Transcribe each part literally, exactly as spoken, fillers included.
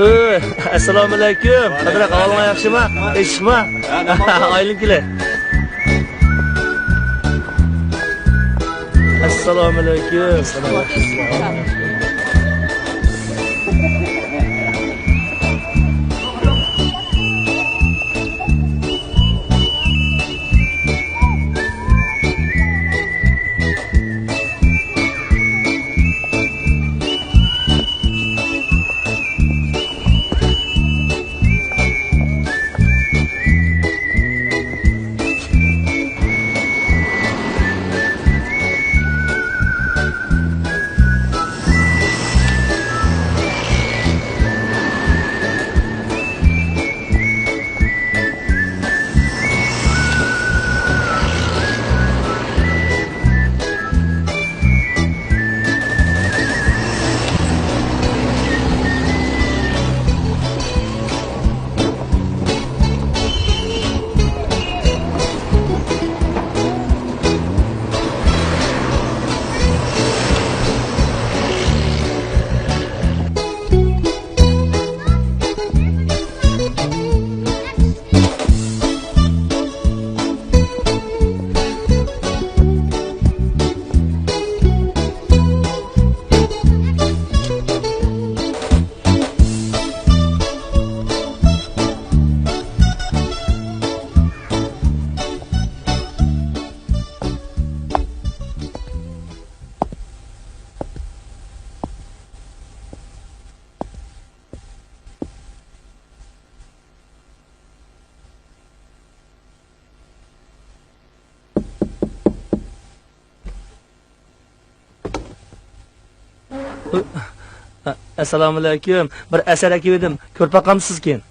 ئۆي، ئەسسالامۇئەلەيكۇم. قادىر ئاكا، ئەھۋالىڭ ياخشىما؟ ئىششىقما؟ ئايلىنىپ كېلە. ئەسسالامۇئەلەيكۇم. ئەسسالامۇئەلەيكۇم. بىر ئەسەر ئەكىۋىدىم. كۆرۈپ باقامسىزكىن؟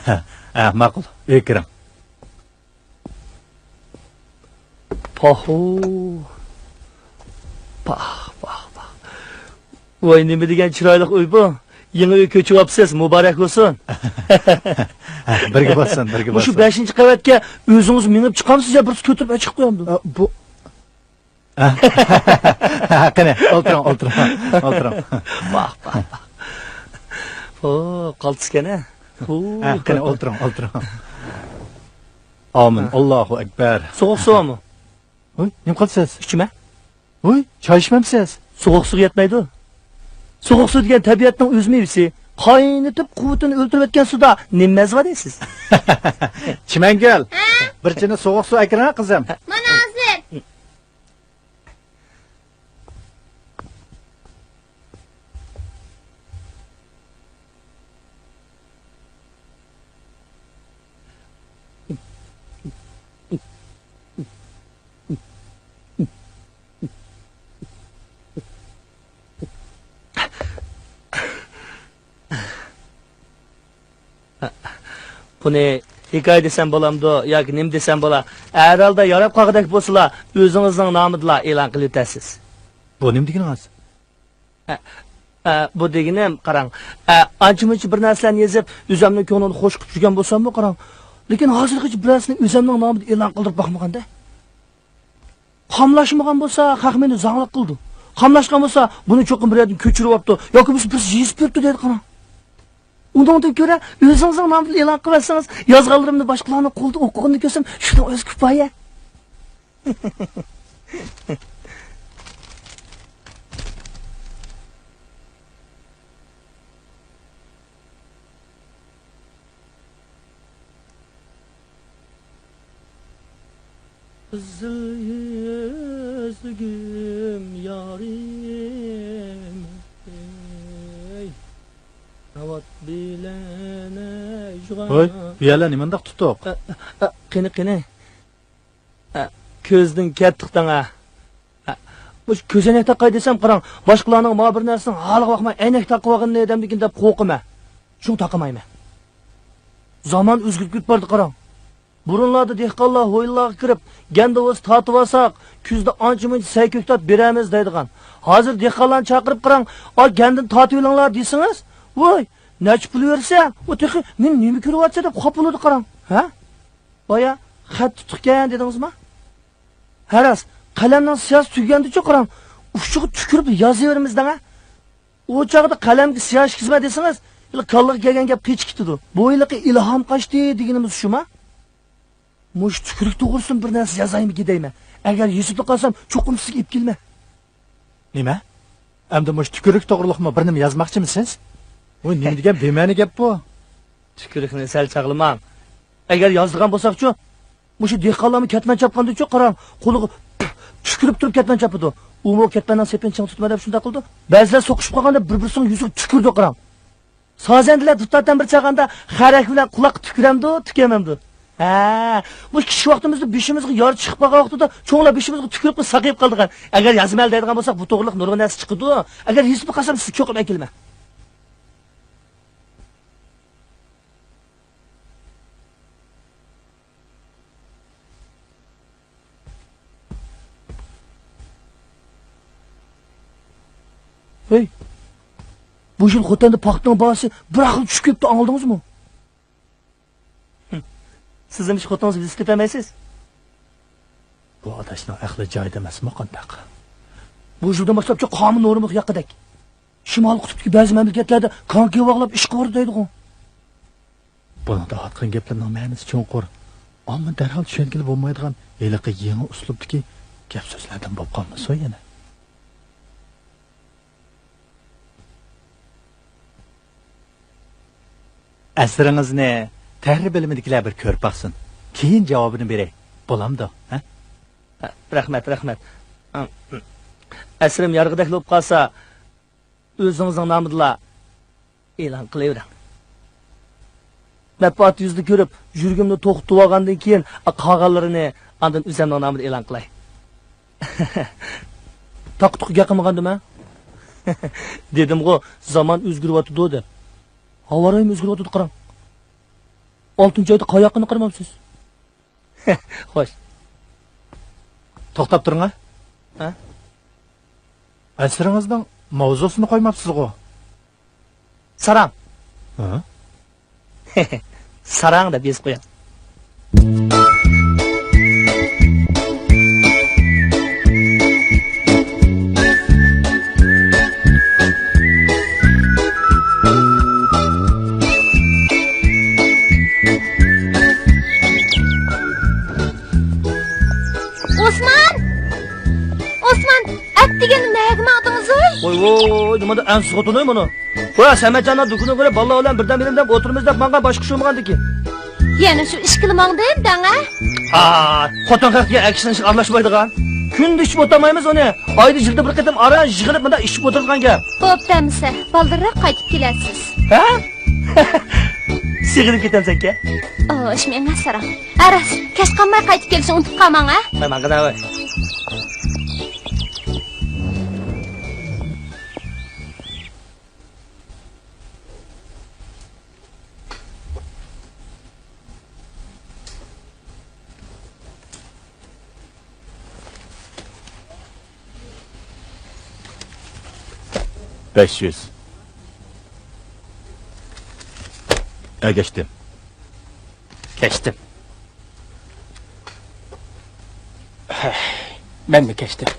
ھە، ماقۇل. ئۆيگە كىرىڭ. پاھۇ. پاھ، پاھ، پاھ. ۋاي، نېمە دېگەن چىرايلىق ئۆي بۇ. يېڭى ئۆي كۆچۈۋاپسىز، مۇبارەك بولسۇن. بىرگە بولسۇن، بىرگە بولسۇن. مۇشۇ بەشىنچى قەۋەتكە ئۆزىڭىز مېڭىپ چىقامسىز يا بىرسى كۆتۈرۈپ ئەچىقىپ قويامدۇ؟ ئە، بۇ، قېنى، ئولتۇرۇڭ، ئولتۇرۇڭ، ئولتۇرۇڭ. ۋاھ، ۋاھ، ۋاھ. ئو، قالتىسكەن ھە. ھە، قېنى، ئولتۇرۇڭ، ئولتۇرۇڭ. ئامىن، ھە. ئاللاھۇ ئەكبەر. سوغۇق سۇ بارمۇ؟ ھوي، نېمە قىلىسىز؟ ئىچىمە. ھوي، چاي ئىچمەمسىز؟ سوغۇق سۇغا يەتمەيدۇ. سوغۇق سۇ دېگەن تەبىئەتنىڭ ئۆز مېۋىسى. قاينىتىپ قۇۋۋىتىنى ئۆلتۈرۈۋەتكەن سۇدا نېمە مەززە بار دەيسىز؟ چىمەنگۈل، بىر چىنە سوغۇق سۇ ئەكىرىڭە، قىزىم. مانا ھازىر. بۇنى ھېكايە دېسەم بولامدۇ ياكى نېمە دېسەم بولا؟ ھەر ھالدا ياراپ قالغۇدەك بولسىلا، ئۆزىڭىزنىڭ نامىدىلا ئېلان قىلىۋېتەرسىز. بۇ نېمە دېگىنىڭىز؟ ئە، ئە، بۇ دېگىنىم، قاراڭ، ئە، ئانچە-مۇنچە بىر نەرسىلەرنى يېزىپ، ئۆزۈمنىڭ كۆڭلىنى خۇش قىلىپ يۈرگەن بولساممۇ، قاراڭ، لېكىن ھازىرغىچە بىر نەرسىنى ئۆزۈمنىڭ نامىدا ئېلان قىلدۇرۇپ باقمىغاندا. قاملاشمىغان بولسا، خەق مېنى زاڭلىق قىلىدۇ. قاملاشقان بولسا، بۇنى چوقۇم بىر يەردىن كۆچۈرۈۋاپتۇ ياكى بولمىسا بىرسى يېزىپ بېرىپتۇ دەيدۇ، قاراڭ. ئۇنىڭدىن كۆرە، ئۆزىڭىزنىڭ نامىدىن ئېلان قىلىۋەتسىڭىز، يازغانلىرىمنى باشقىلارنىڭ قولىدا ئوقۇغىنىنى كۆرسەم، شۇنىڭ ئۆزى كۇپايە. قىزىل يۈزلۈكۈم يارىم، ئەي، ناۋات بىلەن ئەجغا. ھوي، بۇ يەرلەر نېمانداق تۇتۇق؟ ئە، ئە، قېنى، قېنى. ئە، كۆزدىن كەتتۇق دەڭ، ئە. ئە، مۇشۇ كۆزەينەك تاقاي دېسەم، قاراڭ، باشقىلارنىڭ ما بىر نەرسىنىڭ ھالىغا باقماي ئەينەك تاقىۋالغىنىنى دەمدىكىن دەپ قورقىمەن. شۇڭا تاقىمايمەن. زامان ئۆزگىرىپ كېتىپ باردى، قاراڭ. بۇرۇنلاردا دېھقانلار ھويلىلارغا كىرىپ، گەندە بولسا تارتىۋالساق، كۈزدە ئانچە-مۇنچە سەي-كۆكتات بېرەرمىز دەيدىغان. ھازىر دېھقانلارنى چاقىرىپ قاراڭ، ئا، گەندىنى تارتىۋېلىڭلار دېسىڭىز، ۋوي، نەچچە پۇل بېرسە، ئۇ تېخى مېنى نېمە كۆرۈۋاتىسەن دەپ خاپا بولىدۇ، قاراڭ. ھە؟ بايا خەت تۇتۇقكەن دېدىڭىزما؟ ھە راست، قەلەمنىڭ سىياسى تۈگىگەندىچۇ قاراڭ، ئۇچىغا تۈكۈرۈپ يازىۋېرىمىز دەڭە. ئۇ چاغدا قەلەمگە سىياھ ئىشكىزمە دېسىڭىز، كاللىغا كەلگەن گەپ قېچىپ كېتىدۇ. بۇ ھېلىقى ئىلھام قاچتى دېگىنىمىز شۇما؟ مۇشۇ تۈكۈرۈك توغرىسىدىن بىر نەرسە يازايمىكىن دەيمەن. ئەگەر يېزىپلا قالسام، چوقۇم سىزگە ئېلىپ كېلىمەن. نېمە؟ ئەمدى مۇشۇ تۈكۈرۈك توغرىلىقمۇ بىر نېمە يازماقچىمىسىز؟ ۋوي، نېمە دېگەن بىمەنە گەپ بۇ؟ تۈكۈرۈكنى سەل چاغلىماڭ. ئەگەر يازىدىغان بولساقچۇ، مۇشۇ دېھقانلارمۇ كەتمەن چاپقاندىچۇ، قاراڭ، قولىغا تۈكۈرۈپ تۇرۇپ كەتمەن چاپىدۇ. ئۇمۇ كەتمەننىڭ سېپىنى چىڭ تۇتىمەن دەپ شۇنداق قىلىدۇ. بەزىلەر سوقۇشۇپ قالغاندا بىر-بىرسىنىڭ يۈزىگە تۈكۈرىدۇ، قاراڭ. سازەندىلەر دۇتار تەمبۇر چالغاندا خەرەك بىلەن قۇلاققا تۈكۈرەمدۇ، تۈكۈرمەمدۇ؟ ھە، بۇ كىچىك ۋاقتىمىزدا بېشىمىزغا يارا چىقىپ قالغان ۋاقتىدا چوڭلار بېشىمىزغا تۈكۈرۈپ ساقىيىپ قالىدىغان. ئەگەر يازىمەن دەيدىغان بولساق، بۇ توغرىلىق نۇرغۇن نەرسە چىقىدۇ. ئەگەر يېزىپلا قالسام، سىزگە چوقۇم ئەكېلىمەن. ھەي، بۇ يىل خوتەندە پاختىنىڭ باھاسى بىر ئاخىر چۈشۈپ كېتىپتۇ، ئاڭلىدىڭىزمۇ؟ سىزمۇ شۇ خوتۇنىڭىزنى بىلسە تېپەلمەيسىز. بۇ ئاداشنىڭ ئەقلى جايىدا ئەمەسمۇ قانداق؟ بۇ يىلدىن باشلاپچۇ قانۇن نورمىلىق ياققىدەك. شىمالىي قۇتۇپتىكى بەزى مەملىكەتلەردە كانكى باغلاپ ئىشقا ئۇرىدۇ دەيدىغۇ. بۇنىڭدا ئاتقان گەپلىرىنىڭ مەنىسى چوڭقۇر، ئامما دەرھال چۈشەنگىلى بولمايدىغان ھېلىقى يېڭى ئۇسلۇبتىكى گەپ-سۆزلەردىن بولۇپ قالمىسۇن يەنە. ئەسىرىڭىزنى تەھرىر بۆلۈمىدىكىلەر بىر كۆرۈپ باقسۇن. كېيىن جاۋابىنى بېرەي. بولامدۇ؟ ھە؟ رەھمەت، رەھمەت. ئەسىرىم يارىغۇدەكلا بولۇپ قالسا، ئۆزىڭىزنىڭ نامىدىلا ئېلان قىلىۋېرىڭ. مەتبۇئات يۈزىدە كۆرۈپ، يۈرىكىمنى توختىتىۋالغاندىن كېيىن، قالغانلىرىنى ئاندىن ئۆزۈمنىڭ نامىدا ئېلان قىلاي. تاقا-تۇقا گەپ قىلمىغاندىم ھە؟ دېدىمغۇ، زامان ئۆزگىرىۋاتىدۇ دەپ. ھاۋارايىمۇ ئۆزگىرىۋاتىدۇ، قاراڭ. ئالتىنچى ئايدا قاياققىنى قارىمامسىز؟ خوش. توختاپ تۇرۇڭ ھە. ھە؟ ئەسىرىڭىزنىڭ ماۋزۇسىنى قويماپسىزغۇ؟ ساراڭ. ھە؟ ساراڭ دەپ يېزىپ قويۇڭ. ئوسمان! ئوسمان! ئەتىگەن نەگە ماڭدىڭىز ئۇي؟ ۋوي ۋوي، نېمانداق ئەنسىز خوتۇن ئۇي مانا. قويا، سەمەتجاننىڭ دۇكىنىغا كىرىپ، بالىلار بىلەن بىردەم بېرىمەن دەپ ئولتۇرىمىز دەپ ماڭغان، باشقا ئىش بولمىغاندىكىن. يەنە شۇ ئىشكىلا ماڭدىم دەڭە. ھا، خوتۇن خەق دېگەن ئەر كىشىنىڭ ئىشىغا ئارىلاشمايدىغان. كۈندە ئىچىپ ئولتۇرمايمىز ئۇنى. ئايدا يىلدا بىر قېتىم ئاران يىغىلىپ مۇنداق ئىچىپ ئولتۇرىدىغان گەپ. بوپتۇ ئەمىسە، بالدۇرراق قايتىپ كېلەرسىز. ھە؟ سېغىنىپ كېتەمسەنكەن؟ ئوش، مېڭە ساراڭ. ھە راست، كەچ قالماي قايتىپ كېلىشنى ئۇنتۇپ قالماڭ ھە. ماڭغىنا ۋاي. بەش يۈز. ئەگەشتىم. كەچتىم. مەنمۇ كەچتىم.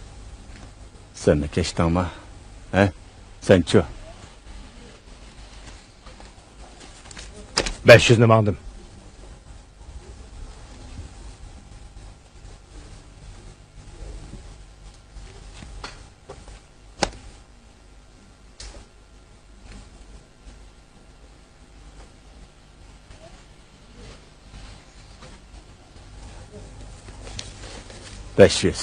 سەنمۇ كەچتىڭما؟ ھە؟ سەنچۇ؟ بەش يۈزنى ماڭدىم. بەش يۈز.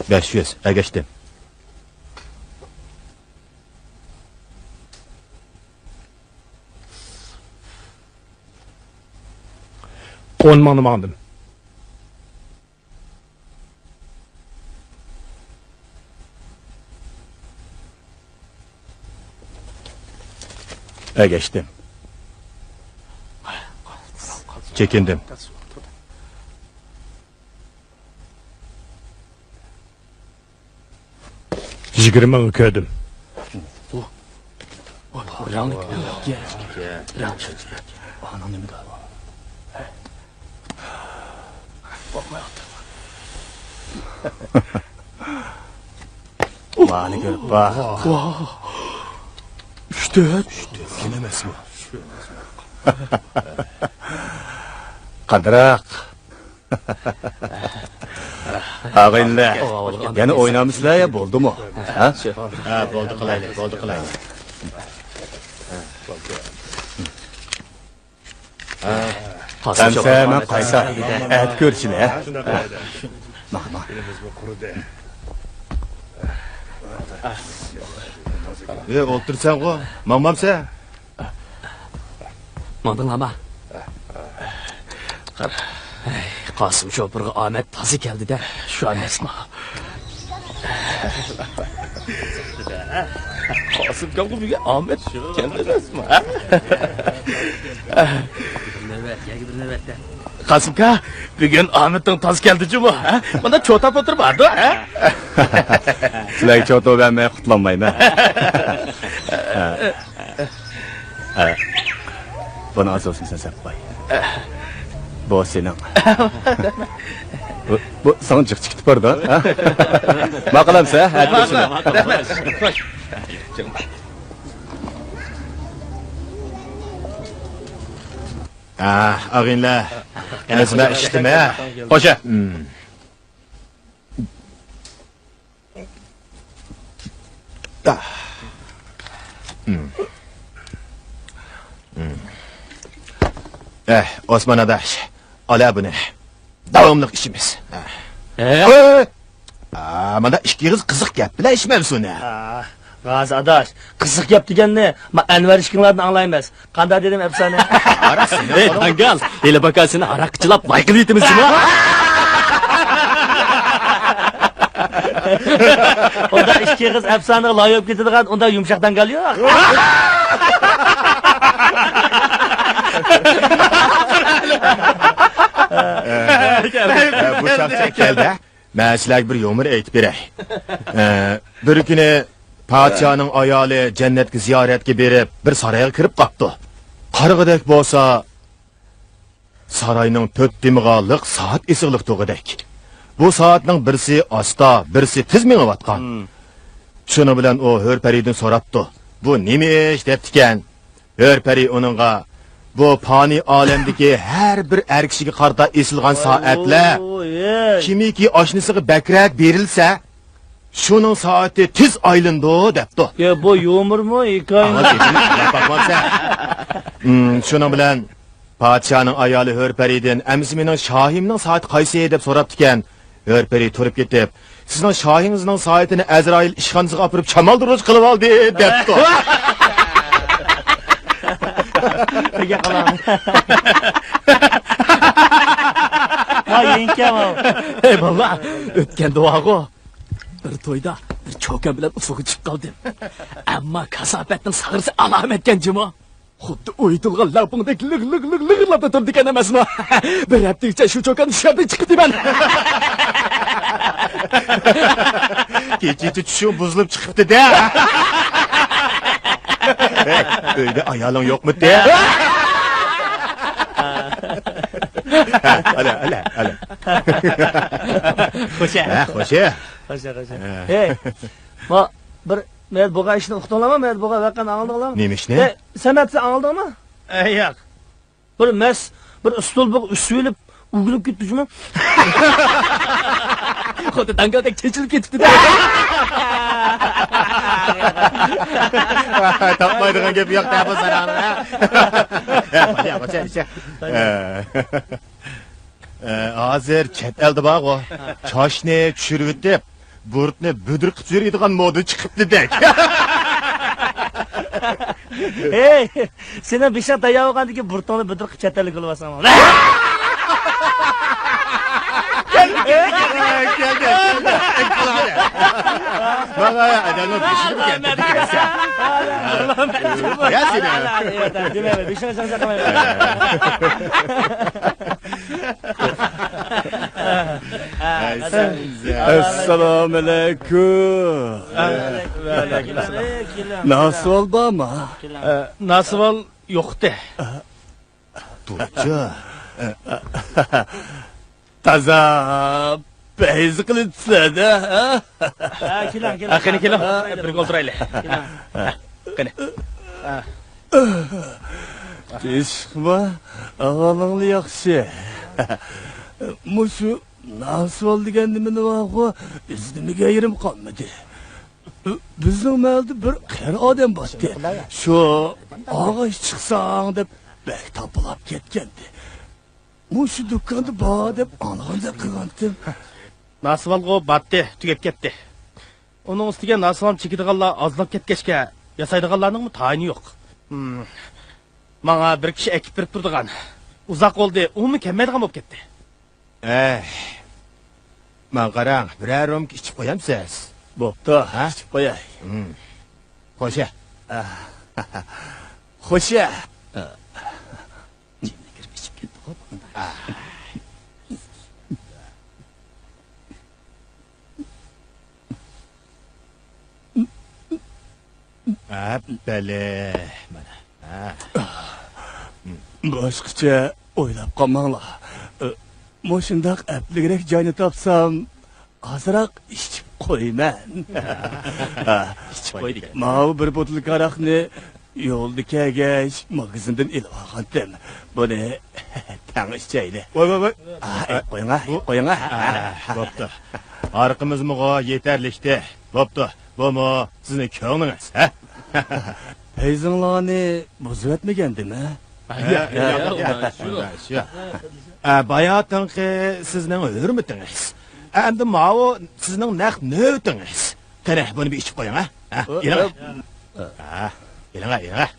بەش يۈز، ئەگەشتىم. ئون مىڭنى ماڭدىم. ئەگەشتىم. چېكىندىم. يىگىرمە مىڭ كۆردۈم. مانى كۆرۈپ باق. ئۈچ تۆت. كەم ئەمەسمۇ؟ قاندىراق. ئاغىنىلەر، يەنە ئوينامسىلەر يا بولدىمۇ؟ ھە؟ ھە، بولدى قىلايلى، بولدى قىلايلى. ئەمسە مەن قايتا. ئەتە كۆرۈشىلى، ھە؟ ماڭ، ماڭ. ئى، ئولتۇرسەنغۇ، ماڭمامسەن؟ ماڭدىڭلارما؟ قارا، ھەي، قاسىم شوپۇرغا ئامەت تازا كەلدى-دە، شۇ ئەمەسما؟ قاسىم كامغا بۈگۈن ئامەت كەلدى ئەمەسما؟ قاسىمكا، بۈگۈن ئامىتىڭ تاز كەلدى جۇمۇ، ھە؟ مانا چوتا پوتۇر باردۇ، ھە؟ سىلەرگە چوتا بەرمەي قۇتۇلالمايمەن. ھە. ھە. بۇنى ئاز بولسۇن سەن سەپ قوي. بۇ سېنىڭ. بۇ، بۇ ساڭا جىق چىقىپ بارىدۇ، ھە؟ ماقۇل ئەمسە، ھە؟ ھە، ئاغىنىلەر، ئەزمە ئىشتىمە. خوشە. ئەھ، ئوسمان ئاداش، ئالا بۇنى. داۋاملىق ئىچىمىز. ئە؟ ئە؟ ئا، مانا ئىككى ئېغىز قىزىق گەپ بىلەن ئىچمەمسۇن، ھە؟ ئا، غازى ئاداش، قىزىق گەپ دېگەننى ما ئەنۋەر ئىككىڭلاردىن ئاڭلايمىز. قانداق دېدىم ئەپسانە؟ ھەي، داڭگال، ھېلى باكا سېنى ھاراققا چىلاپ لاي قىلىۋېتىمىز جۇمۇ. ئۇنداق ئىككى ئېغىز ئەپسانىغا لاي بولۇپ كېتىدىغان ئۇنداق يۇمشاق داڭگال يوق. بۇ شاخسەن كەلدى. مەن سىلەرگە بىر يۇمۇر ئېيتىپ بېرەي. ئە، بىر كۈنى پادىشاھنىڭ ئايالى جەننەتكە زىيارەتكە بېرىپ، بىر سارايغا كىرىپ قاپتۇ. قارىغۇدەك بولسا، ساراينىڭ تۆت تېمىغا لىق سائەت ئېسىقلىق تۇرغۇدەك. بۇ سائەتنىڭ بىرسى ئاستا، بىرسى تېز مېڭىۋاتقان. شۇنىڭ بىلەن ئۇ ھۆر پەرىدىن سوراپتۇ، «بۇ نېمە ئىش؟» دەپتىكەن. ھۆر پەرى ئۇنىڭغا، «بۇ پانىي ئالەمدىكى ھەر بىر ئەر كىشىگە قارىتا ئېسىلغان سائەتلەر، كىمكى ئاشنىسىغا بەكرەك بېرىلسە، شۇنىڭ سائىتى تېز ئايلىنىدۇ» دەپتۇ. يا، بۇ يۇمۇرمۇ، ھېكايىمۇ؟ ئاڭا چېچىنى ئاڭلاپ باقمامسەن؟ ھىم، شۇنىڭ بىلەن پادىشاھنىڭ ئايالى ھۆر پەرىدىن، «ئەمىسە مېنىڭ شاھىمنىڭ سائىتى قايسى؟» دەپ سوراپتىكەن. ھۆر پەرى تۇرۇپ كېتىپ، «سىزنىڭ شاھىڭىزنىڭ سائىتىنى ئەزرائىل ئىشخانىسىغا ئاپىرىپ شامالدۇرغۇچ قىلىۋالدى» دەپتۇ. ۋاي، يېڭىكەن ئۇ. ھەي بالىلار، ئۆتكەندە بارغۇ، بىر تويدا بىر چوكان بىلەن ئۇسسۇلغا چۈشۈپ قالدىم. ئەمما كاساپەتنىڭ ساغرىسى ئالامەتكەن جۇمۇ. خۇددى ئويۇتۇلغان لەڭپۇڭدەك لىغ، لىغ، لىغ، لىغىرلاپلا تۇرىدىكەن ئەمەسمۇ؟ بىر ھەپتىگىچە شۇ چوكاندا چۈشەردىن چىقىپتىمەن. كېچىچە چۈشۈڭ بۇزۇلۇپ چىقىپتۇ-دە. ھەي، ئۆيدە ئايالىڭ يوقمىتى؟ ئەلە، ئەلە، ئەلە. خوشە. ھە، خوشە. خوشە، خوشە. ھە. ھەي، ما بىر مەيەر بولغان ئىشنى ئۇقتۇڭلارمۇ؟ مەيەر بولغان ۋەقەنى ئاڭلىدىڭلارمۇ؟ نېمە ئىشنى؟ ئەي، سەمەت، سەن ئاڭلىدىڭمۇ؟ ئەي، ياق. بىر مەس، بىر ئۇسسۇل بىر ئۈسۈۋېلىپ ئۆگىنىپ كېتىپتۇ جۇمۇ. خۇددى داڭگالدەك چېچىلىپ كېتىپتۇ-دە. تاپمايدىغان گەپ يوق-دە بۇ ساراڭنىڭ، ھە؟ ياق، ياق، ياق، ياق. ئە، ھازىر چەت ئەلدە بارغۇ، چاچنى چۈشۈرۈۋېتىپ، بۇرۇتنى بۈدرە قىلىپ يۈرىدىغان مودا چىقىپتۇ-دەك. ھەي، سېنىڭ بېشىڭ تەييار بولغاندىن كېيىن بۇرۇتۇڭنى بۈدرە قىلىپ چەت ئەلگە يوللىۋالساڭ. كەلدى، كەلدى، كەلدى. ماڭا ئادەمنىڭ بېشىنى كەلتۈردى. يا سېنى. دېمەيمەن، بېشىڭ چاڭ چاقمايمەن. ئەسسالامۇئەلەيكۇم. ناسىۋال بارمۇ؟ ناسىۋال يوقتى. تۇرچى. تازا پەيزى قىلىپسىلەر-دە، ھە؟ ھە، كېلىڭ، كېلىڭ. ھە، قېنى، كېلىڭ. بىرگە ئولتۇرايلى. كېلىڭ. ھە، قېنى. تىنچلىقما؟ ئەھۋالىڭلار ياخشى. مۇشۇ ناسىۋال دېگەن نېمىنى بارغۇ، ئىزدىمىگەن يېرىم قالمىدى. بىزنىڭ مەھەللىدە بىر قېرى ئادەم بارتتى. شۇ ئاغاچ چىقساڭ دەپ بەك تاپىلاپ كەتكەنتى. مۇشۇ دۇكاندا بار دەپ ئاڭلىغاندەك قىلغانتىم. ناسىۋالغۇ باتتى، تۈگەپ كەتتى. ئۇنىڭ ئۈستىگە ناسىۋالنى چېكىدىغانلار ئازلاپ كەتكەچكە، ياسايدىغانلارنىڭمۇ تايىنى يوق. ھىم. ماڭا بىر كىشى ئەكىپ بېرىپ تۇرىدىغان. ئۇزاق بولدى، ئۇمۇ كەلمەيدىغان بولۇپ كەتتى. ئەي، ماڭا قاراڭ، بىرەر رومكا ئىچىپ قويامسىز؟ بوپتۇ، ھە؟ ئىچىپ قوياي. ھىم. خوشە. ئە، خوشە. ئە. ئەپپەلە، مانا. ھە. باشقىچە ئويلاپ قالماڭلار. مۇشۇنداق ئەپلىكرەك جاينى تاپسام، ئازراق ئىچىپ قويىمەن. ئىچىپ قوي دېگەن. ماۋۇ بىر بوتۇلكا ھاراقنى يولدا كەلگەچ ماگىزىندىن ئېلىپ ئالغانتىم. بۇنى تەڭ ئىچەيلى. ۋاي، ۋاي، ۋاي. ئا، ئە، ئېلىپ قويۇڭا، بۇ ئېلىپ قويۇڭا. ئا، بوپتۇ. ھارىقىمىزمۇغۇ يېتەرلىكتى. بوپتۇ. بۇمۇ سىزنىڭ كۆڭلىڭىز، ھە؟ پەيزىڭلارنى بۇزۇۋەتمىگەندىم، ھە؟ ھە، ياق، ياق، ياق، ياق، شۇ. شۇ. ئە، باياتىنقى سىزنىڭ ھۆرمىتىڭىز. ئەمدى ماۋۇ سىزنىڭ نەق نۆۋىتىڭىز. قېنى، بۇنى بىر ئىچىپ قويۇڭ، ھە؟ ھە، ئۆ، ئېلىڭ. ئۆ. ھە، ئېلىڭ، ئېلىڭ.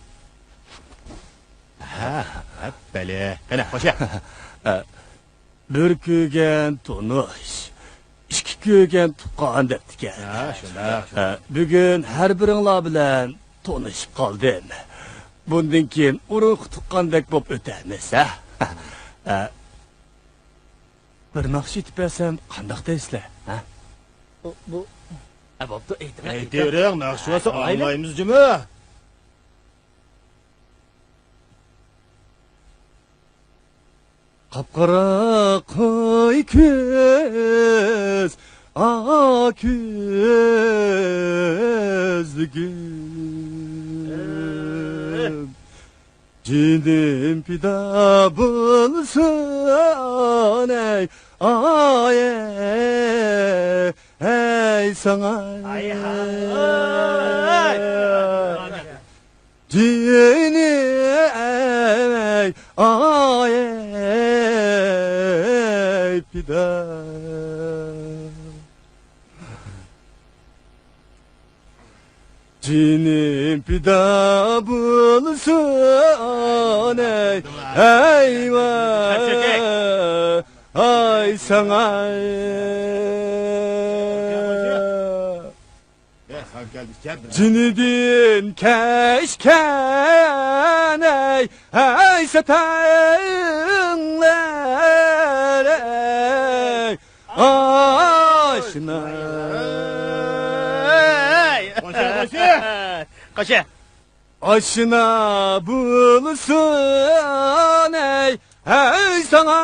ھە، ھە، بەلى. قېنى، خوشە. ئە، بىر كۆرگەن تونۇش، ئىككى كۆرگەن تۇغقان دەپتىكەن. ھە، شۇنداق. ھە، بۈگۈن ھەر بىرىڭلار بىلەن تونۇشۇپ قالدىم. بۇندىن كېيىن ئۇرۇق تۇغقاندەك بولۇپ ئۆتەرمىز، ھە؟ ھە. بىر ناخشا ئېيتىپ بەرسەم قانداق دەيسىلەر، ھە؟ بۇ، بۇ، ھە، بوپتۇ، ئېيتىڭ، ئېيتىڭ. ئېيتىۋېرىڭ، ناخشا بولسا ئاڭلايمىز جۇمۇ. قاپقارا قوي كۆز، ئاق كۆزلۈكۈم. جېنىم پىدا بولسۇن، ئەي، ئاي، ئەي، ساڭا. ئاي، ھاي. جېنىم ئەي، ئاي، پىدا. جېنىم پىدا بولسۇن، ئەي، ئەي، ۋاي، ئاي، ساڭا. جېنىدىن كەچكەن، ئەي، ئەي، ساتەڭلەر، ئەي، ئاشنا. قوشە، قوشە. قوشە. ئاشنا بولسۇن، ئەي، ئەي، ساڭا،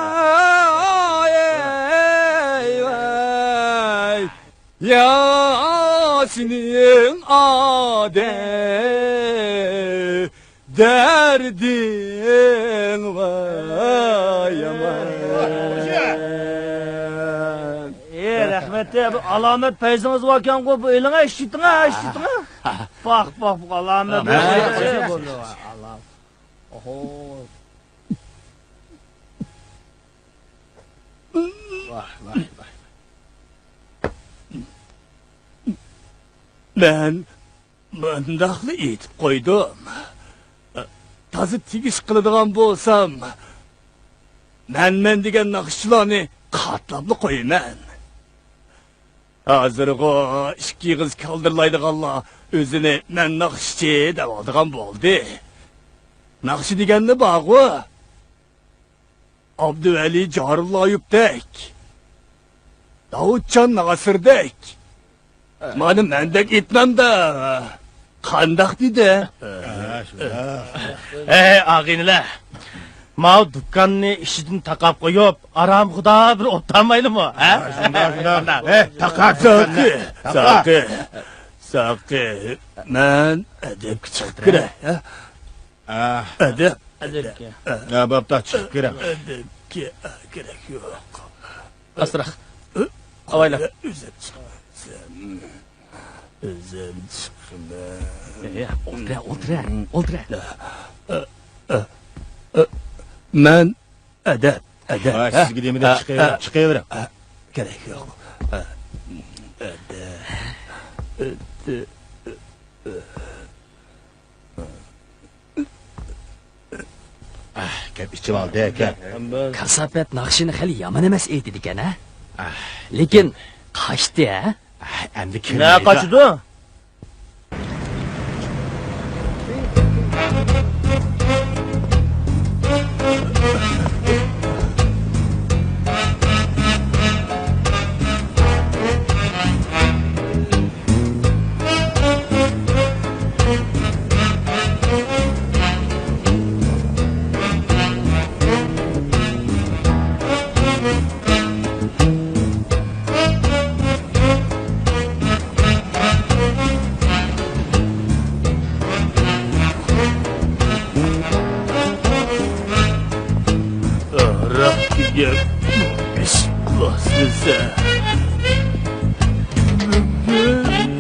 ئەي، ۋاي. يا سېنىڭ ئادەم دەردىڭ ۋاي يامان. ئى، رەھمەت، بۇ ئالامەت پەيزىڭىز باركەنغۇ، بۇ ئېلىڭە ئىشلىتىڭە، ئىشلىتىڭە. پاق، پاق، بۇ ئالامەت. ئالامەت. ئوھو. ۋاھ، ۋاھ، ۋاھ. مەن مۇنداقلا ئېيتىپ قويدۇم. تازا تېگىش قىلىدىغان بولسام، مەنمەن دېگەن ناخشىچىلارنى قاتلاپلا قويىمەن. ھازىرغۇ ئىككى ئېغىز كالدىرلايدىغانلار ئۆزىنى مەن ناخشىچى دەۋالىدىغان بولدى. ناخشا دېگەنلا بارغۇ. ئابدۇۋەلى جارۇللا ئايۇپتەك، داۋۇتجان ناسىردەك، مانا مەندەك ئېيتمامدا قانداق دېدى؟ ھەي، ئاغىنىلەر! ماۋۇ دۇكاننى ئىشىدىن تاقاپ قويۇپ، ئارامخۇدا بىر ئولتۇرمايلىمۇ، ھە؟ شۇنداق، شۇنداق. ھە، تاقا، ساقى، ساقى، ساقى. مەن ئەدەپكە چىقىپ كىرەي، ھە؟ ئەدەپ. ئەدەپكە. ھە، بوپتۇ، چىقىپ كىرەڭ. ئەدەپكە كېرەك يوق. ئاستىراق. ئاۋايلا. ئۆزۈم چىقىمەن. ئۆزۈم چىقىمەن. ئولتۇرە، ئولتۇرە، ئولتۇرە. مەن ئەدەپ، ئەدەپ. ھە، سىزگە دېمىدىم، چىقىۋېرىڭ، چىقىۋېرىڭ. كېرەك يوق. ئەدەپ. ئاھ، گەپ ئىچىۋالدى ئەكەن. كاساپەت ناخشىنى خېلى يامان ئەمەس ئېيتىدىكەن، ھە؟ ئاھ. لېكىن قاچتى، ھە؟ ئاھ، ئەمدى كىرمەيدۇ. نە قاچىدۇ؟ ئاراق دېگەن ئىش باشلىسا، بۈگۈن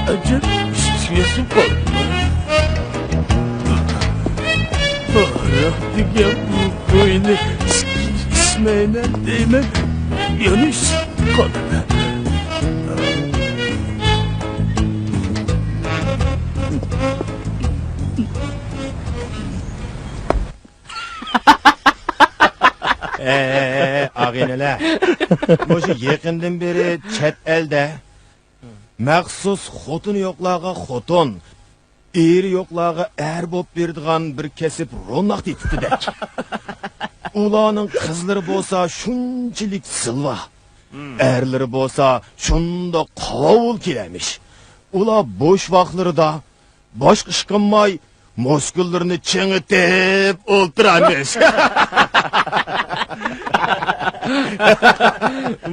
ئەجەب ئىچمىسەم قالمايمەن. ئاراق دېگەن بۇ توينى ئىچمەيمەن دەيمەن، يەنە ئىچىپ قالىمەن. ئەي، ئەي، ئەي، ئاغىنىلەر. مۇشۇ يېقىندىن بېرى چەت ئەلدە مەخسۇس خوتۇنى يوقلارغا خوتۇن، ئېرى يوقلارغا ئەر بولۇپ بېرىدىغان بىر كەسىپ روناق تېپىپتىدەك. ئۇلارنىڭ قىزلىرى بولسا شۇنچىلىك زىلۋا، ئەرلىرى بولسا شۇنداق قاۋاۋۇل كېلەرمىش. ئۇلار بوش ۋاقىتلىرىدا باشقا ئىش قىلماي، مۇسكۇللىرىنى چىڭىتىپ ئولتۇرارمىش.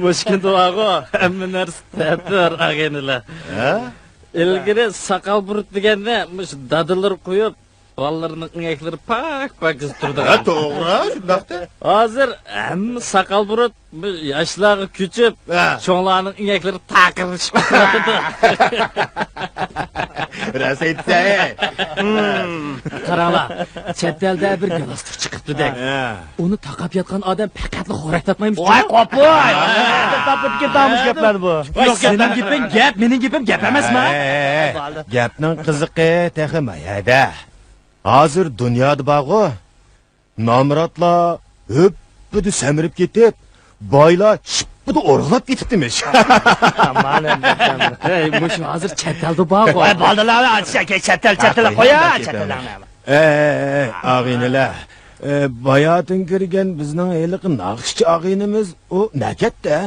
مۇشۇ كۈندە بارغۇ، ھەممە نەرسە تەتۈر، ئاغىنىلەر. ھە؟ ئىلگىرى ساقال بۇرۇت دېگەندە مۇشۇ دادىلىرى قويۇپ، بالىلىرىنىڭ ئىڭەكلىرى پاك-پاكىز تۇرىدىغان. ھە، توغرا، شۇنداقتى. ھازىر ھەممە ساقال بۇرۇت بۇ ياشلارغا كۆچۈپ، ھە، چوڭلارنىڭ ئىڭەكلىرى تاقىرلىشىپ كېتىۋاتىدۇ. راست ئېيتىسەن. قاراڭلار، چەت ئەلدە بىر گالاستۇك چىقىپتۇدەك. ھە. ئۇنى تاقاپ ياتقان ئادەم پەقەتلا خورەك تارتمايمىش. ۋاي، قوپۇي! تاپىدىكەن تامۇش گەپلەر بۇ. يوق، سېنىڭ گېپىڭ گەپ، مېنىڭ گېپىم گەپ ئەمەسما؟ ھەي، ھەي، ھەي. گەپنىڭ قىزىقى تېخى ما يەردە. ھازىر دۇنيادا بارغۇ، نامراتلار ھۆپپىدە سەمرىپ كېتىپ، بايلار شىپپىدە ئورغىلاپ كېتىپتىمىش. ھەي، مۇشۇ ھازىر چەت ئەلدە بارغۇ. ۋاي، بالىلار، چەت ئەل، چەت ئەل، قويا، چەت ئەلنى. ئەي، ئەي، ئەي، ئاغىنىلەر. ئە، باياتىن كىرگەن بىزنىڭ ھېلىقى ناخشىچى ئاغىنىمىز، ئۇ نەكەتتە؟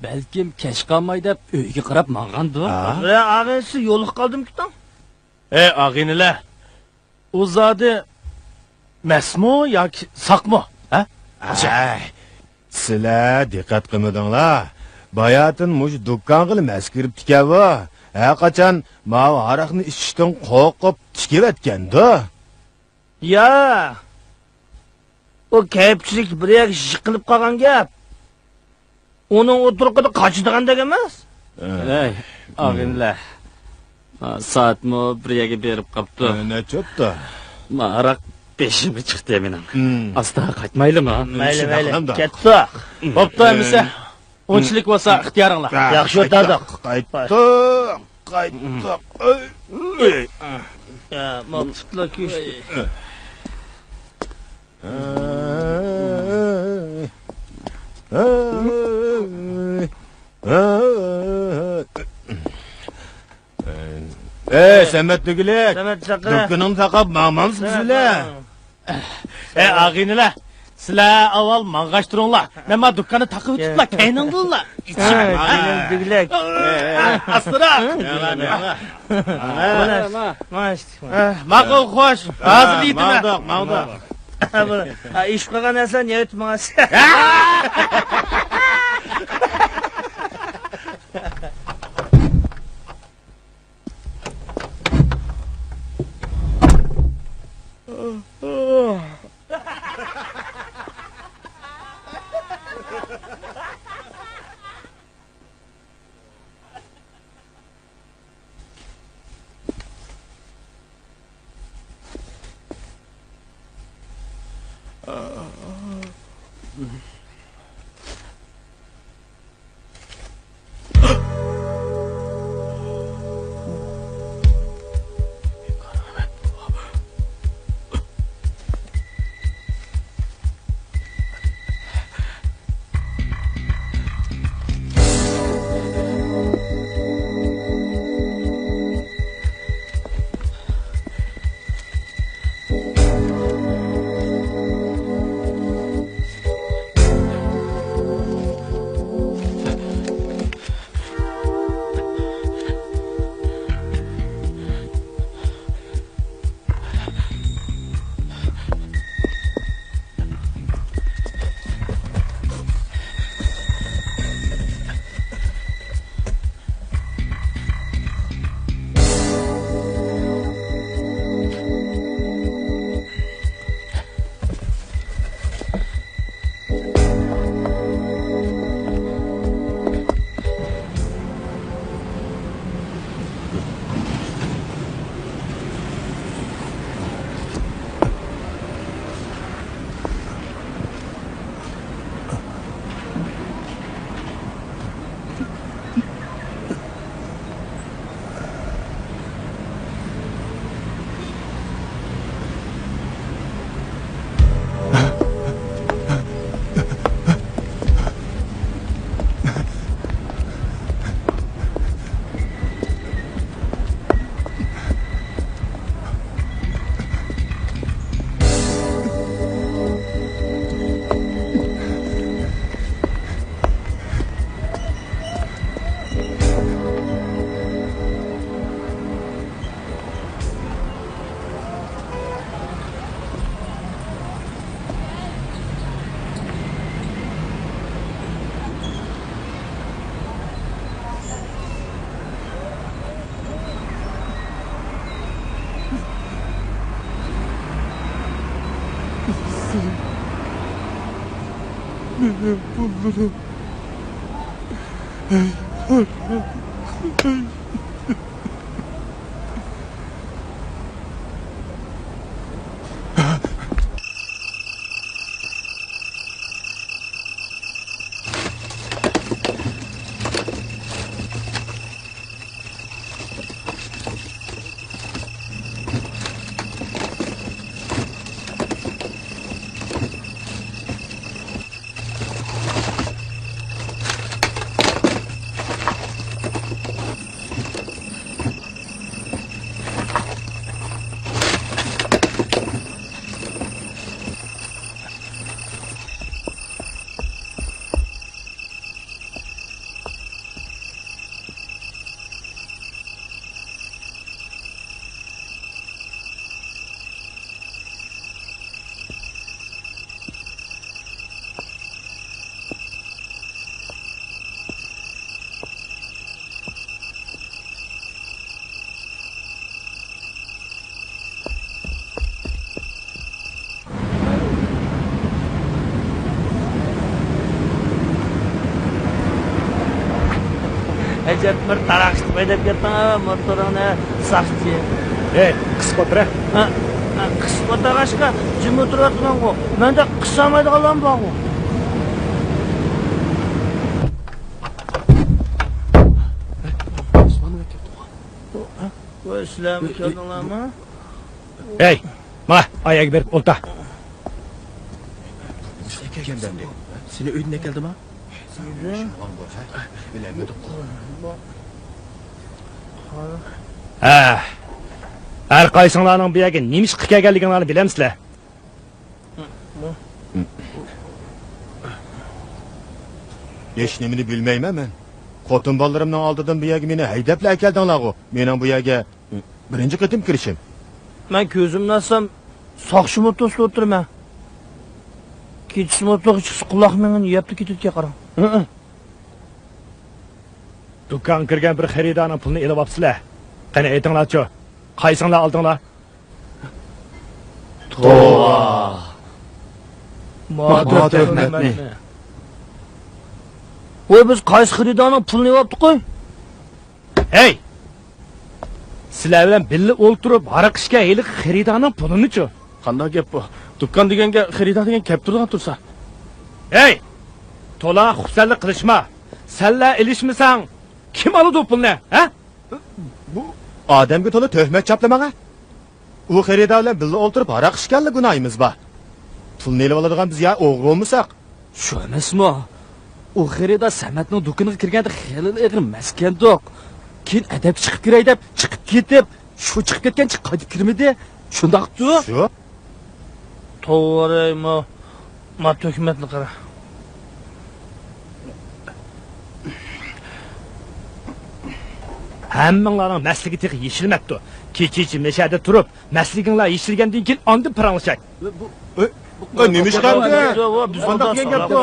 بەلكىم كەچ قالماي دەپ ئۆيگە قاراپ ماڭغاندۇ؟ ھە؟ ئە، ئاغىنىسى يولۇقۇپ قالدىمىكىن؟ ئەي، ئاغىنىلەر، ئۇ زادى مەستمۇ ياكى ساقمۇ، ھە؟ ئەي، سىلەر دىققەت قىلمىدىڭلار. باياتىن مۇشۇ دۇكانغىلا مەست كىرىپتىكەن بۇ. ھەرقاچان ماۋۇ ھاراقنى ئىچىشتىن قورقۇپ تىكىۋەتكەندۇ. يا، ئۇ كەيپچىلىك بىر يەرگە يىقىلىپ قالغان گەپ. ئۇنىڭ ئوتتۇرىقىدا قاچىدىغاندەك ئەمەس. ھەي، ئاغىنىلەر. ھا، سائەتمۇ بىر يەرگە بېرىپ قاپتۇ. ھە، نەچچە بوپتۇ؟ ما، ھاراق بېشىمغا چىقتى مېنىڭ. ھىم. ئاستا قايتمايلىما؟ مەيلى، مەيلى. كەتتۇق. بوپتۇ ئەمىسە. ئۇنچىلىك بولسا ئىختىيارىڭلار. ياخشى ئولتۇردۇق. قايتتۇق، قايتتۇق. يا، ما پۇتلار كۆيۈشتى. ئەي، سەمەت دېگۈلۈك. سەمەت چاقا. دۇكىنىڭنى تاقاپ ماڭمامسىز سىلەر؟ ئەي، ئاغىنىلەر، سىلەر ئاۋۋال ماڭغاچ تۇرۇڭلار. مەن ما دۇكاننى تاقىۋېتىپلا، كەينىڭدىنلا ئىچىمەن. ئاغىنىلەر دېگۈلۈك. ئاستىراق. مانا، مانا، مانا. ماقۇل، خوش. ھازىر دېيتىمەن. ماڭدۇق، ماڭدۇق. ھە، بۇ، ھە، ئىش قىلغان نەرسە نىيەت ماڭا. ئەجەب بىر تاراقشىتىپ ھەيدەپ كەتتىڭ، موتورۇڭنى ساقچى. ھەي، قىسىپ ئولتۇر ھە. ھە، ھە، قىسىپ ئولتۇرغاچقا جىم ئولتۇرۇۋاتىمەنغۇ. مەندە قىسالمايدىغانلارمۇ بارغۇ. ۋاي، سىلەرمۇ كەلدىڭلارمۇ؟ ھەي، ماڭا، ئايەگە بېرىپ ئولتا. سېنى ئۆيدىن ئەكەلدىما؟ ھە. ھەر قايسىڭلارنىڭ بۇ يەرگە نېمە ئىشقا كەلگەنلىكىڭلارنى بىلەمسىلەر؟ ھېچنېمىنى بىلمەيمەن مەن. خوتۇن بالىلىرىمنىڭ ئالدىدىن بۇ يەرگە مېنى ھەيدەپلا ئەكەلدىڭلارغۇ. مېنىڭ بۇ يەرگە بىرىنچى قېتىم كىرىشىم. مەن كۆزۈمنى ئاچسام، ساقچى موتوسىدا ئولتۇرىمەن. كېچىسى موتورغا چىقسا، قۇلاق مېڭىنى يەپلا كېتىدىكەن، قاراڭ. ھە. دۇكانغا كىرگەن بىر خېرىدارنىڭ پۇلىنى ئېلىۋاپسىلەر. قېنى، ئېيتىڭلارچۇ، قايسىڭلار ئالدىڭلار؟ توۋا! ما تۆھمەتنى. ۋاي، بىز قايسى خېرىدارنىڭ پۇلىنى ئېلىۋاپتۇق؟ ھەي! سىلەر بىلەن بىللە ئولتۇرۇپ ھاراق ئىچكەن ھېلىقى خېرىدارنىڭ پۇلىنىچۇ؟ قانداق گەپ بۇ؟ دۇكان دېگەنگە خېرىدار دېگەن كەپ تۇرىدىغان تۇرسا. ھەي! تولا خۇپسەنلىك قىلىشما. سەنلا ئېلىشمىساڭ، كىم ئالىدۇ پۇلنى، ھە؟ بۇ ئادەمگە تولا تۆھمەت چاپلىماڭە. ئۇ خېرىدار بىلەن بىللە ئولتۇرۇپ ھاراق ئىچكەنلا گۇناھىمىز بار. پۇلنى ئېلىۋالىدىغان بىز يا ئوغرى بولمىساق. شۇ ئەمەسمۇ؟ ئۇ خېرىدار سەمەتنىڭ دۇكىنىغا كىرگەندە خېلىلا ئېغىر مەستكەندۇق. كېيىن ئەدەپكە چىقىپ كىرەي دەپ چىقىپ كېتىپ، شۇ چىقىپ كەتكەنچە قايتىپ كىرمىدى. شۇنداقتۇ؟ شۇ. توۋا، ما، ما تۆھمەتنى قارا. ھەممىڭلارنىڭ مەستلىكى تېخى يېشىلمەپتۇ. كېچىچە مەشەدە تۇرۇپ، مەستلىكىڭلار يېشىلگەندىن كېيىن ئاندىن پاراڭلىشاي. نېمە ئىش قىلدى؟ قانداق دېگەن گەپ بۇ؟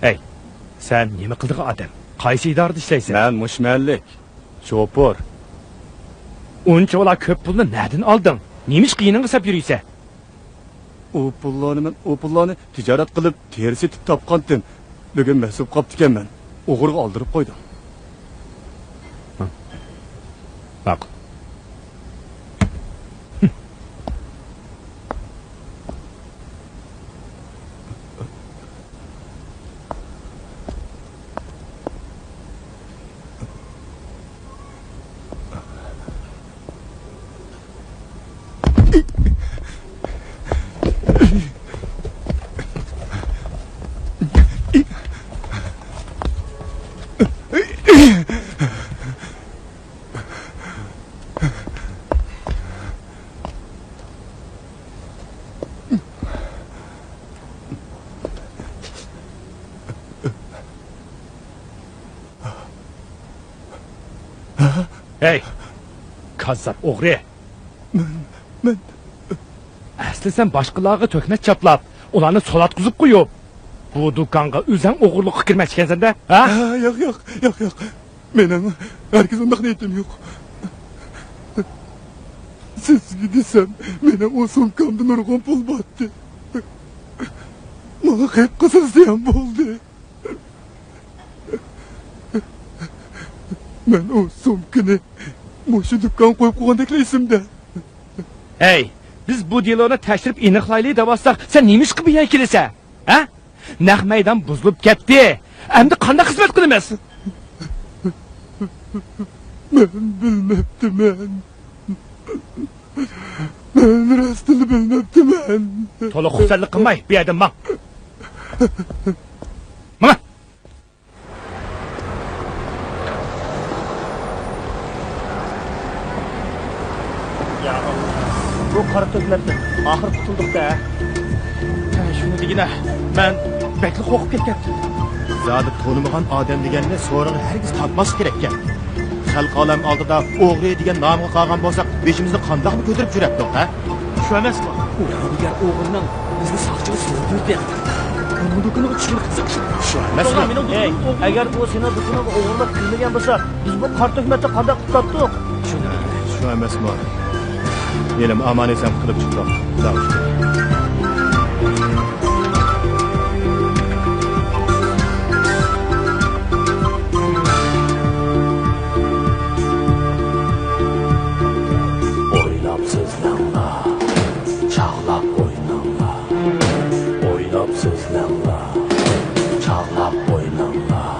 ھەي، سەن نېمە قىلىدىغان ئادەم؟ قايسى ئىدارىدە ئىشلەيسەن؟ مەن مۇشۇ مەھەللىك. شوپۇر. ئۇنچىۋالا كۆپ پۇلنى نەدىن ئالدىڭ؟ نېمىشقا يېنىڭغا ساپ يۈرۈيسەن؟ ئۇ پۇللارنى مەن، ئۇ پۇللارنى تىجارەت قىلىپ، تېرە سېتىپ تاپقانتىم. بۈگۈن مەس بولۇپ قاپتىكەنمەن. ئوغرىغا ئالدۇرۇپ قويدۇم. ماقۇل. ھەي، كاززاپ ئوغرى! مەن، مەن. ئەسلى سەن باشقىلارغا تۆھمەت چاپلاپ، ئۇلارنى سولاتقۇزۇپ قويۇپ، بۇ دۇكانغا ئۆزۈڭ ئوغرىلىققا كىرمەكچىكەنسەن-دە، ھە؟ ھە، ياق، ياق، ياق، ياق. مېنىڭ ھەرگىز ئۇنداق نىيىتىم يوق. سىزگە دېسەم، مېنىڭ ئۇ سومكامدا نۇرغۇن پۇل بارتتى. ماڭا قېلىپ قالسا زىيان بولدى. مەن ئۇ سومكىنى مۇشۇ دۇكان قويۇپ قويغاندەكلا ئېسىمدە. ھەي، بىز بۇ دېلونى تەكشۈرۈپ ئېنىقلايلى دەۋاتساق، سەن نېمىشقا بۇ يەرگە كېلىسەن؟ ھە؟ نەق مەيدان بۇزۇلۇپ كەتتى. ئەمدى قانداق خىزمەت قىلىمىز؟ مەن بىلمەپتىمەن. مەن راستىنلا بىلمەپتىمەن. تولا خۇپسەنلىك قىلماي، بۇ يەردىن ماڭ. ماڭە! يا ئاللا، بۇ قارا تۆھمەتتىن ئاخىر قۇتۇلدۇق-دە. ھە، شۇنى دېگىنە، مەن بەكلا قورقۇپ كەتكەن. زادى تونۇمىغان ئادەم دېگەننى سورۇنغا ھەرگىز تارتماسلىق كېرەككەن. خەلق ئالەم ئالدىدا ئوغرى دېگەن نامغا قالغان بولساق، بېشىمىزنى قانداقمۇ كۆتۈرۈپ يۈرەتتۇق، ھە؟ شۇ ئەمەسمۇ؟ ئۇ ھەيدىگەر ئوغرىنىڭ بىزنى ساقچىغا سوزدۇردى. ئۇنىڭ دۇكىنىغا چۈشۈرۈپ قىزىقىش. شۇ ئەمەسمۇ؟ ھەي، ئەگەر ئۇ سېنىڭ دۇكىنىڭغا ئوغرىلىق كىرمىگەن بولسا، بىز بۇ قارا تۆھمەتنى قانداق قۇتقاتتۇق؟ شۇ ئەمەسمۇ؟ ھېلىم ئامان-ئېسەن قۇتۇلۇپ چىقتۇق. ئويلاپ سۆزلەڭلار، چاغلاپ ئويناڭلار. ئويلاپ سۆزلەڭلار، چاغلاپ ئويناڭلار.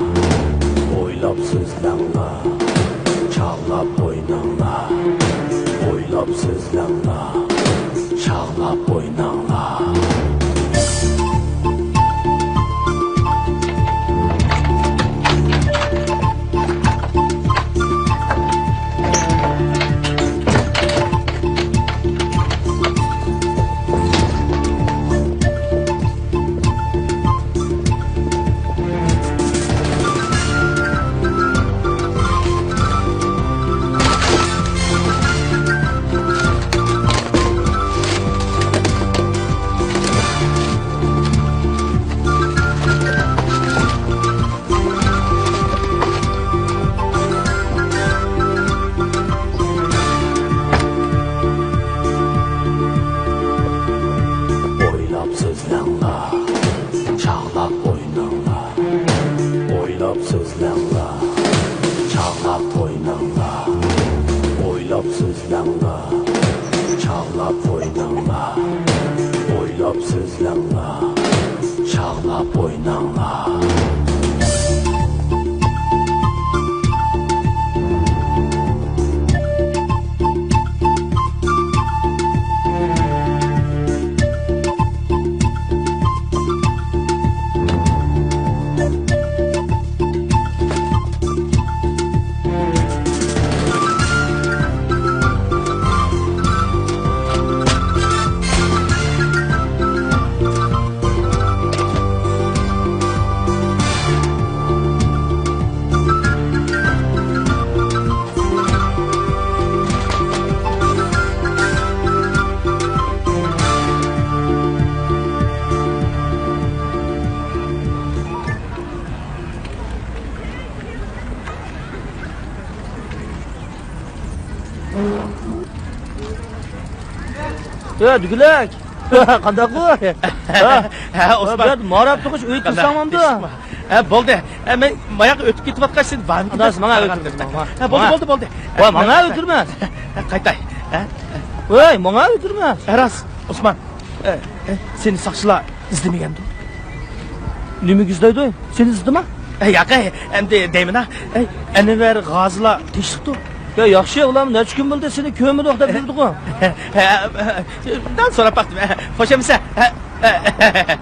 ئويلاپ سۆزلەڭلار، چاغلاپ ئويناڭلار. ئويلاپ سۆزلەڭلار، چاغلاپ ئويناڭلار. سۆزلەڭلار، چاغلاپ ئويناڭلار، ئويلاپ سۆزلەڭلار، چاغلاپ ئويناڭلار، ئويلاپ سۆزلەڭلار، چاغلاپ ئويناڭلار. ئە، دۈگىلەك! قانداق بۇ؟ ھە، ھە، ئوسمان. بۇ يەردە ماراپ تۇرغۇچ ئۆي قىلساڭ بولامدۇ؟ ھە، بولدى. ھە، مەن ماياققا ئۆتۈپ كېتىۋاتقاچ، سېنى ۋايىمغا ئاداش، ماڭا ئۆتۈرمە. ھە، بولدى، بولدى، بولدى. ۋاي، ماڭا ئۆتۈرمە. قايتاي. ھە؟ ۋاي، ماڭا ئۆتۈرمە. راست، ئوسمان. ئە، ئە، سېنى ساقچىلار ئىزدىمىگەندۇ؟ نېمىگە ئىزدەيدۇ؟ سېنى ئىزدىدىما؟ ئە، ياق، ئە، ئەمدى دەيمەن-ھە. ئەي، ئەنۋەر غازىلار تىنچلىقتۇ؟ يا، ياخشى، ئۇلار نەچچە كۈن بولدى سېنى كۆرمىدۇق دەپ يۈردىغۇ. ھە، ھە، دەل سوراپ باقتىم. ھە، خوش ئەمىسە. ھە، ھە.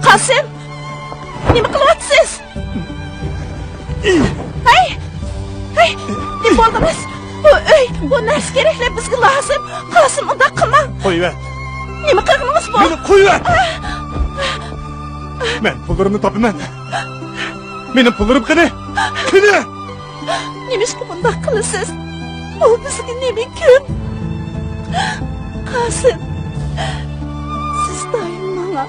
قاسىم! نېمە قىلىۋاتىسىز؟ ھەي! ھەي! نېمە بولدىڭىز؟ بۇ ئۆي، بۇ نەرسە كېرەكلەر بىزگە لازىم. قاسىم، ئۇنداق قىلماڭ. قويۇۋەت! نېمە قىلغىنىڭىز بۇ؟ مېنى قويۇۋەت! مەن پۇللىرىمنى تاپىمەن. مېنىڭ پۇللىرىم قېنى؟ قېنى؟ نېمىشقا بۇنداق قىلىسىز؟ ئۇ بىزگە نېمە كۈن؟ قاسىم، سىز دائىم ماڭا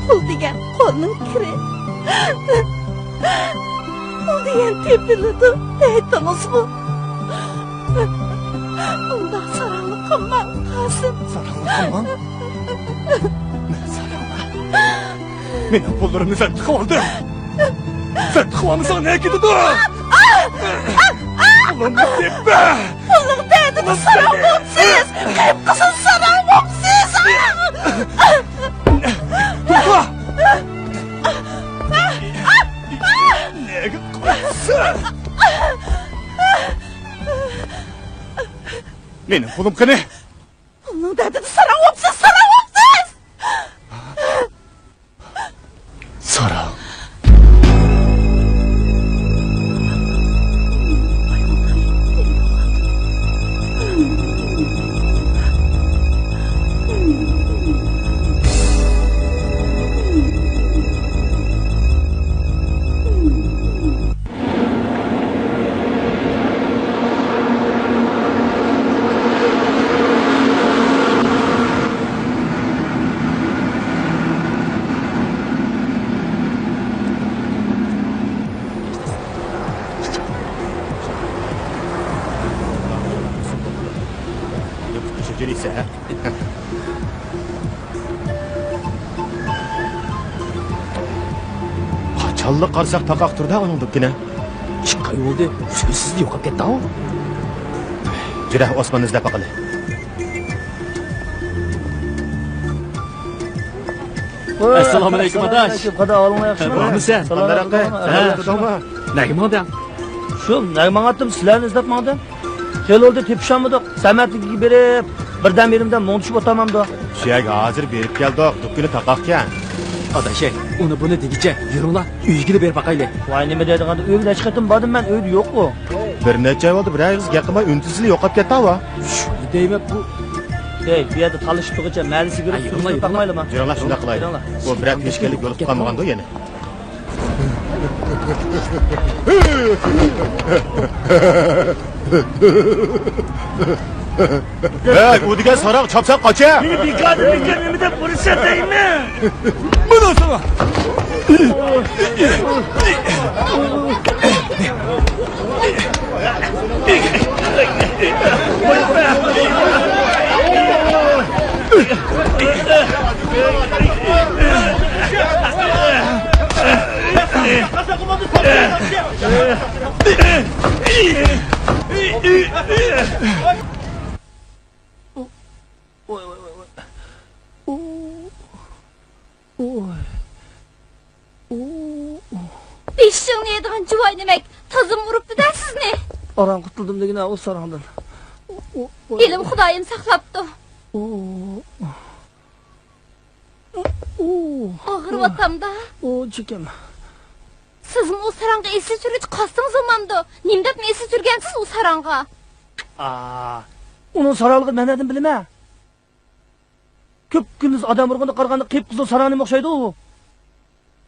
پۇل دېگەن قولنىڭ كىرى، پۇل دېگەن تېپىلىدۇ دەيتتىڭىزغۇ؟ ئۇنداق ساراڭلىق قىلماڭ، قاسىم. ساراڭلىق قىلماڭ؟ مەن ساراڭلىق؟ مېنىڭ پۇللىرىمنى سەن تىقىۋالدىڭ. سەن تىقىۋالمىساڭ نە كېتىدۇ؟ پۇلۇمنى تېپە! پۇلنىڭ دەردىدە ساراڭ بوپسىز! قىپقىزىل ساراڭ بوپسىز! توختا! نەگە قاچىسەن؟ مېنىڭ پۇلۇم قېنى؟ پۇلنىڭ دەردىدە ساراڭ بوپسىز، ساراڭ بوپسىز! ساراڭ. قاچانلا قارىساق تاقاق تۇردا ئۇنىڭ دۇكىنى. ئىككى ئاي بولدى، سۆزسىز يوقاپ كەتتى-ھاۋ. يۈرە، ئوسماننى ئىزدەپ باقىلى. ئەسسالامۇئەلەيكۇم، ئاداش. قادا، ئەھۋالىڭلار ياخشىمۇ؟ بارمۇسەن؟ سالام ئەلەيكۇم. ھە. نەگە ماڭدىڭ؟ شۇ، نەگە ماڭاتتىم، سىلەرنى ئىزدەپ ماڭدىم. خېلى بولدى، تېپىشالمىدۇق. سەمەتلىككە بېرىپ، بىردەم يېرىمدە مۇڭدىشىپ ئولتۇرمامدۇ؟ شۇ يەرگە ھازىر بېرىپ كەلدۇق، دۇكىنى تاقاقكەن. ئاداش، ئۇنى بۇنى دېگۈچە، يۈرۈڭلار، ئۆيگىلا بېرىپ باقايلى. ۋاي، نېمە دەيدىغاندا، ئۆيگە نەچچە قېتىم باردىم مەن، ئۆيدە يوققۇ. بىر نەچچە ئاي بولدى، بىرەر ئېغىز گەپ قىلماي، ئۈن-تىنسىزلا يوقاپ كەتتى ھاۋا. شۇنى دەيمەن، بۇ. ھەي، بۇ يەردە تالىشىپ تۇرغۇچە مەلىسى كىرىپ، ھە، يۈرۈڭلار، سۈرۈشتۈرۈپ يۈرۈڭلار. باقمايلىما؟ يۈرۈڭلار، شۇنداق قىلايلى. يۈرۈڭلار. بۇ بىرەر تېشكەللىك يولۇقۇپ قالمىغاندۇ يەنە؟ ھەي، ئۇ دېگەن ساراڭ چاپسان قاچە! مېنى بىكاردىن بىكار نېمە دەپ ئۇرۇشسەن دەيمەن؟ مانا ساڭا! ۋوي، ۋوي، ۋوي، ۋوي. ئۇ، ئۇ، ئۇ، ئۇ. بېشىڭنى يەيدىغان جۇۋاي نېمەك، تازىمۇ ئۇرۇپتۇ-دە سىزنى. ئاران قۇتۇلدۇم دېگىنە ئۇ ساراڭدىن. ئۇ، ئۇ، ئۇ. ئىلىم خۇدايىم ساقلاپتۇ. ئۇ، ئۇ، ئۇ. ئاغرىۋاتامدا. ئۇ، چېكىم. سىزمۇ ئۇ ساراڭغا ئېسىل چۈشۈرگۈچ قاستىڭىز بولمامدۇ؟ نېمە دەپمۇ ئېسىل چۈشۈرگەنسىز ئۇ ساراڭغا؟ ئا، ئۇنىڭ ساراڭلىقىنى مەن نەدىن بىلىمەن؟ كۈپكۈندۈز ئادەم ئۇرغىنىغا قارىغاندا قىپقىزىل ساراڭ نېمە ئوخشايدۇ ئۇ؟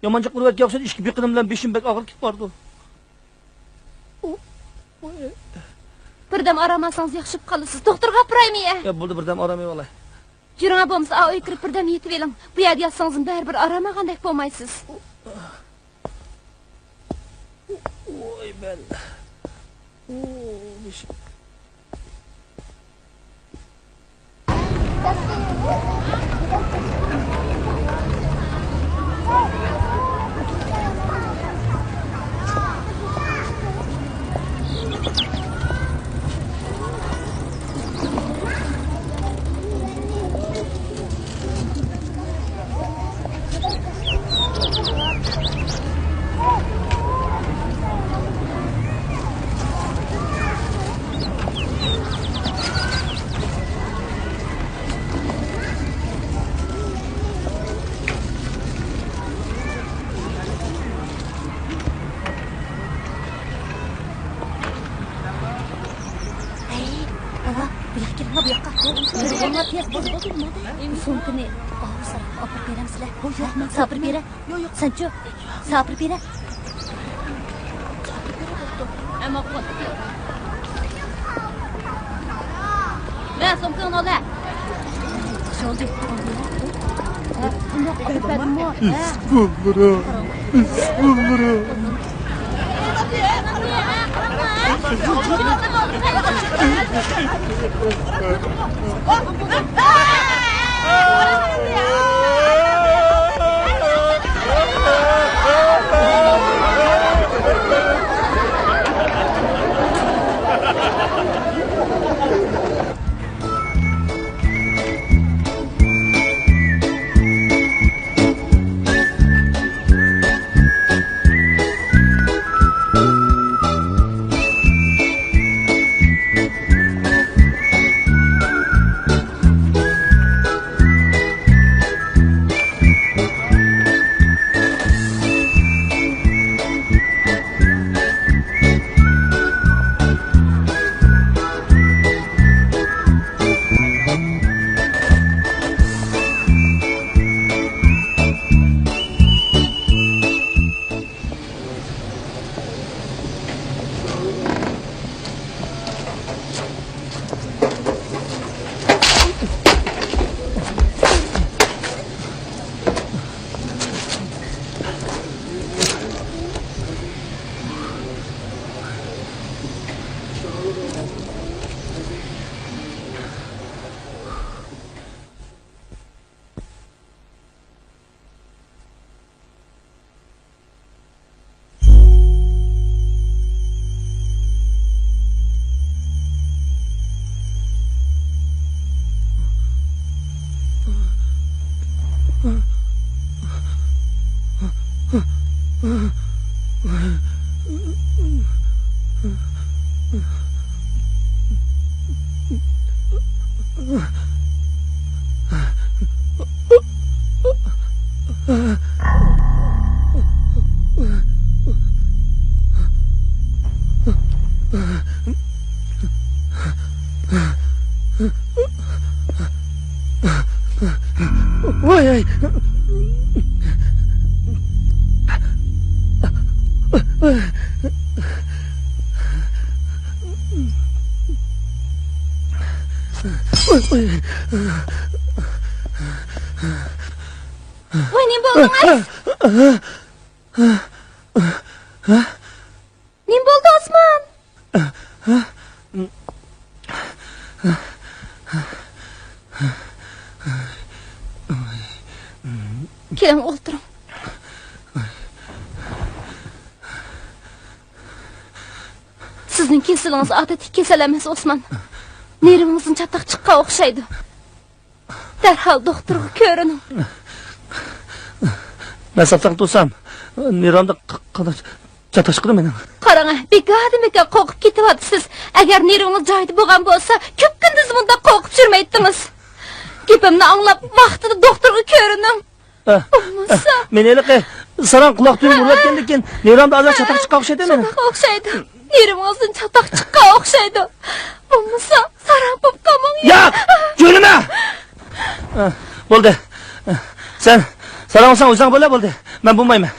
يامان جىق ئۇرۇۋەتكەن ئوخشايدۇ، ئىككى بېقىنىم بىلەن بېشىم بەك ئاغرىپ كېتىپ بارىدۇ. ئۇ، ئۇ، ئە. بىردەم ئارام ئالسىڭىز ياخشى بولۇپ قالىسىز. دوختۇرغا ئاپىرايمۇ يە؟ يا، بولدى، بىردەم ئارام ئېلىۋالاي. يۈرۈڭە، بولمىسا ئاۋۇ ئۆيگە كىرىپ بىردەم يېتىۋېلىڭ. بۇ يەردە ياتسىڭىزمۇ بەرىبىر ئارام ئالغاندەك بولمايسىز. ۋوي، بەل. ئۇ، بېشىم. ھەي، ئاۋا، بۇ ياققا كېلىڭلار، بۇ ياققا. بولدى، بولدى، بولدى، بولدى، بولدى. سومكىنى ئاۋۇ ساراڭغا ئاپىرىپ بېرەمسىلەر؟ ياق، ياق، سەن ئاپىرىپ بېرە. ياق، ياق. سەنچۇ؟ سەن ئاپىرىپ بېرە. ھە، ماقۇل. مە، سومكىڭنى ئال، ھە. ئىسكۇللىرى، ئىسكۇللىرى. ۋاي، ۋاي. ۋاي، نېمە بولدىڭىز؟ نېمە بولدى، ئوسمان؟ كېلىڭ، ئولتۇرۇڭ. سىزنىڭ كېسىلىڭىز ئادەتتىكى كېسەل ئەمەس، ئوسمان. نېرۋىڭىزدىن چاتاق چىققان ئوخشايدۇ. دەرھال دوختۇرغا كۆرۈنۈڭ. مەن ساپ ساقىت بولسام، نېرۋامدا ق-، قانداق چاتاق چىقىدۇ مېنىڭ؟ قاراڭ، بىكاردىن بىكار قورقۇپ كېتىۋاتىسىز. ئەگەر نېرۋىڭىز جايىدا بولغان بولسا، كۈپكۈندۈز مۇنداق قورقۇپ يۈرمەيتتىڭىز. گېپىمنى ئاڭلاپ، ۋاقتىدا دوختۇرغا كۆرۈنۈڭ. ئە، بولمىسا ئە، مېنى ھېلىقى ساراڭ قۇلاق تۈۋىگە ئۇرۇۋەتكەندىن كېيىن نېرۋامدا ئازراق چاتاق چىققان ئوخشايدۇ مېنىڭ. شۇنداق ئوخشايدۇ. نېرۋىڭىزدىن چاتاق چىققان ئوخشايدۇ. بولمىسا ساراڭ بولۇپ قالماڭ. ياق، جۆيلىمە! ئە، بولدى. ئە، سەن ساراڭ بولساڭ ئۆزۈڭ بولە، بولدى. مەن بولمايمەن.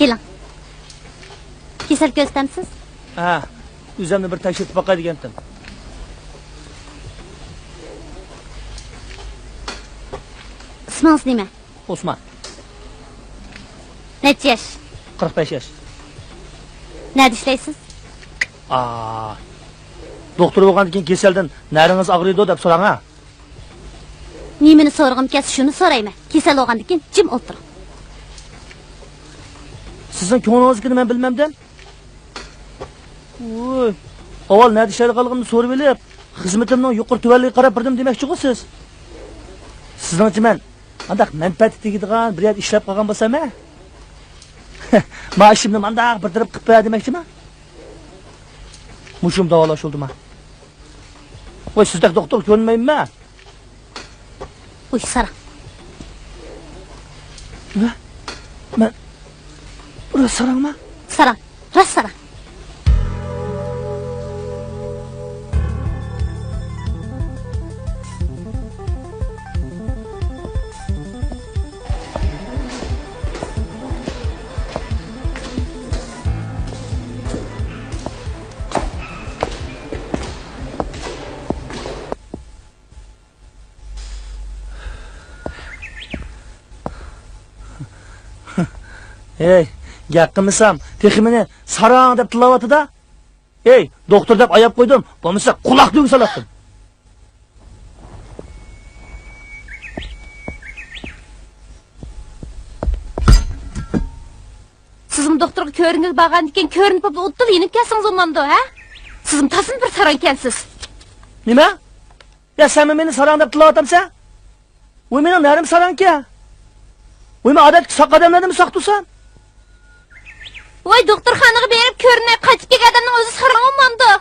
كېلىڭ. كېسەل كۆزىتەمسىز؟ ھە، ئۆزۈمنى بىر تەكشۈرتۈپ باقاي دېگەنتىم. ئىسمىڭىز نېمە؟ ئوسمان. نەچچە ياش؟ قىرىق بەش ياش. نەدە ئىشلەيسىز؟ ئا، دوختۇر بولغاندىن كېيىن كېسەلدىن نەرىڭىز ئاغرىيدۇ دەپ سوراڭ ھە. نېمىنى سورىغۇم كەلسە شۇنى سورايمەن. كېسەل بولغاندىن كېيىن جىم ئولتۇرۇڭ. سىزنىڭ كۆڭلىڭىزدىكىنى مەن بىلمەمدىم. ۋوي، ئاۋۋال نەدە ئىشلەيدىغانلىقىمنى سورىۋېلىپ، خىزمىتىمنىڭ يۇقىرى تۆۋەنلىكىگە قاراپ بەردىم دېمەكچىغۇ سىز؟ سىزنىڭچە مەن قانداق مەنپەئەتكە تېگىدىغان بىر يەردە ئىشلەپ قالغان بولسام ھە؟ مائاشىمنى مانداق بىر تەرەپ قىلىپ بەر دېمەكچىما؟ مۇشۇم داۋالاش بولدىما؟ ۋاي، سىزدەك دوختۇرغا كۆرۈنمەيمەن. ۋۇي، ساراڭ. نېمە؟ مەن راست ساراڭما؟ ساراڭ، راست ساراڭ. ھەي، گەپ قىلمىسام، تېخى مېنى ساراڭ دەپ تىللاۋاتىدۇ. ھەي، دوختۇر دەپ ئاياپ قويدۇم، بولمىسا قۇلاق تۈۋىگە سالاتتىم. سىزمۇ دوختۇرغا كۆرۈنگىلى بارغاندىكىن، كۆرۈنۈپ بولۇپلا ئۇدۇل يېنىپ كەلسىڭىز بولمامدۇ، ھە؟ سىزمۇ تازىمۇ بىر ساراڭ ئىكەنسىز. نېمە؟ يا، سەنمۇ مېنى ساراڭ دەپ تىللاۋاتامسەن؟ ۋوي، مېنىڭ نەرىم ساراڭكەن. ۋوي، مەن ئادەتتىكى ساق ئادەملەردىنمۇ ساق تۇرسام؟ ۋاي، دوختۇرخانىغا بېرىپ كۆرۈنەي، قايتىپ كەلگەن ئادەمنىڭ ئۆزى ساراڭ بولمامدۇ؟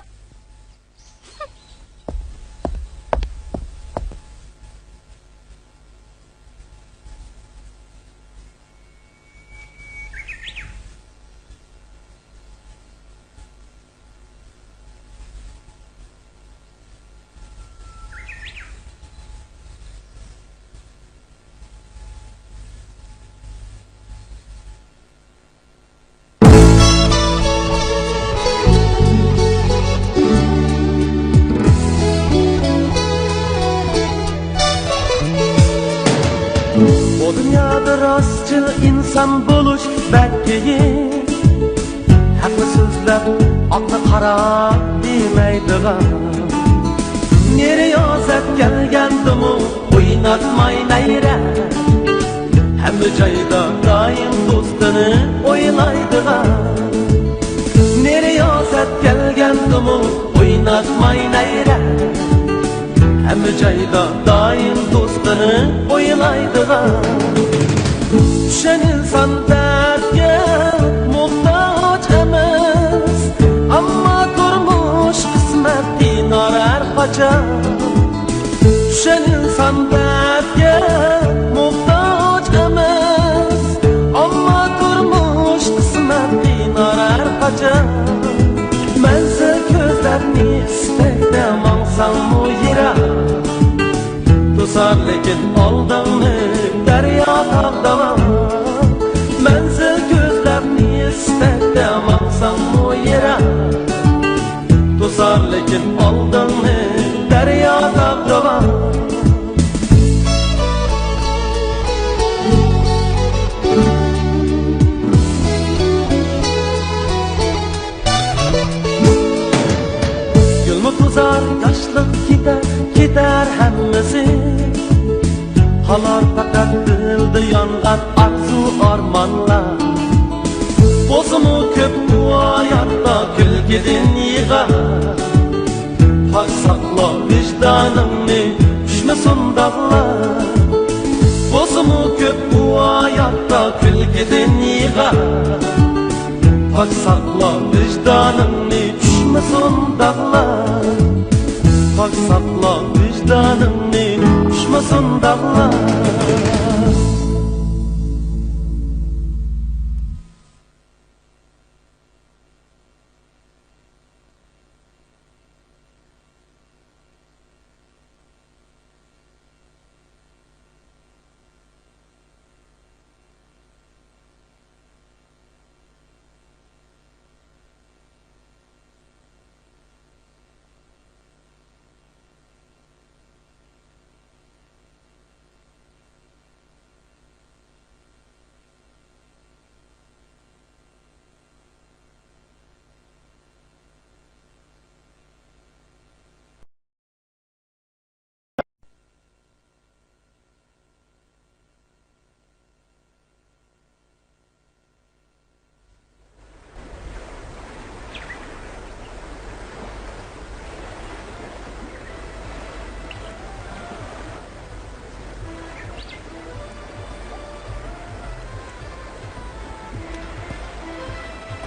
بۇ دۇنيادا راستچىل ئىنسان بولۇش بەك قىيىن. ھەقنى سۆزلەپ، ئاقنى قارا دېمەيدىغان، نېرى يازەپ كەلگەندىمۇ ئويناتماي نەيرە. ھەممە جايدا دائىم دوستىنى ئويلايدىغان، نېرى يازەپ كەلگەندىمۇ ئويناتماي نەيرە. ھەممە جايدا دائىم دوستىنى ئويلايدىغان. چۈشەن ئىنسان دەردكە موھتاج ئەمەس، ئەمما تۇرمۇش قىسمەت قىينار ھەر قاچان. چۈشەن ئىنسان دەردكە موھتاج ئەمەس، ئەمما تۇرمۇش قىسمەت قىينار ھەر قاچان. مەنزىل كۆزلەپ نېمە ئىستەكتە ماڭساڭمۇ يىراق، توسار لېكىن ئالدىڭنى دەريا تاغ داۋان. مەنزىل كۆزلەپ نېمە ئىستەكتە ماڭساڭمۇ يىراق، توسار لېكىن ئالدىڭنى دەريا تاغ داۋان. گۈلمۇ توزار، ياشلىق كېتەر، كېتەر ھەممىسى. قالار پەقەت دىلدا يانغان ئارزۇ ئارمانلار. بولسىمۇ كۆپ بۇ ھاياتتا كۈلكىدىن يىغا. پاك ساقلا ۋىجدانىڭنى، چۈشمىسۇن داغلار. بولسىمۇ كۆپ بۇ ھاياتتا كۈلكىدىن يىغا. پاك ساقلا ۋىجدانىڭنى، چۈشمىسۇن داغلار. پاك ساقلا ۋىجدانىڭنى، چۈشمىسۇن داغلار.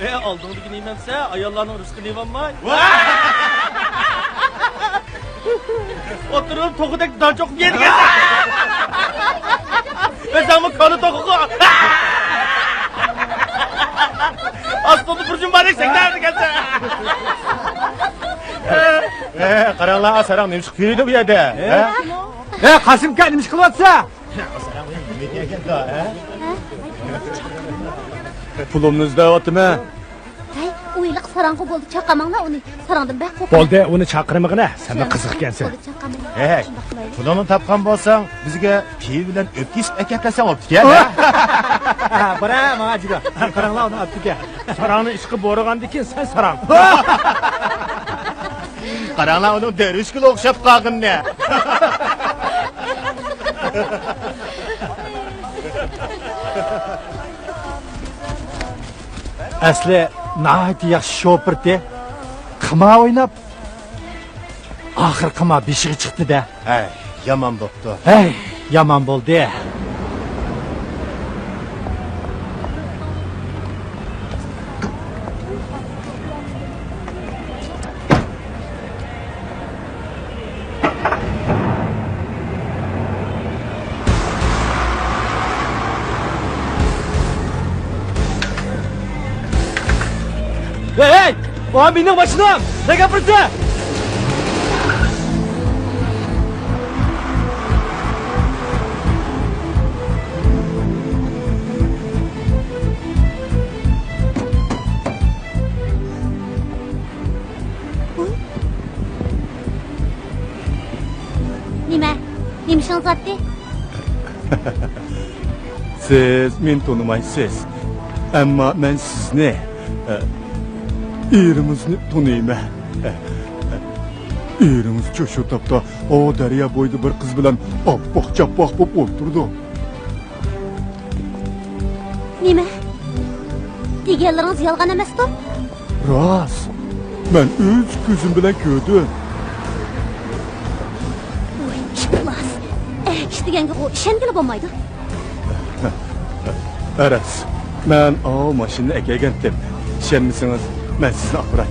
ئە، ئالدىڭدىكى نېمەمسە، ئاياللارنىڭ رىزقىنى يېۋالماي. ئولتۇرۇپ توخۇدەك دان چوقۇپ يەيدىكەنسەن. ئۆزۈڭمۇ كالا توخۇغۇ. ئاستىڭدا بىر جۈمباردەك سەكرەيدىكەنسەن. ئە، قاراڭلار، ساراڭ نېمە ئىش قىلىۋېرىدۇ بۇ يەردە؟ ئە؟ ئە، قاسىمكا، نېمە ئىش قىلىۋاتىسەن؟ پۇلۇمنى ئىزدەۋاتىمەن. ھەي، ئۇ ھېلىقى ساراڭغۇ بولدى، چاقاماڭلار ئۇنى. ساراڭدىن بەك قورقىدۇ. بولدى، ئۇنى چاقىرمىغىنە، سەنمۇ قىزىق ئىكەنسەن. بولدى، چاقاماڭلار. ھەي، شۇنداق قىلايلى. پۇلۇڭنى تاپقان بولساڭ، بىزگە پىۋا بىلەن ئۆپكە ئېسىپ ئەكەپ بەرسەڭ بوپتىكەن، ھە؟ بارە، ماڭا جىگا. قاراڭلار، ئۇنى ئاپتىكەن. ساراڭنى ئىشقا بورىغاندىكىن سەن ساراڭ. قاراڭلار، ئۇنىڭ دەرۋىشكىلا ئوخشاپ قالغىنىنى. ئەسلى ناھايىتى ياخشى شوپۇرتى. قىمار ئويناپ، ئاخىرى قىمار بېشىغا چىقتى-دە. ھەي، يامان بوپتۇ. ھەي، يامان بولدى. ھەي، ھەي! ئۇ مېنىڭ ماشىنام! نەگە ئاپىرىسەن؟ نېمە؟ نېمە ئىشىڭىز بارتتى؟ سىز مېنى تونۇمايسىز. ئەمما مەن سىزنى، ئە، ئېرىڭىزنى تونۇيمەن. ئە، ئە، ئېرىڭىزچۇ شۇ تاپتا ئاۋۇ دەريا بويىدا بىر قىز بىلەن ئاپپاق-چاپپاق بولۇپ ئولتۇرىدۇ. نېمە؟ دېگەنلىرىڭىز يالغان ئەمەستۇ؟ راست. مەن ئۆز كۆزۈم بىلەن كۆردۈم. ۋاي ئىپلاس! ئەكىش دېگەنگىغۇ ئىشەنگىلى بولمايدۇ. راست. مەن ئاۋۇ ماشىنىنى ئەكەلگەنتىم. ئىشەنمىسىڭىز، مەن سىزنى ئاپىراي.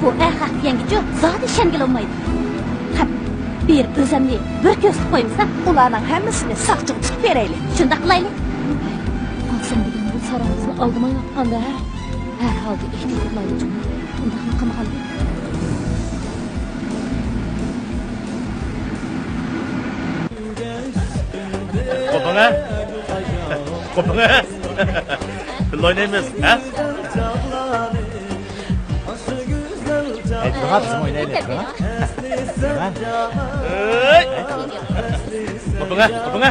بۇ ئەخمەق دېگەنگىچۇ زادى ئىشەنگىلى بولمايدۇ. قەپ، بېرىپ ئۆزەمنى بىر كۆرسىتىپ قويمىسام. ئۇلارنىڭ ھەممىسىنى ساقچىغا تۇتۇپ بېرەيلى. شۇنداق قىلايلى. ئا، سەن دېگەن بۇ ساراڭ قىزنى ئالدىمايلا ئاندا ھە. ھەر ھالدا ئېھتىيات قىلايلى جۇمۇ. ئۇنداقمۇ قىلمىغاندى. قوپۇڭە! قوپۇڭە! بىللە ئوينايمىز، ھە؟ ھەي، تۇرۇڭا، بىزمۇ ئوينايلى، تۇرۇڭا. ھەي! قوپۇڭە! قوپۇڭە!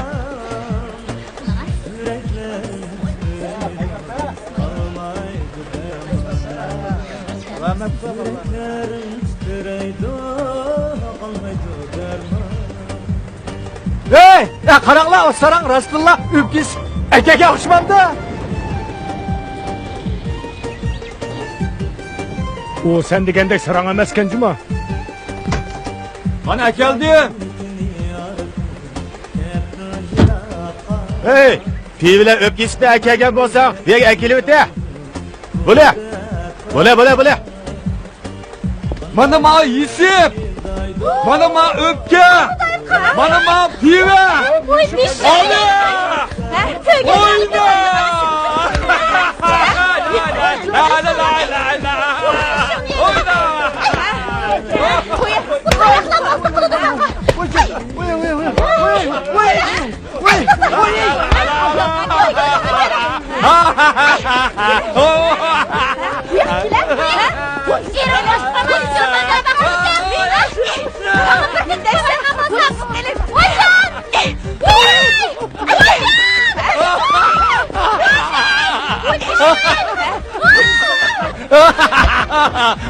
ھەي، يا قاراڭلار، ئۇ ساراڭ راستتىنلا ئۆپكىسى ئەكەگە ئوخشىمامدۇ؟ ئۇ سەن دېگەندەك ساراڭ ئەمەسكەن جۇما. مانا ئەكەلدىم. ھەي، پىۋىلەر ئۆپكىسىدە ئەكەلگەن بولساڭ، بۇ يەرگە ئەكېلىۋېتە. بولە. بولە، بولە، بولە. مانا ماڭا يېسىپ. مانا ماڭا ئۆپكە. مانا ماڭا پىۋە. ئانا! ئوينا! لا، لا، لا، لا، لا. ئوينا!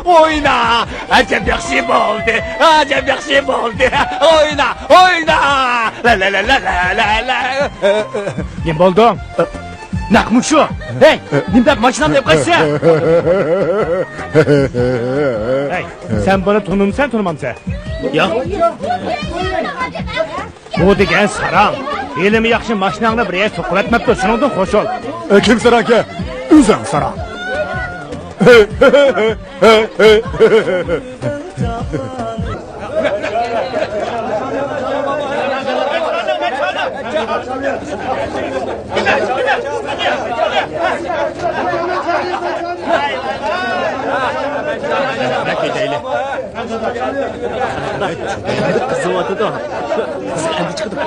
ئوينا! ئەجەب ياخشى بولدى! ئەجەب ياخشى بولدى! ئوينا! ئوينا! لا، لا، لا. نېمە بولدۇڭ؟ نەق مۇشۇ! ھەي، نېمە دەپ ماشىنامنى ئېلىپ قاچىسەن؟ ھەي، سەن بۇنى تونۇمسەن، تونۇمامسەن؟ ياق. بۇ دېگەن ساراڭ. ھېلىمۇ ياخشى ماشىناڭنى بىر يەرگە سوقۇۋەتمەپتۇ، چۈشىنىڭدۇ، خوشۇل. ئە، كىم ساراڭكەن؟ ئۆزۈڭ ساراڭ. قىزىۋاتىدۇ. قىزىق ئەمدى چىقىدۇ.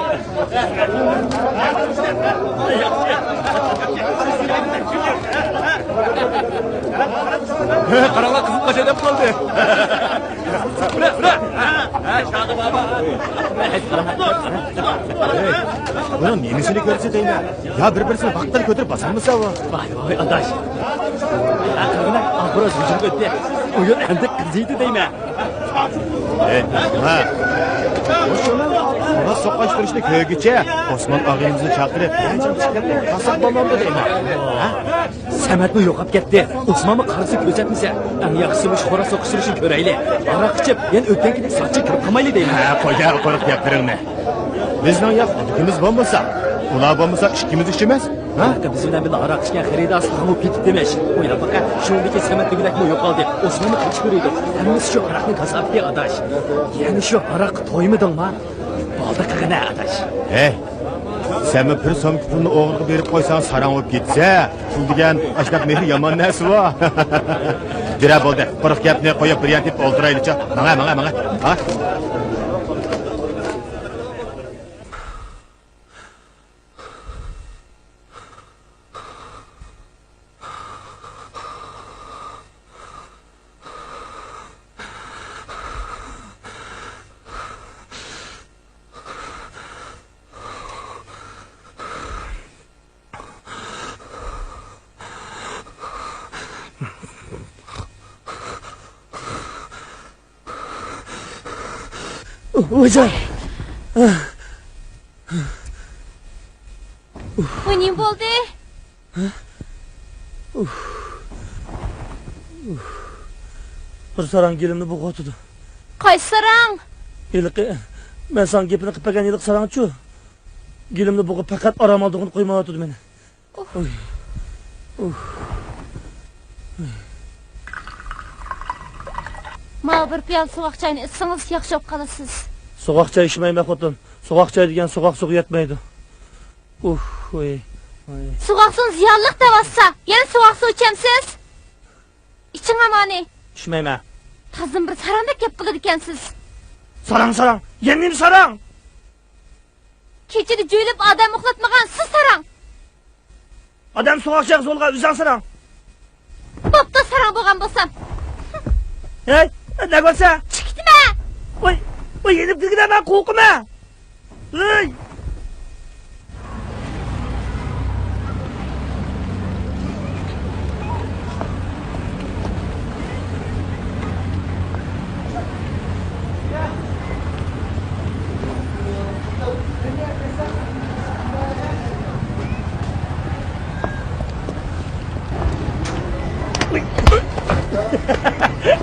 قاراڭلار، قىزىل قاچا دەپ قالدى. بۇنىڭ نېمىسىنى كۆرسە دەيمەن؟ يا بىر-بىرسىنى ۋاقتىدا كۆتۈرۈپ باسالمىسا ئۇ. ۋاي ۋاي ئاداش. قىلغىنە ئابراز ھۇجۇم ئۆتتى. ئويۇن ئەمدى قىزىيدۇ دەيمەن. ئەي، ھە. مۇشۇنىڭ ئاۋاز سوقۇشتۇرۇشنى كۆرگۈچە ئوسمان ئاغىنىمىزنى چاقىرىپ، قاساپ بولمامدۇ دەيمەن. ھە؟ سەمەتمۇ يوقاپ كەتتى. ئوسمانمۇ قارىسى كۆرسەتمىسە، ئەڭ ياخشىسى مۇشۇ خوراز سوقۇشتۇرۇشنى كۆرەيلى. ھاراق ئىچىپ، يەنە ئۆتكەنكىدەك ساقچى كۆپ قىلمايلى دەيمەن. ھە، قويە قۇرۇق گەپلىرىڭنى. بىزنىڭ يا خوتۇنىمىز بولمىسا، ئۇلار بولمىسا ئىككىمىز ئىچىمىز. ھە؟ بىز بىلەن بىللە ھاراق ئىچكەن خېرىدار ساڭا بولۇپ كېتىپتىمىش. ئويلاپ باقە، شۇندىكى سەمەت دېگۈدەكمۇ يوقالدى. ئوسمانمۇ قېچىپ يۈرىدۇ. ھەممىسى شۇ ھاراقنىڭ كاساپىتى، ئاداش. يەنە شۇ ھاراققا تويمىدىڭما؟ بولدى قىلغىنە، ئاداش. ھەي، سەنمۇ بىر سومكا پۇلنى ئوغرىغا بېرىپ قويساڭ، ساراڭ بولۇپ كېتىسە. پۇل دېگەن ئاشۇنداق مېھىر يامان نەرسىۋۇ. جۈرە بولدى، قۇرۇق گەپنى قويۇپ، بىر يەردە ئولتۇرايلىچۇ. ماڭە، ماڭە، ماڭە. ھا؟ ۋايجان! بۇ نېمە بولدى؟ بىر ساراڭ گېلىمنى بوغۇۋاتىدۇ. قايسى ساراڭ؟ ھېلىقى، مەن ساڭا گېپىنى قىلىپ بەرگەن ھېلىقى ساراڭچۇ؟ گېلىمنى بوغۇپ پەقەت ئارام ئالىدىغىنى قويمايۋاتىدۇ مېنى. ئۇھ. ئۇھ. ماۋۇ بىر پىيالە سوغۇق چاينى ئىچسىڭىز ياخشى بولۇپ قالىسىز. سوغۇق چاي ئىچمەيمەن خوتۇن. سوغۇق چاي دېگەن سوغۇق سۇغا يەتمەيدۇ. ئۇھ، ۋاي، ۋاي. سوغۇق سۇ زىيانلىق دەۋاتسا، يەنە سوغۇق سۇ ئىچەمسىز؟ ئىچىڭ ئامانى. ئىچمەيمەن. تازىدىن بىر ساراڭدەك گەپ قىلىدىكەنسىز. ساراڭ، ساراڭ. يەنە نېمە ساراڭ؟ كېچىدە جۆيلۈپ ئادەم ئۇخلاتمىغان سىز ساراڭ. ئادەم سوغۇق چايغا زورلىغان ئۆزۈڭ ساراڭ. بوپتۇ، ساراڭ بولغان بولسام. ھەي، نەگە بارسا؟ چىقىتمە. ۋاي، ۋاي، يېنىپ كىرگىنە مەن قورقىمەن. ھەي.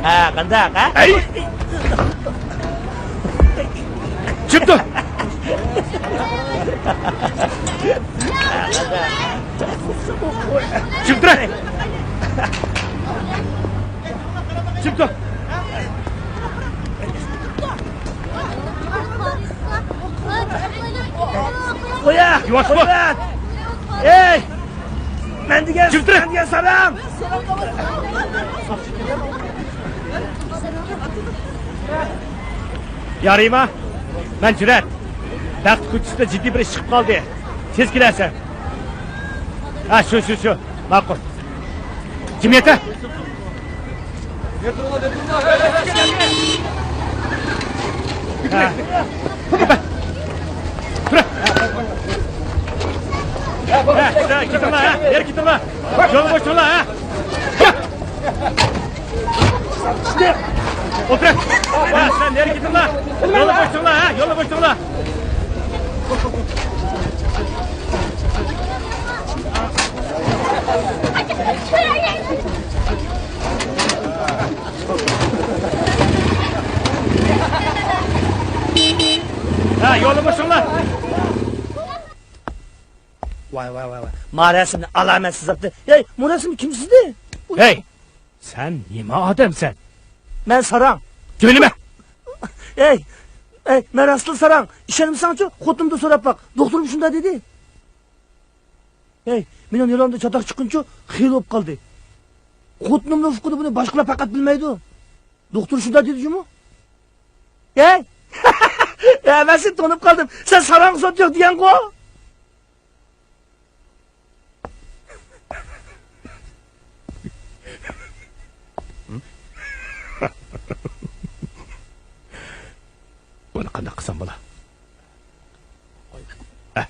ھە، قانداق، ھە؟ ئەي! چىپ تۇر! چىپ تۇر! چىپ تۇر! قويە! يۇۋاش بول! قويە! ئەي! مەن دېگەن، جىم تۇرۇڭ! مەن دېگەن ساراڭ! يارىما، مەن جۈرئەت. بەخت كوچىسىدا جىددىي بىر ئىش چىقىپ قالدى. تېز كېلەرسەن. ھە، شۇ، شۇ، شۇ. ماقۇل. جىم يېتە. ھە. تۇرە. ھە، سەن كېتىڭلار، ھە. نەرە كېتىڭلار. يولنى بوشىتىڭلار، ھە. ئولتۇر. ھە، سەن نەرە كېتىڭلار. يولنى بوشىتىڭلار، ھە. يولنى بوشىتىڭلار. ھە، يولنى بوشىتىڭلار. ۋاي، ۋاي، ۋاي، ۋاي. ما رەسىمنى ئالامەتسىز ئاپتۇ. ھەي، بۇ رەسىم كىم سىزدى؟ ھەي، سەن نېمە ئادەمسەن؟ مەن ساراڭ. جۆيلىمە! ھەي، ھەي، مەن راستلا ساراڭ. ئىشەنمىسەڭچۇ، خوتۇنۇمدىن سوراپ باق. دوختۇرۇم شۇنداق دېدى. ھەي، مېنىڭ يالامدا چاتاق چىققىنىچۇ خېلى بولۇپ قالدى. خوتۇنۇمنىڭ ئۇقىدۇ، بۇنى باشقىلار پەقەت بىلمەيدۇ. دوختۇر شۇنداق دېدى جۇمۇ. ھەي! ھە، مەن سېنى تونۇپ قالدىم. سەن ساراڭغا سوت يوق دېگەنغۇ؟ بۇنى قانداق قىلسام بولا؟ ھە.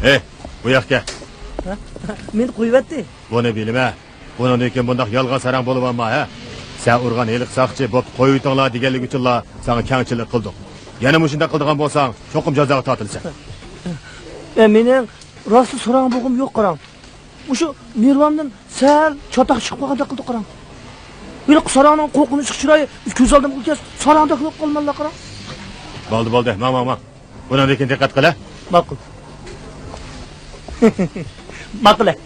ھەي، بۇ ياققا كەل. ھە؟ مېنى قويۇۋەتتى. بۇنى بىلىمە. بۇنىڭدىن كېيىن بۇنداق يالغان ساراڭ بولۇۋالما، ھە؟ سەن ئۇرغان ھېلىقى ساقچى بوپتۇ، قويۇۋېتىڭلار دېگەنلىكى ئۈچۈنلا ساڭا كەڭچىلىك قىلدۇق. يەنە مۇشۇنداق قىلىدىغان بولساڭ، چوقۇم جازاغا تارتىلىسەن. ئە، مېنىڭ راستلا سوراڭ بولغۇم يوق، قاراڭ. مۇشۇ نېرۋامدىن سەل چاتاق چىقىپ قالغاندەك قىلدى، قاراڭ. ھېلىقى ساراڭنىڭ قورقۇنچلۇق چىرايى كۆز ئالدىمغا كەلسە، ساراڭدەك بولۇپ قالىمەنلا، قاراڭ. بولدى، بولدى، ماڭ، ماڭ، ماڭ. بۇنىڭدىن كېيىن دىققەت قىل، ھە؟ ماقۇل. ماقۇل، ھە.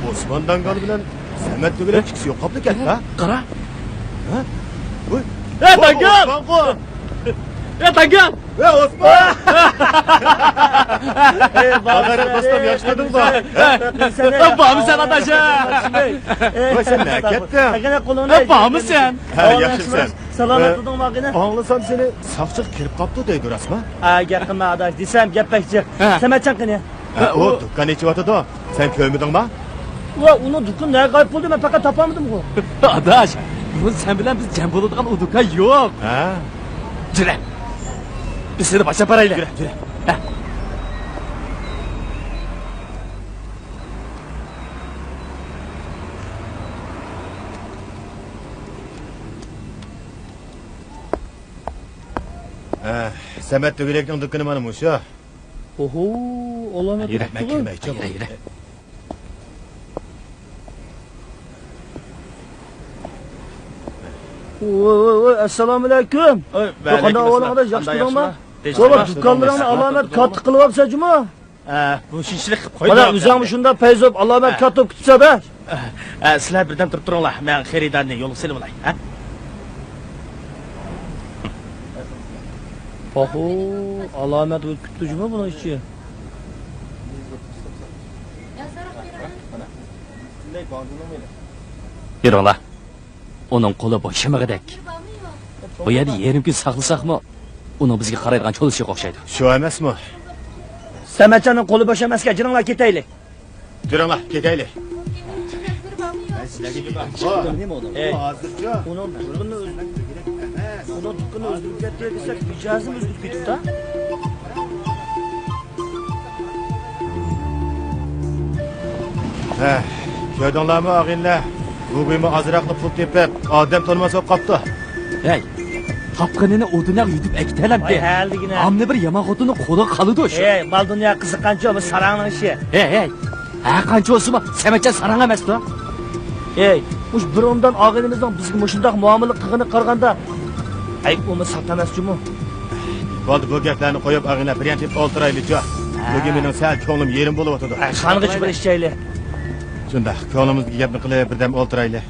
ئوسمان داڭگال بىلەن سەمەت تۆگىلەك ئىككىسى يوقاپلا كەتتى، ھە؟ قارا. ھە؟ ۋوي. ئە، داڭگال! ئوسمانغۇ! ئە، داڭگال! ئە، ئوسمان! ئەي، بارمىسەن، دوستۇم، ياخشىمۇ؟ ئە، بارمىسەن، ئاداش؟ ۋاي، سەن نەگە كەتتىڭ؟ ئە، بارمىسەن؟ ھە، ياخشىمۇسەن؟ سالامەتلىكىڭ بارغىنە؟ ئاڭلىسام سېنى ساقچىغا كىرىپ قاپتۇ دەيدۇ، راستمۇ؟ ھە، گەپ قىلما، ئاداش، دېسەم گەپ بەك جىق. ھە. سەمەتجان قېنى؟ ھە، ئۇ دۇكان ئېچىۋاتىدۇ. سەن كۆرمىدىڭما؟ ۋا، ئۇنىڭ دۇكىنى نەگە غايىب بولدى، مەن پەقەت تاپالمىدىمغۇ. ئاداش، بۇ سەن بىلەن بىز جەم بولىدىغان ئۇ دۇكان يوق. ھە. جۈرە. بىز سېنى باشلاپ بارايلى. جۈرە، جۈرە. ھە. ھە، سەمەت تۆگىلەكنىڭ دۇكىنى مانا مۇشۇ. ئوھو، ئالامەت يۈرە، مەن كىرمەيچۇ. يۈرە، يۈرە. ۋوي، ۋوي، ۋوي، ئەسسالامۇئەلەيكۇم. ۋوي، قانداق ئەھۋالىڭ، ئاداش، ياخشى تۇردۇڭما؟ ۋوي، دۇكانلىرىڭنى ئالامەت كاتتا قىلىۋاپسەن جۇمۇ. ئە، بۇ شۇنچىلىك قىلىپ قويدۇم. مانا ئۆزۈڭمۇ شۇنداق پەيزى بولۇپ، ئالامەت كاتتا بولۇپ كېتىپسەن-دە. ئە، سىلەر بىردەم تۇرۇپ تۇرۇڭلار، مەن خېرىدارنى يولغا سېلىۋالاي، ھە؟ ئاھۇ، ئالامەت ئۆتۈپ كېتىپتۇ جۇمۇ بۇنىڭ ئىچى. يۈرۈڭلار. ئۇنىڭ قولى بوشىمىغۇدەك. بۇ يەردە يېرىم كۈن ساقلىساقمۇ، ئۇنىڭ بىزگە قارايدىغان چولىسى يوق ئوخشايدۇ. شۇ ئەمەسمۇ؟ سەمەتجاننىڭ قولى بوش ئەمەسكەن، جېنىڭلار كېتەيلى. جۈرۈڭلار، كېتەيلى. ئەي، ئۇنىڭ دۇكىنىنى ئۆز-، ئۇنىڭ دۇكىنىنى ئۆزگەرتىپ كەتتى دېسەك، مىجەزىمۇ ئۆزگىرىپ كېتىپتۇ. ھە، كۆردۈڭلارمۇ ئاغىنىلەر؟ گۇگۇيمۇ ئازراقلا پۇل تېپىپ، ئادەم تونۇماس بولۇپ قاپتۇ. ھەي، تاپقىنىنى ئۇ دۇنياغا يۈدۈپ ئەكېتەلەمدى. ۋاي، ھەلىگىنە. ئامما بىر يامان خوتۇننىڭ قولىغا قالىدۇ شۇ. ھەي، مال دۇنيا قىزىققانچۇ، بۇ ساراڭنىڭ ئىشى. ھەي، ھەي، ھەر قانچە بولسىمۇ، سەمەتجان ساراڭ ئەمەستۇ. ھەي، مۇشۇ بىر ئومدان ئاغىنىمىزنىڭ بىزگە مۇشۇنداق مۇئامىلە قىلغىنىغا قارىغاندا، ئەيىب بولمىسا سات ئەمەس جۇمۇ. بولدى، بۇ گەپلەرنى قويۇپ، ئاغىنە، بىر يان تېپىپ ئولتۇرايلىچۇ. ھە. بۈگۈن مېنىڭ سەل كۆڭلۈم يېرىم بولۇۋاتىدۇ. ھە، خانغىچە بىر ئىچەيلى. شۇنداق، كۆڭلىمىزدىكى گەپنى قىلىپ، بىردەم ئولتۇرايلى.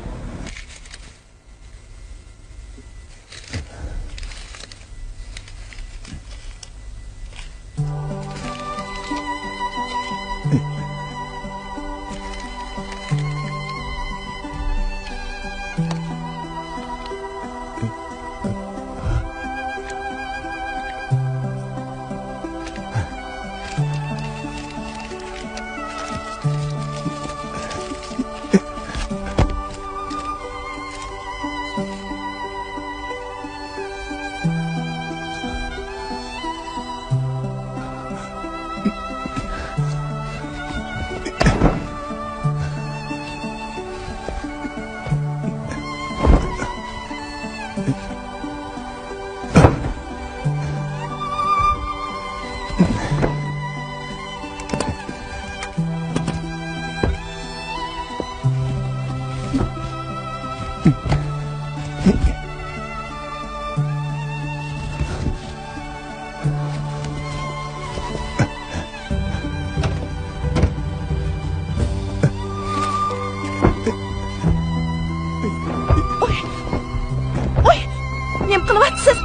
قىلىۋاتىسىز؟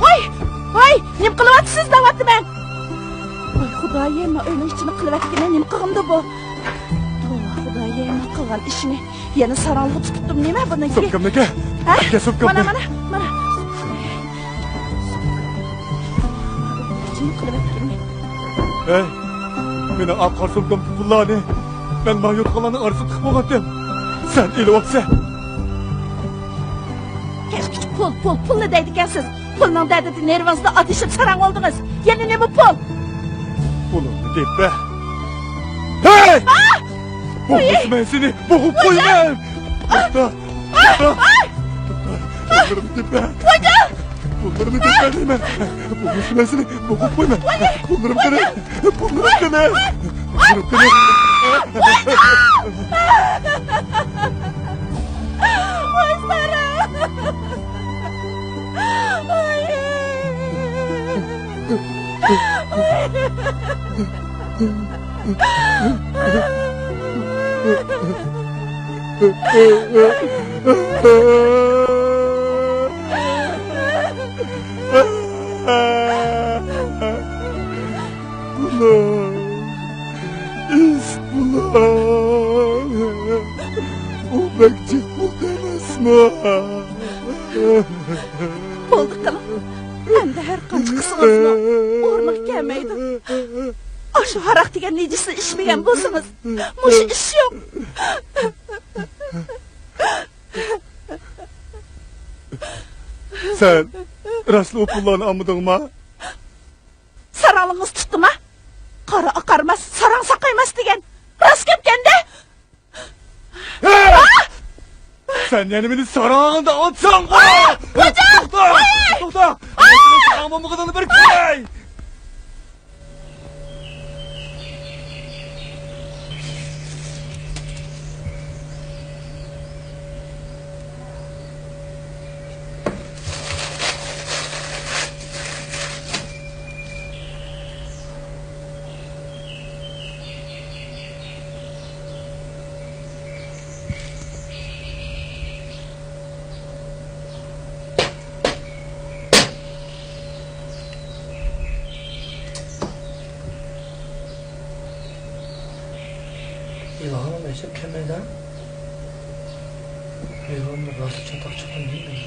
ۋاي، ۋاي، نېمە قىلىۋاتىسىز دەۋاتىمەن. ۋاي خۇدايىم، مەن ئۆينىڭ ئىچىنى قىلىۋەتكىنى نېمە قىلغىنىدۇ بۇ؟ توۋا خۇدايىم، قىلغان ئىشىنى يەنە ساراڭلىققا تۇتۇپتۇ نېمە بۇنىڭكى؟ سومكامنى ئەكە. ھە؟ ئەكە سومكامنى. مانا، مانا، مانا. نېمە قىلىۋەتكىنى؟ ھەي، مېنىڭ ئاق قارا سومكامدىكى پۇللارنى مەن ماڭا يوتقانلارنىڭ ئارىسىغا تىقىپ قويغانتىم. سەن ئېلىۋاپسەن. كەچكىچە پۇل، پۇل، پۇلنى دەيدىكەنسىز. پۇلنىڭ دەردىدە نېرۋىڭىزنى ئادىشىپ ساراڭ بولدىڭىز. يەنە نېمە پۇل؟ پۇلۇمنى دەپ بەر. ھەي! بوغۇشمەن سېنى، بوغۇپ قويىمەن! توختا! توختا! توختا! پۇللىرىمنى دەپ بەر! پۇللىرىمنى دەپ بەر دەيمەن! بوغۇشمەن سېنى، بوغۇپ قويىمەن! پۇللىرىم قېنى؟ پۇللىرىم قېنى؟ پۇللىرىم قېنى؟ بۇلار، ئىس بۇلار. ئۇ بەك جىق بولدى ئەمەسمۇ؟ بولدى قىلىڭ. ئەمدى ھەر قانچە قىلسىڭىزمۇ ئورنىغا كەلمەيدۇ. ئاشۇ ھاراق دېگەن نىجىسنى ئىچمىگەن بولسىڭىز، مۇشۇ ئىش يوق. سەن راستلا ئۇ پۇللارنى ئالمىدىڭما؟ ساراڭلىقىڭىز تۇتتىما؟ قارا ئاقارماس، ساراڭ ساقايماس دېگەن راست گەپكەندە. ھە! سەن يەنە مېنى ساراڭ دەۋاتساڭغۇ! خوجا! توختا! توختا! مەن سېنىڭ ساراڭ بولمىغىنىڭنى بىر كۆرەي! ئىلھام ئەجەب كەمەيدە. ئىلھامنى راسا چاتاق چىققان دېمەي.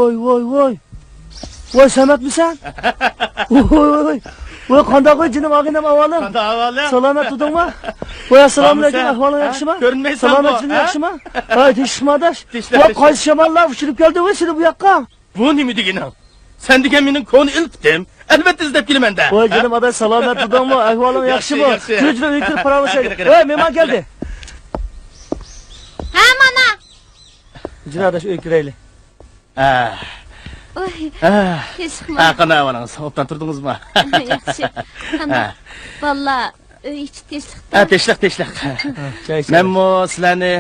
ۋوي، ۋوي، ۋوي. ۋوي، سەمەتمىسەن؟ ۋوي، ۋوي، ۋوي. ۋوي، قانداق ۋوي، جېنىم ئاغىنەم، ئەھۋالىڭ؟ قانداق ئەھۋالىڭ؟ سالامەت تۇردۇڭما؟ ۋوي، ئەسسالامۇئەلەيكۇم، ئەھۋالىڭ ياخشىما؟ كۆرۈنمەيسەن، سالامەتلىكىڭ ياخشىما؟ ھاي، تېشىق ئاداش. ۋوي، قايسى شاماللار ئۇچۇرۇپ كەلدى ۋوي سېنى بۇ ياققا؟ بۇ نېمە دېگىنىڭ؟ سەن دېگەن مېنىڭ كونا ئېلپىتىم. ئەلۋەتتە ئىزدەپ كېلىمەن-دە. ۋاي جېنىم ئاداش، سالامەت تۇردۇڭمۇ؟ ئەھۋالىڭ ياخشىمۇ؟ ياخشى، ياخشى. كىر، كىر، ئۆيگە كىرىپ پاراڭلىشايلى. ۋاي، مېھمان كەلدى. ھە، مانا. جېنىم ئاداش، ئۆيگە كىرەيلى. ھە. ۋاي، ھە. تېشىقما. ھە، قانداق ئەھۋالىڭىز؟ ئوبدان تۇردىڭىزمۇ؟ ياخشى. قانداق؟ ھە. بالىلار ئۆي ئىچى تېشىلىقتا. ھە، تېشىلىق، تېشىلىق. ھە، چاي ئىچىمىز. مەنمۇ سىلەرنى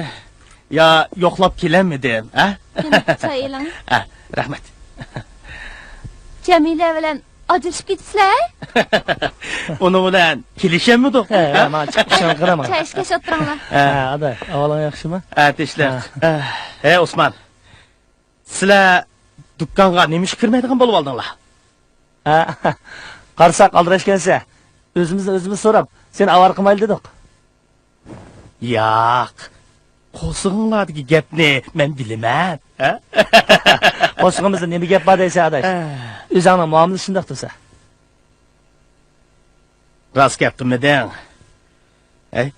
يا يوقلاپ كېلەلمىدىم، ھە؟ قېنى، چاي ئېلىڭ. ھە، رەھمەت. جەمىلە بىلەن ئاجرىشىپ كېتىپسىلەر؟ ئۇنىڭ بىلەن كېلىشەلمىدۇق. ھە، ھە؟ مانا چىقىپ ئىشىڭ قىلىمەن. چاي ئىچكەچ ئولتۇرۇڭلار. ھە، ئادا، ئەھۋالىڭ ياخشىمۇ؟ ھە، تىنچلىق. ھە. ھە، ھە، ئوسمان. سىلەر دۇكانغا نېمە ئىشقا كىرمەيدىغان بولۇۋالدىڭلار؟ ھە، قارىساق ئالدىراشكەنسەن. ئۆزىمىزنى ئۆزىمىز سوراپ، سېنى ئاۋارە قىلمايلى دېدۇق. ياق. قورسىقىڭلاردىكى گەپنى مەن بىلىمەن. ھە؟ قورسىقىمىزدا نېمە گەپ بار دەيسەن، ئاداش؟ ھە. ئۆزۈڭنىڭ مۇئامىلىسى شۇنداق تۇرسا. راست گەپ قىلمىدىڭ. ھەي،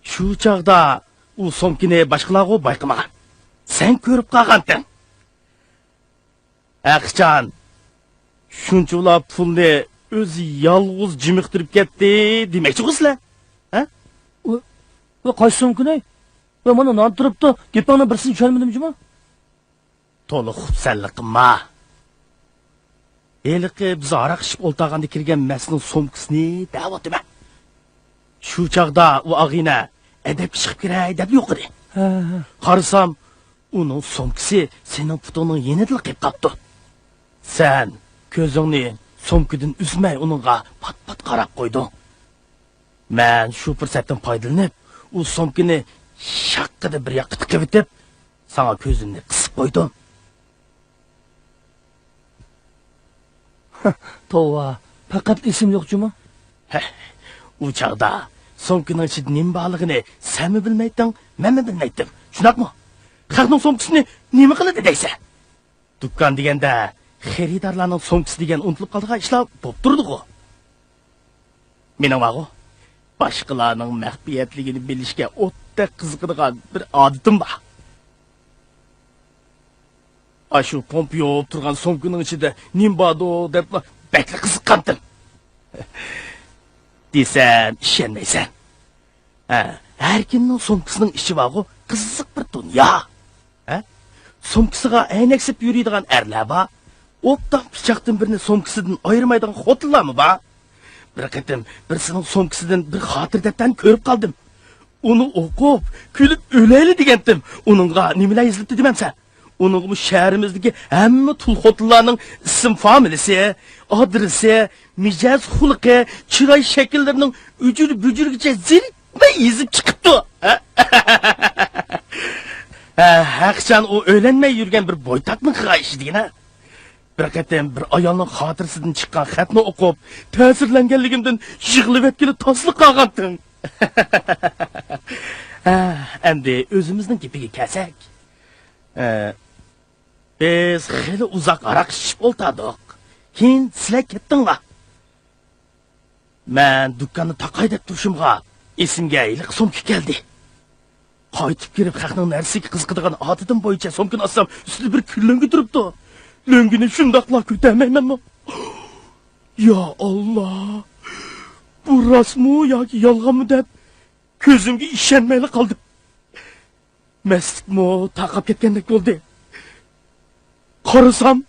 شۇ چاغدا ئۇ سومكىنى باشقىلارغۇ بايقىمىغان. سەن كۆرۈپ قالغانتىڭ. ھەقىچان، شۇنچىۋالا پۇلنى ئۆزى يالغۇز جىمىقتۇرۇپ كەتتى دېمەكچىغۇ سىلەر؟ ھە؟ ۋە، ۋە قايسى سومكىنى؟ ۋە مانا نان تۇرۇپتۇ، گېپىڭنىڭ بىرسىنى چۈشەنمىدىم جۇمۇ. تولا خۇپسەنلىك قىلما. ھېلىقى بىز ھاراق ئىچىپ ئولتۇرغاندا كىرگەن مەسنىڭ سومكىسىنى دەۋاتىمەن. شۇ چاغدا ئۇ ئاغىنە ئەدەپكە چىقىپ كىرەي دەپ يوقىدى. ھە، ھە. قارىسام، ئۇنىڭ سومكىسى سېنىڭ پۇتۇڭنىڭ يېنىدىلا قېلىپ قاپتۇ. سەن كۆزۈڭنى سومكىدىن ئۈزمەي ئۇنىڭغا پات-پات قاراپ قويدۇڭ. مەن شۇ پۇرسەتتىن پايدىلىنىپ، ئۇ سومكىنى شاققىدە بىر ياققا تىقىۋېتىپ، ساڭا كۆزۈمنى قىسىپ قويدۇم. توۋا، پەقەت ئېسىم يوق جۇمۇ. ھە، ئۇ چاغدا سومكىنىڭ ئىچىدە نېمە بارلىقىنى سەنمۇ بىلمەيتتىڭ، مەنمۇ بىلمەيتتىم. شۇنداقمۇ؟ خەقنىڭ سومكىسىنى نېمە قىلىدۇ دەيسەن؟ دۇكان دېگەندە خېرىدارلارنىڭ سومكىسى دېگەن ئۇنتۇلۇپ قالىدىغان ئىشلار بولۇپ تۇرىدىغۇ. مېنىڭ بارغۇ، باشقىلارنىڭ مەخپىيەتلىكىنى بىلىشكە ئوتتەك قىزىقىدىغان بىر ئادىتىم بار. ئاشۇ پومپا يوۋۇپ تۇرغان سومكىنىڭ ئىچىدە نېمە باردۇ دەپلا بەكلا قىزىققانتىم. دېسەم ئىشەنمەيسەن. ھە، ھەر كىمنىڭ سومكىسىنىڭ ئىچى بارغۇ، قىزىق بىر دۇنيا. ھە؟ سومكىسىغا ئەينەك سېلىپ يۈرىدىغان ئەرلەر بار. ئوبدان پىچاقتىن بىرنى سومكىسىدىن ئايرىمايدىغان خوتۇنلارمۇ بار. بىر قېتىم بىرسىنىڭ سومكىسىدىن بىر خاتىرە دەپتەرنى كۆرۈپ قالدىم. ئۇنى ئوقۇپ، كۈلۈپ ئۆلەيلى دېگەنتىم. ئۇنىڭغا نېمىلەر يېزىلىپتۇ دېمەمسەن؟ ئۇنىڭغىمۇ شەھىرىمىزدىكى ھەممە تۇل خوتۇنلارنىڭ ئىسىم فامىلىسى، ئادرېسى، مىجەز خۇلقى، چىراي شەكىللىرىنىڭ ئۈجۈر-بۈجۈرىگىچە زېرىكمەي يېزىپ چىقىپتۇ. ھە، ھەقىچان ئۇ ئۆيلەنمەي يۈرگەن بىر بويتاقنىڭ قىلغان ئىشى دېگىنە. بىر قېتىم بىر ئايالنىڭ خاتىرىسىدىن چىققان خەتنى ئوقۇپ، تەسىرلەنگەنلىكىمدىن يىغلىۋەتكىلى تاسلا قالغانتىم. ھە، ئەمدى ئۆزىمىزنىڭ گېپىگە كەلسەك. ھە، بىز خېلى ئۇزاق ھاراق ئىچىشىپ ئولتۇردۇق. كېيىن سىلەر كەتتىڭلار. مەن دۇكاننى تاقاي دەپ تۇرۇشۇمغا، ئېسىمگە ھېلىقى سومكا كەلدى. قايتىپ كىرىپ، خەقنىڭ نەرسىگە قىزىقىدىغان ئادىتىم بويىچە سومكىنى ئاچسام، ئۈستىدە بىر كۈن لۆڭگە تۇرۇپتۇ. لۆڭگىنى شۇنداقلا كۆتەرمەيمەنمۇ؟ يا ئاللا! بۇ راستمۇ ياكى يالغانمۇ دەپ، كۆزۈمگە ئىشەنمەيلا قالدىم. مەستلىكمۇ تارقاپ كەتكەندەك بولدى. قارىسام،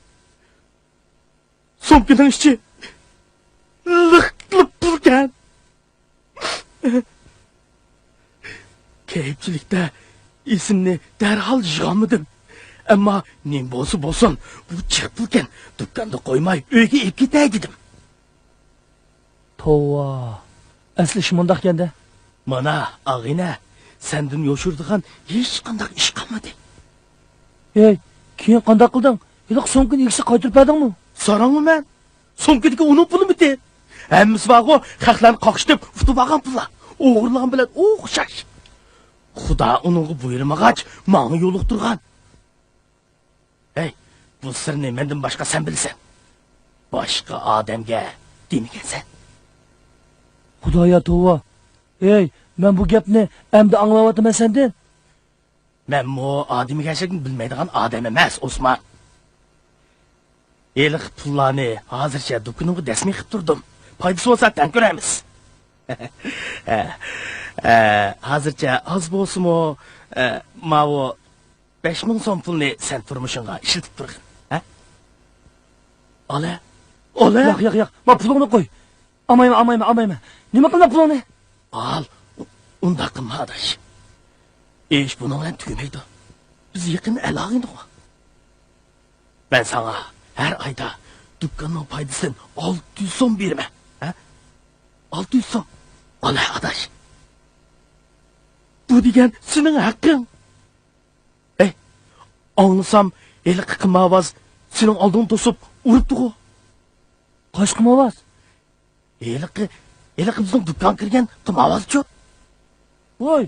سومكىنىڭ ئىچى لىق-لىق پۇلكەن. كەيپچىلىكتە ئېسىمنى دەرھال يىغالمىدىم. ئەمما نېمە بولسا بولسۇن، بۇ جىق پۇلكەن، دۇكاندا قويماي ئۆيگە ئېلىپ كېتەي دېدىم. توۋا، ئەسلى ئىش مۇنداقكەن-دە. مانا، ئاغىنە، سەندىن يوشۇرىدىغان ھېچقانداق ئىش قالمىدى. ھەي، كېيىن قانداق قىلدىڭ؟ ھېلىقى سومكىنى ئىگىسىگە قايتۇرۇپ بەردىڭمۇ؟ ساراڭمۇ مەن؟ سومكىدىكى ئۇنىڭ پۇلىمىتى؟ ھەممىسى بارغۇ، خەقلەرنى قاقشىتىپ ئۇتۇپ ئالغان پۇللار. ئوغرىلىغان بىلەن ئوخشاش. خۇدا ئۇنىڭغا بۇيرۇمىغاچ، ماڭا يولۇقتۇرغان. ھەي، بۇ سىرنى مەندىن باشقا سەن بىلىسەن. باشقا ئادەمگە دېمىگەنسەن. خۇدايا توۋا. ئەي، مەن بۇ گەپنى ئەمدى ئاڭلاۋاتىمەن سەندىن. مەنمۇ ئادىمىگەرچىلىكنى بىلمەيدىغان ئادەم ئەمەس، ئوسمان. ھېلىقى پۇللارنى ھازىرچە دۇكىنىڭغا دەسمىي قىلىپ تۇردۇم. پايدىسى بولسا تەڭ كۆرەرمىز. ھە، ھە، ھازىرچە ئاز بولسىمۇ، ھە، ماۋۇ بەش مىڭ سوم پۇلنى سەن تۇرمۇشۇڭغا ئىشلىتىپ تۇرغىن. ھە؟ ئالە، ئالە. ياق، ياق، ياق. ما پۇلۇڭنى قوي. ئالمايمەن، ئالمايمەن، ئالمايمەن. نېمە قىلدىڭ پۇلۇڭنى؟ ئال، ئۇ-، ئۇنداق قىلما، ئاداش. ئىش بۇنىڭ بىلەن تۈگىمەيدۇ. بىز يېقىن ئەل ئاغىنىغۇ. مەن ساڭا ھەر ئايدا دۇكاننىڭ پايدىسىدىن ئالتە يۈز سوم بېرىمەن. ھە؟ ئالتە يۈز سوم. ئالە، ئاداش. بۇ دېگەن سېنىڭ ھەققىڭ. ھەي، ئاڭلىسام، ھېلىقى قىمارۋاز سېنىڭ ئالدىڭنى توسۇپ ئۇرۇپتىغۇ. قايسى قىمارۋاز؟ ھېلىقى، ھېلىقى بىزنىڭ دۇكانغا كىرگەن قىمارۋازچۇ. ۋاي،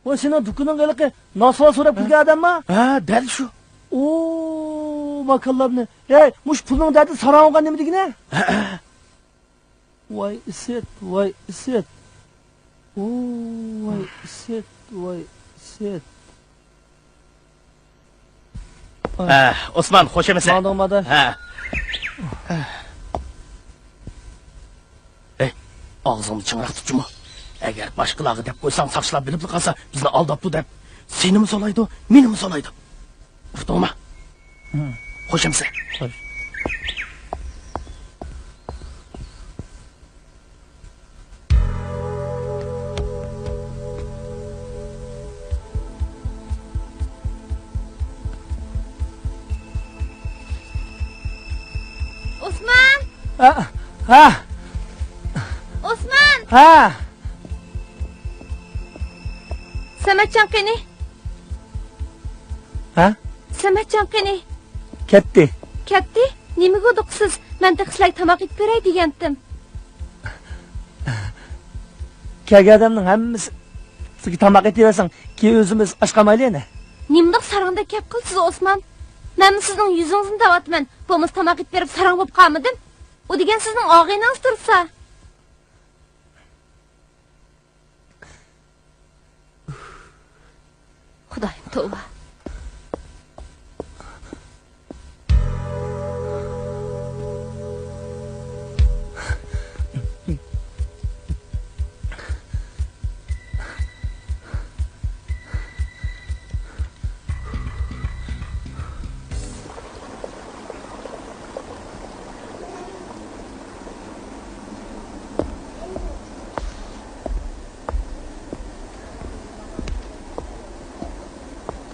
ۋاي، سېنىڭ دۇكىنىڭغا ھېلىقى ناسۋار سوراپ كىرگەن ئادەمما؟ ھە، دەل شۇ. ئو، ماكانلارنى. ھەي، مۇشۇ پۇلنىڭ دەردى ساراڭ بولغان نېمە دېگىنە؟ ھە، ھە. ۋاي ئىسىت، ۋاي ئىسىت. ئو، ۋاي ئىسىت، ۋاي ئىسىت. ئە، ئوسمان، خوش ئەمىسە؟ ماڭدىڭمۇ ئاداش؟ ھە. ھەي، ئاغزىڭنى چىڭراق تۇت جۇمۇ. ئەگەر باشقىلارغا دەپ قويساڭ، ساقچىلار بىلىپلا قالسا، بىزنى ئالداپتۇ دەپ، سېنىمۇ سولايدۇ، مېنىمۇ سولايدۇ. ئۇقتۇڭما؟ ھە. خوش ئەمىسە. خوش. ئوسمان! ھە، ھە. ئوسمان! ھە. سەمەتجان قېنى؟ ھە؟ سەمەتجان قېنى؟ كەتتى. كەتتى؟ نېمىگە ئۇدۇقسىز؟ مەن تېخى سىلەرگە تاماق ئېتىپ بېرەي دېگەنتىم. كەلگەن ئادەمنىڭ ھەممىسىگە تاماق ئېتىۋەرسەڭ، كېيىن ئۆزىمىز ئاچ قالمايلى يەنە. نېمىنداق ساراڭدەك گەپ قىلىسىز، ئوسمان؟ مەنمۇ سىزنىڭ يۈزىڭىزنى دەۋاتىمەن. بولمىسا تاماق ئېتىپ بېرىپ ساراڭ بولۇپ قالمىدىم. ئۇ دېگەن سىزنىڭ ئاغىنىڭىز تۇرسا. خۇدايىم، توۋا.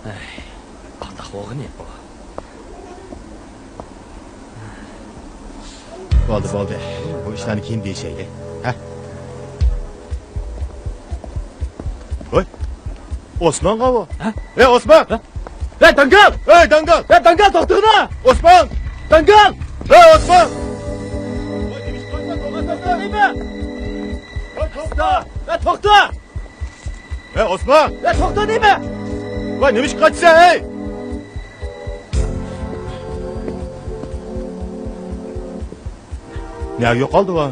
ئەي، قانداق بولغىنى بۇ؟ بولدى، بولدى. بۇ ئىشلارنى كېيىن دېيىشەيلى. ھە؟ ھوي، ئوسمانغا بۇ. ھە؟ ھەي، ئوسمان! ھە؟ ھەي، داڭگال! ھەي، داڭگال! ھەي، داڭگال، توختىغىنا! ئوسمان! داڭگال! ھەي، ئوسمان! ۋاي، نېمىشقا قاچىسەن؟ توختىغىنا دەيمەن! ۋاي، توختا! ۋاي، توختا! ھەي، ئوسمان! ۋاي، توختا دەيمەن! ۋاي، نېمىشقا قاچىسەن، ھەي؟ نەگە يوقالدى ۋا؟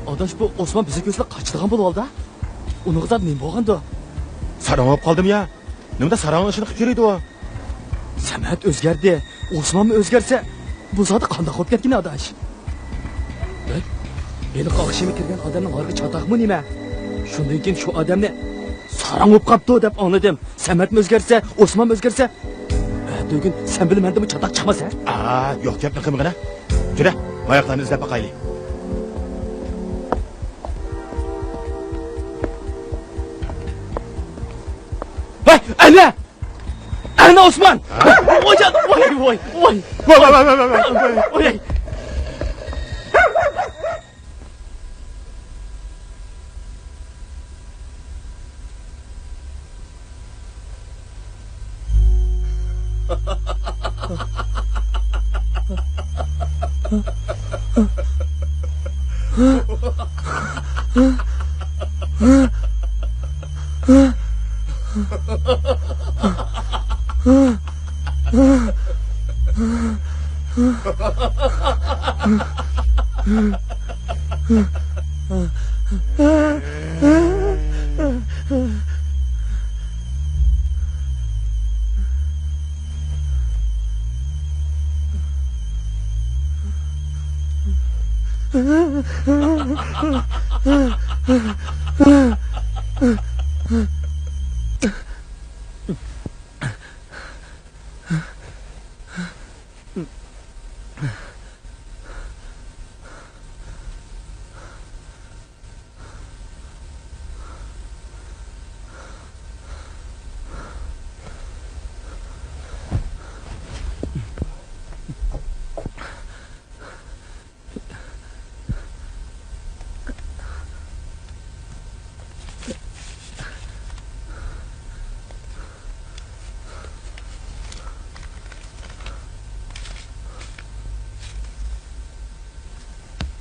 ئاداش، بۇ ئوسمان بىزنى كۆرسىلا قاچىدىغان بولۇۋالدى. ئۇنىڭغا زادى نېمە بولغاندۇ؟ ساراڭ بولۇپ قالدىمۇ يا؟ نېمىدە ساراڭنىڭ ئىشىنى قىلىپ يۈرىدۇ ۋا؟ سەمەت ئۆزگەردى، ئوسمانمۇ ئۆزگەرسە، بۇ زادى قانداق بولۇپ كەتكىنى، ئاداش؟ ھەي، ھېلىقى ئاخشىمى كىرگەن ئادەمنىڭ ھارىقى چاتاقمۇ نېمە؟ شۇندىن كېيىن شۇ ئادەمنى ساراڭ بولۇپ قاپتۇ دەپ ئاڭلىدىم. سەمەتمۇ ئۆزگەرسە، ئوسمانمۇ ئۆزگەرسە، ئەتىگۈن سەن بىلەن مەندىنمۇ چاتاق چىقماس ھە؟ ئا، يوق گەپنى قىلمىغىنە. جۈرە، ماياقلارنى ئىزدەپ باقايلى. ھەي، ئەنە! ئەنە ئوسمان! ھە؟ ۋاي جان، ۋاي، ۋاي، ۋاي. ۋاي، ۋاي، ۋاي.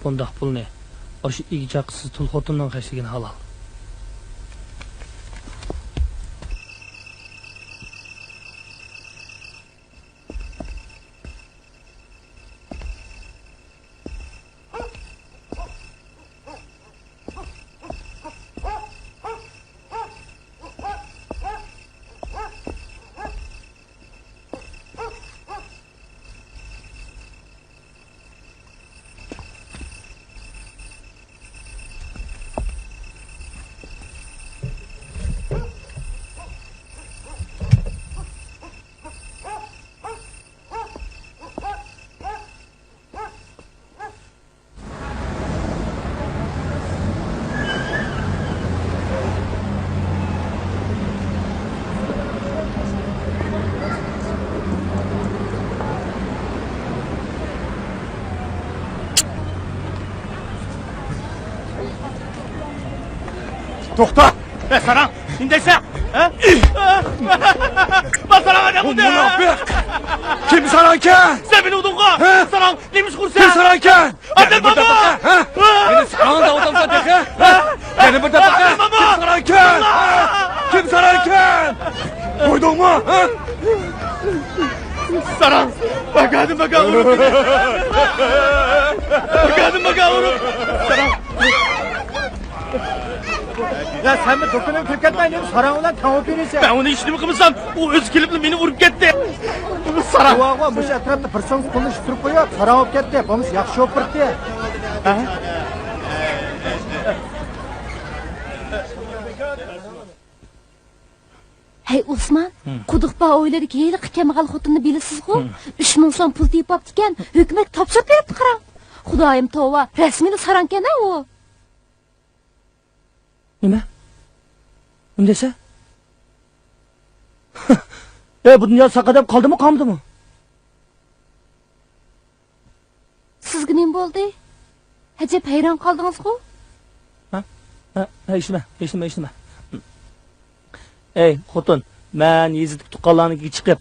بۇنداق پۇلنى ئاشۇ ئىگە-چاقىسىز تۇل خوتۇننىڭ خەجلىگىنى ھالال. توختا! ئە، ساراڭ، نېمە دەيسەن؟ ھە؟ بار ساراڭ ئادەم بۇ ئۇدى! مۇناپىق! كىم ساراڭكەن؟ سەن مېنى ئۇدۇڭغۇ! ھە؟ ساراڭ، نېمە ئىش قۇرسەن؟ كىم ساراڭكەن؟ ئادەم بارمۇ؟ ھە؟ مېنى ساراڭ دەۋاتامسەن تېخى؟ ھە؟ يەنە بىر دەپە. ئادەم بارمۇ؟ كىم ساراڭكەن؟ كىم ساراڭكەن؟ قويدۇڭمۇ؟ ھە؟ ساراڭ! بەكەدىم، بەكە ئۇرۇپ! بەكەدىم، بەكە ئۇرۇپ! ساراڭ! يا سەنمۇ دۇكىنىڭغا كىرىپ كەتمەي، نېمە ساراڭ بىلەن تەڭ ئولتۇرۇۋېرىسەن؟ مەن ئۇنى ھېچنېمە قىلمىسام، ئۇ ئۆزى كېلىپلا مېنى ئۇرۇپ كەتتى. ساراڭ! بوۋاغۇ مۇشۇ ئەتراپتا بىر سوم پۇلنى ئىتتۈرۈپ قويۇپ، ساراڭ بولۇپ كەتتى. بولمىسا ياخشى شوپۇر ئىدى. ھە؟ ھەي ئوسمان، ھىم. قۇدۇق بار ھويلىدىكى ھېلىقى كەمبەغەل خوتۇننى بىلىسىزغۇ؟ ھىم. ئۈچ مىڭ سوم پۇل تېپىۋاپتىكەن، ھۆكۈمەتكە تاپشۇرۇپ بېرىپتۇ قاراڭ. خۇدايىم توۋا، رەسمىيلا ساراڭكەن-ھە ئۇ. نېمە؟ نېمە دەيسەن؟ ئەي، بۇ دۇنيا ساقا دەپ قالدىمۇ، قالمىدىمۇ؟ سىزگە نېمە بولدى؟ ئەجەب ھەيران قالدىڭىزغۇ؟ ھە؟ ھە، ھە، ھېچنېمە، ھېچنېمە، ھېچنېمە. ئەي، خوتۇن، مەن يېزىدىكى تۇغقانلارنىڭكىگە چىقىپ،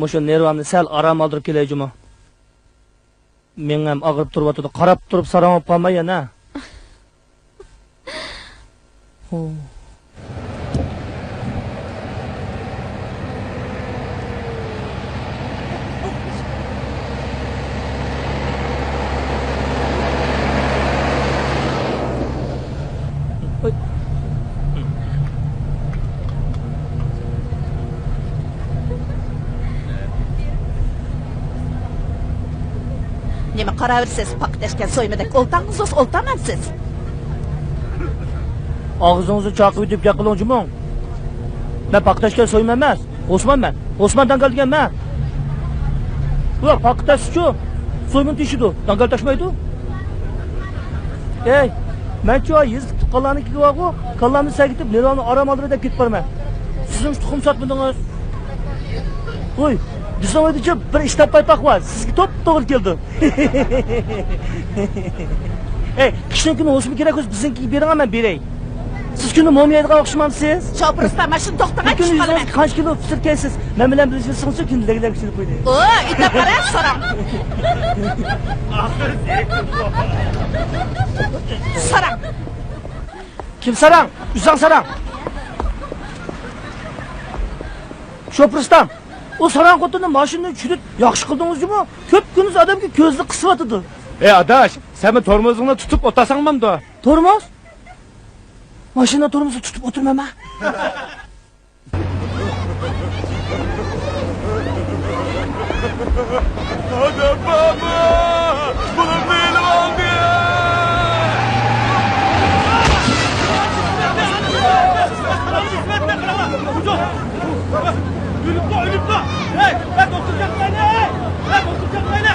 مۇشۇ نېرۋامنى سەل ئارام ئالدۇرۇپ كېلەي جۇمۇ. مېڭەم ئاغرىپ تۇرۇۋاتىدۇ، قاراپ تۇرۇپ ساراڭ بولۇپ قالماي يەنە. نېمە قاراۋېرىسىز؟ پاقا تەشكەن سويمىدەك ئولتاڭغۇزۇس ئولتامەنسىز. ئاغزىڭىزنى چاقىۋېتىپ گەپ قىلىڭ جۇمۇڭ. مەن پاقا تەشكەن سويما ئەمەس. غوسمان مەن. غوسمان داڭگال دېگەن مەن. ئۇلار پاقا تەشسىچۇ؟ سويمىنى تېشىدۇ. داڭگال تاشمايدۇ. ئەي، مەنچۇ يېزا تۇغقانلارنىڭكىگە بارغۇ، كاللامنى سەگىتىپ، نېرۋامنى ئارام ئالدۇرۇي دەپ كېتىپ بارىمەن. سىزمۇ تۇخۇم ساتمىدىڭىز. ۋوي، بىزنىڭ ئۆيدىچۇ بىر ئىشتات پايپاق بار، سىزگە توپتوغرا كېلىدۇ. ئەي، قىشنىڭ كۈنى ھوسۇم كېرەك بولسا بىزنىڭكىگە بېرىڭە، مەن بېرەي. سىز كۈندە موم يەيدىغان ئوخشىمامسىز؟ شوپۇر ئۇستا، مانا شۇنى توختىغان بۈگۈن چۈشۈپ قالىمەن. يۈزىڭىزگە قانچە كىلو پىسىر كەيسىز؟ مەن بىلەن بىللە يۈرسىڭىزچۇ كۈندە لەگلەك پىشۇرۇپ قويدى. ئو، ئېيتىپ قارا، ساراڭ. ساراڭ. كىم ساراڭ؟ ئۆزۈڭ ساراڭ. شوپۇر ئۇستام، ئۇ ساراڭ خوتۇننى ماشىنىدىن چۈشۈرۈپ ياخشى قىلدىڭىز جۇمۇ؟ كۈپكۈندۈز ئادەمگە كۆزىنى قىسىۋاتىدۇ. ئەي ئاداش، سەنمۇ تورمۇزۇڭنى تۇتۇپ ئولتۇرساڭ بولامدۇ؟ تورمۇز؟ ماشىنا تورمۇزىنى تۇتۇپ ئولتۇرمايمەن. ئادەم بارمۇ؟ بۇلارنى ئېلىۋالدى! ئۆلۈپلا، ئۆلۈپلا! ھەي، ھەي، دوختۇر چاقىرايلى! ھەي، ھەي، دوختۇر چاقىرايلى!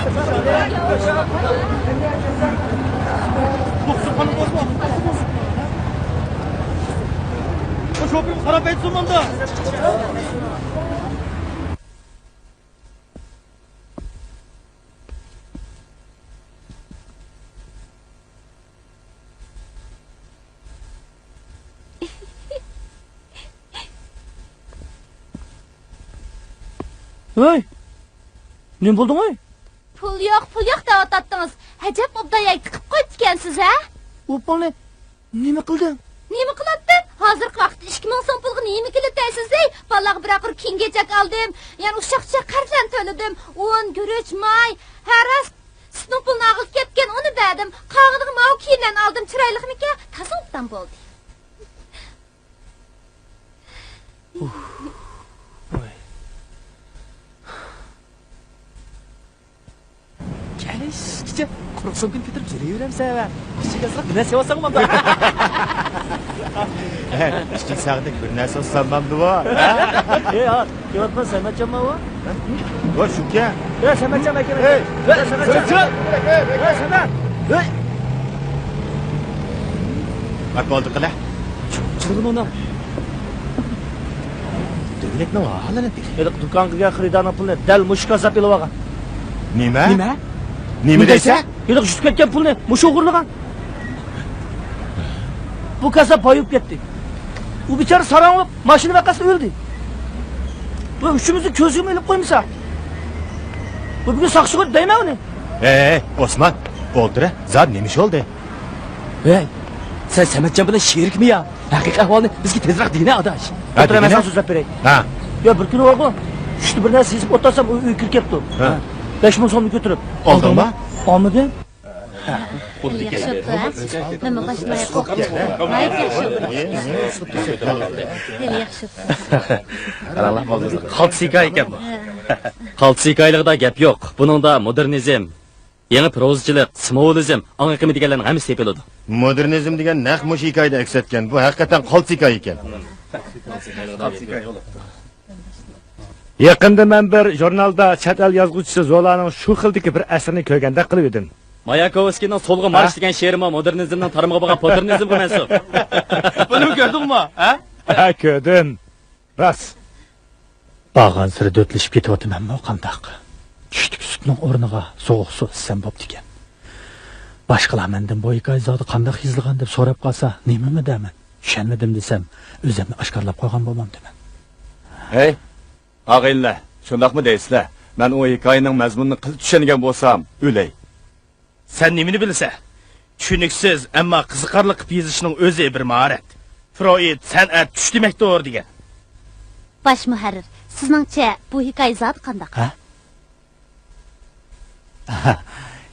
دوختۇرخانا بوشمۇ؟ شوپۇرغا قاراپ ئېيتسۇن مۇندا! ھەي! نېمە بولدۇڭ ئەي؟ پۇل يوق، پۇل يوق دەۋاتاتتىڭىز. ئەجەب ئوبدان يەرگە تىقىپ قويۇپتىكەنسىز ھە؟ ئۇ پۇلنى نېمە قىلدىڭ؟ نېمە قىلاتتىم؟ ھازىرقى ۋاقىتتا ئىككى مىڭ سوم پۇلغا نېمە كېلىدۇ دەيسىز ھەي؟ بالىلارغا بىرەر قۇر كىيىم-كېچەك ئالدىم. يەنە ئۇششاق-چۈششەك قەرزلەرنى تۆلىدىم. ئۇن، گۈرۈچ، ماي، ھە راست، سۈتنىڭ پۇلىنى ئالغىلى كەپتىكەن، ئۇنى بەردىم. قالغىنىغا ماۋۇ كىيىملەرنى ئالدىم. چىرايلىقمىكەن؟ تازا ئوبدان بولدى. كەلگىچە قۇرۇق سومكىنى كۆتۈرۈپ يۈرۈۋېرەمسەن ھە؟ كىچىك ئازراق بىر نەرسە ئالساڭ بولامدۇ؟ كىچىك ساغدەك بىر نەرسە ئالسام بولامدۇ بۇ؟ ئەي ھە، كېلىۋاتقان سەمەتجانمۇ بۇ؟ ۋاي شۇكەن. ھە سەمەتجان ئاكا. ھەي، ھە سەمەتجان. ھە سەمەت. ھەي. ئاكا ئالدى قىلە. چىرىغىنى ئۇنىڭ. دۆگىلەكنىڭ ھالىنى بېقىڭ. ھېلىقى دۇكانغا كىرگەن خېرىدارنىڭ پۇلىنى دەل مۇشۇ كاززاپ ئېلىۋالغان. نېمە؟ نېمە؟ نېمە دەيسەن؟ ھېلىقى يۈتۈپ كەتكەن پۇلنى مۇشۇ ئوغرىلىغان. بۇ كاززاپ بايىپ كەتتى. ئۇ بىچارە ساراڭ بولۇپ ماشىنا ۋەقەسىدە ئۆلدى. ۋە ئۈچىمىزنىڭ كۆزىگىمۇ ئېلىپ قويمىسا. بۇ بۈگۈن ساقچىغا دەيمەن ئۇنى. ھەي، ئوسمان، ئولتۇر، زادى نېمە ئىش بولدى؟ ھەي، سەن سەمەتجان بىلەن شېرىكمۇ يا؟ ھەقىقىي ئەھۋالنى بىزگە تېزرەك دېگىنە ئاداش. ھە، ئولتۇر، مەن دېگىنە؟ ساڭا سۆزلەپ بېرەي. ھە. يا بىر كۈنى بارغۇ، چۈشتە بىر نەرسە يېزىپ ئولتۇرسام، ئۇ ئۆيگە كىرىپ كەپتۇ. ھە. بەش مىڭ سومنى كۆتۈرۈپ. ئالدىڭمۇ؟ ئالمىدىم. خېلى ياخشى بوپتۇ، ھە؟ مەنمۇ باشلىنايىق. ناھايىتى ياخشى بوپتۇ. خېلى ياخشى بوپتۇ. قاراڭلار، قالتىس ھېكايە ئىكەن بۇ. ھە. قالتىس ھېكايىلىقىدا گەپ يوق. بۇنىڭدا مودېرنىزم، يېڭى پروزىچىلىق، سىمۋولىزم، ئاڭ ئېقىمى دېگەنلەرنىڭ ھەممىسى تېپىلىدۇ. مودېرنىزم دېگەن نەق مۇشۇ ھېكايىدە ئەكس ئەتكەن. بۇ ھەقىقەتەن قالتىس ھېكايە ئىكەن. يېقىندا مەن بىر ژۇرنالدا چەت ئەل يازغۇچىسى زولانىڭ شۇ خىلدىكى بىر ئەسىرىنى كۆرگەندەك قىلىۋىدىم. ماياكوۋسكىينىڭ سولغا مارش ھە؟ دېگەن شېئىرىمۇ مودېرنىزمنىڭ تارمىقىغا بولغان پاتېرنىزمغا مەنسۇپ. بۇنىمۇ كۆردۈڭمۇ، ھە؟ ھە، كۆردۈم. راست. بارغانسېرى دۆتلىشىپ كېتىۋاتىمەنمۇ قانداق؟ چۈشتىكى سۈتنىڭ ئورنىغا سوغۇق سۇ ئىچسەم بوپتىكەن. باشقىلار مەندىن بۇ ھېكايە زادى قانداق يېزىلغان دەپ سوراپ قالسا، نېمىمۇ دەيمەن؟ چۈشەنمىدىم دېسەم، ئۆزۈمنى ئاشكارىلاپ قويغان بولمامدىمەن؟ ھەي، ئاغىنىلەر، شۇنداقمۇ دەيسىلەر؟ مەن ئۇ ھېكايىنىڭ مەزمۇنىنى قىلچە چۈشەنگەن بولسام، ئۆلەي. سەن نېمىنى بىلىسەن؟ چۈشىنىكسىز، ئەمما قىزىقارلىق قىلىپ يېزىشنىڭ ئۆزى بىر ماھارەت. فرويد سەنئەت چۈش دېمەكتۇر دېگەن. باش مۇھەررىر، سىزنىڭچە بۇ ھېكايە زادى قانداق؟ ھە؟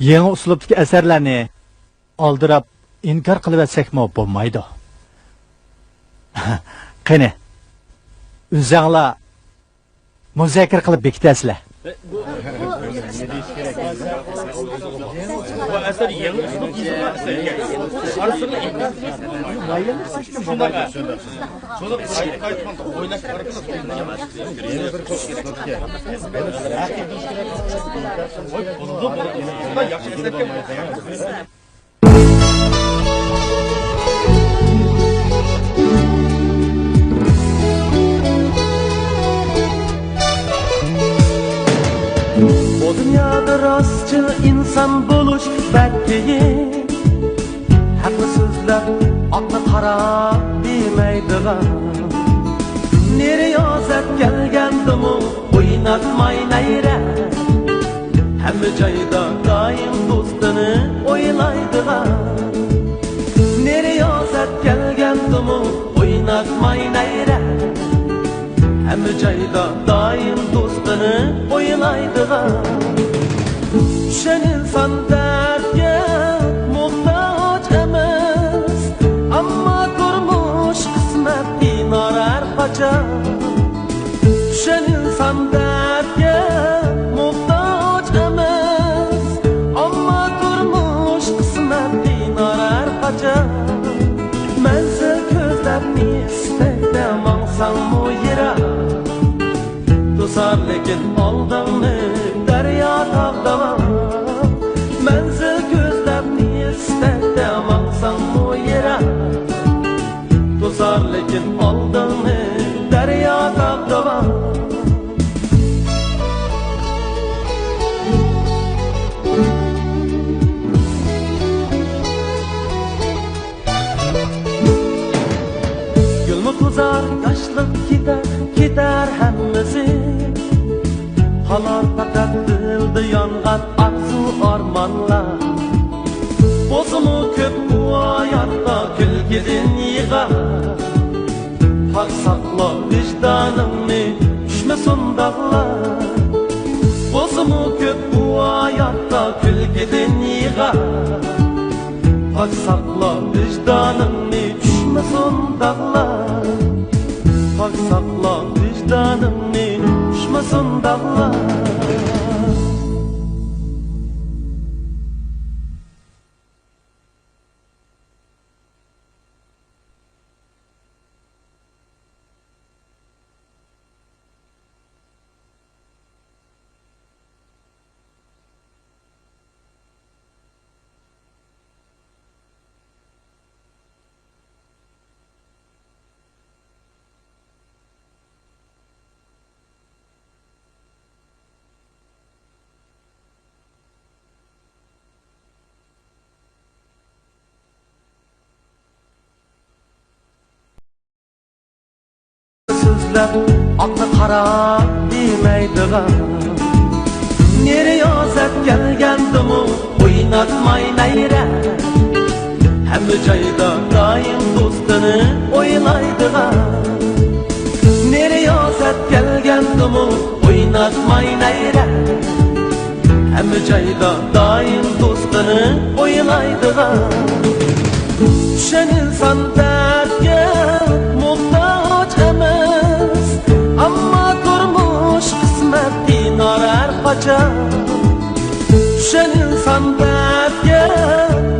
يېڭى ئۇسلۇبتىكى ئەسەرلەرنى ئالدىراپ ئىنكار قىلىۋەتسەكمۇ بولمايدۇ. قېنى، ئۆزەڭلار مۇزاكىرە قىلىپ بېكىتەسىلەر. بۇ ئەسەر يېڭى ئۇسلۇب يېزىلغان ئەسەر ئىكەن. ئارىسىدا شۇنداق. بۇ دۇنيادا راستچىل ئىنسان بولۇش بەك قىيىن. ھەقنى سۆزلەپ، ئاقنى قارا دېمەيدىغان. نېرى يازەت كەلگەندىمۇ ئويناتماي نەيرە. ھەممە جايدا دائىم دوستىنى ئويلايدىغان. نېرى يازەت كەلگەندىمۇ ئويناتماي نەيرە. ھەممە جايدا دائىم دوستىنى ئويلايدىغان. چۈشەن ئىنسان دەردكە توسار لېكىن ئالدىڭنى دەريا تاغ داۋان، مەنزىل كۆزلەپ ئىستەكتە ماڭساڭمۇ يىراق. توسار لېكىن ئالدىڭنى دەريا تاغ داۋان. گۈلمۇ توزار، ياشلىق كېتەر، كېتەر ھەممىسى. قالار پەقەت دىلدا يانغان ئارزۇ ئارمانلار. بولسىمۇ كۆپ بۇ ھاياتتا كۈلكىدىن يىغا. پاك ساقلا ۋىجدانىڭنى، چۈشمىسۇن داغلار. بولسىمۇ كۆپ بۇ ھاياتتا كۈلكىدىن يىغا. پاك ساقلا ۋىجدانىڭنى، چۈشمىسۇن داغلار. پاك ساقلا ۋىجدانىڭنى، چۈشمىسۇن داغلار. سۆزلەپ ئاقنى قارا دېمەيدىغان، نېرى يازەت كەلگەندىمۇ ئويناتماي نەيرە. ھەممە جايدا دائىم دوستىنى ئويلايدىغان، نېرى يازەت كەلگەندىمۇ ئويناتماي نەيرە. ھەممە جايدا دائىم دوستىنى ئويلايدىغان. چۈشەن ئىنسان دەردكە موھتاج ئەمەس، ئەمما تۇرمۇش قىسمەت قىينار ھەر قاچان. چۈشەن ئىنسان دەردكە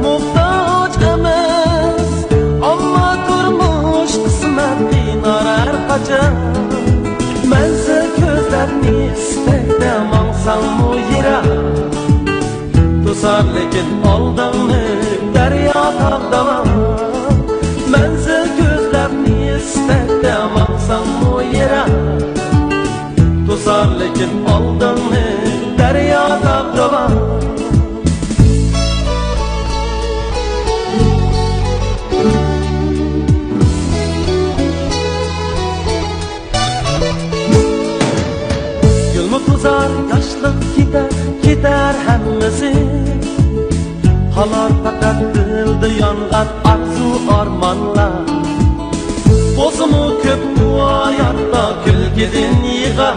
موھتاج ئەمەس، ئەمما تۇرمۇش قىسمەت قىينار ھەر قاچان. مەنزىل كۆزلەپ ئىستەكتە ماڭساڭمۇ يىراق، توسار لېكىن ئالدىڭنى دەريا تاغ داۋان. مەنزىل كۆزلەپ ئىستەكتە ماڭساڭمۇ يىراق، توسار لېكىن ئالدىڭنى دەريا تاغ داۋان. گۈلمۇ توزار، ياشلىق كېتەر، كېتەر ھەممىسى. قالار پەقەت دىلدا يانغان ئارزۇ ئارمانلار. بولسىمۇ كۆپ بۇ ھاياتتا كۈلكىدىن يىغا.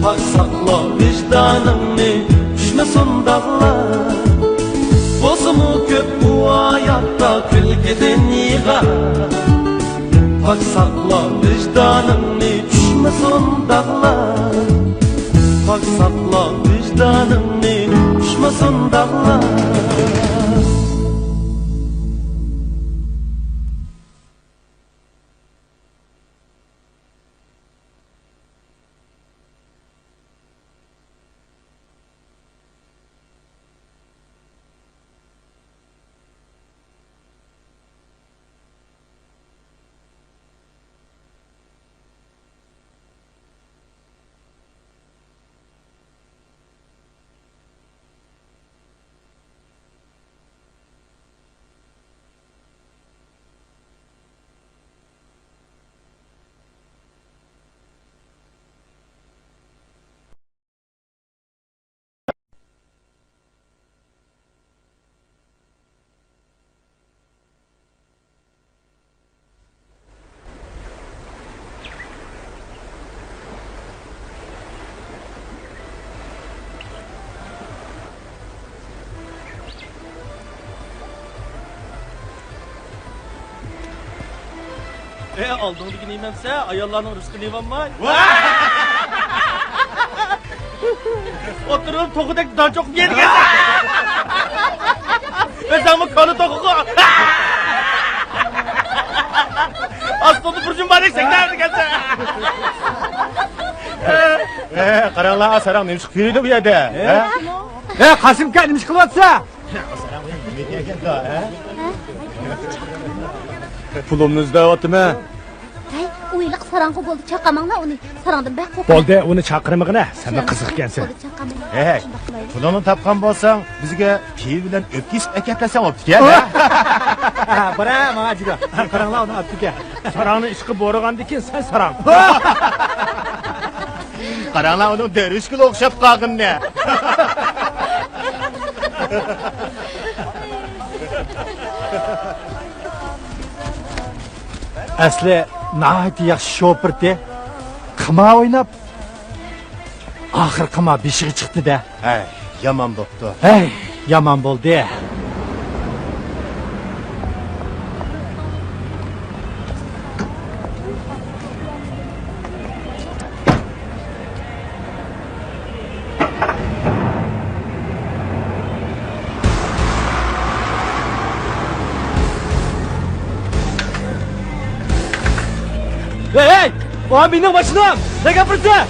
پاك ساقلا ۋىجدانىڭنى، چۈشمىسۇن داغلار. بولسىمۇ كۆپ بۇ ھاياتتا كۈلكىدىن يىغا. پاك ساقلا ۋىجدانىڭنى، چۈشمىسۇن داغلار. پاك ساقلا ۋىجدانىڭنى، چۈشمىسۇن داغلار. ئە، ئالدىڭدىكى نېمەمسە، ئاياللارنىڭ رىزقىنى يېۋالماي. ئولتۇرۇپ توخۇدەك دان چوقۇپ يەيدىكەنسەن. ئۆزۈڭمۇ كونا توخۇغۇ. ئاستىڭدا بۇرجۇم باردەك سەكرەۋېرىدىكەنسەن. ئە، قاراڭلار، ساراڭ نېمە ئىش قىلىپ يۈرىدۇ بۇ يەردە؟ ھە؟ ئە، قاسىمكا، نېمە ئىش قىلىۋاتىسەن؟ ساراڭ نېمە دېگەندۇ، ھە؟ پۇلۇمنى ئىزدەۋاتىمەن. ھەي، ئۇ ھېلىقى ساراڭغۇ بولدى، چاقاماڭلار ئۇنى. ساراڭدىن بەك قورقۇپ. بولدى، ئۇنى چاقىرمىغىنە، سەنمۇ قىزىق ئىكەنسەن. ھەي، پۇلۇڭنى تاپقان بولساڭ، بىزگە پىۋا بىلەن ئۆپكە ئېسىپ ئەكەپ بەرسەڭ بوپتىكەن، ھە؟ بىرە ماڭا جىگا. قاراڭلار، ئۇنى ئاپتىكەن. ساراڭنى ئىشقا بورىغاندىكىن سەن ساراڭ. قاراڭلار، ئۇنىڭ دەرۋىشكىلا ئوخشاپ قالغىنىنى. ئەسلى ناھايىتى ياخشى شوپۇرتى. قىمار ئويناپ، ئاخىرى قىمار بېشىغا چىقتى-دە. ھەي، يامان بوپتۇ. ھەي، يامان بولدى. ھەي، ھەي! ئۇ مېنىڭ ماشىنام! نەگە ئاپىرىسەن؟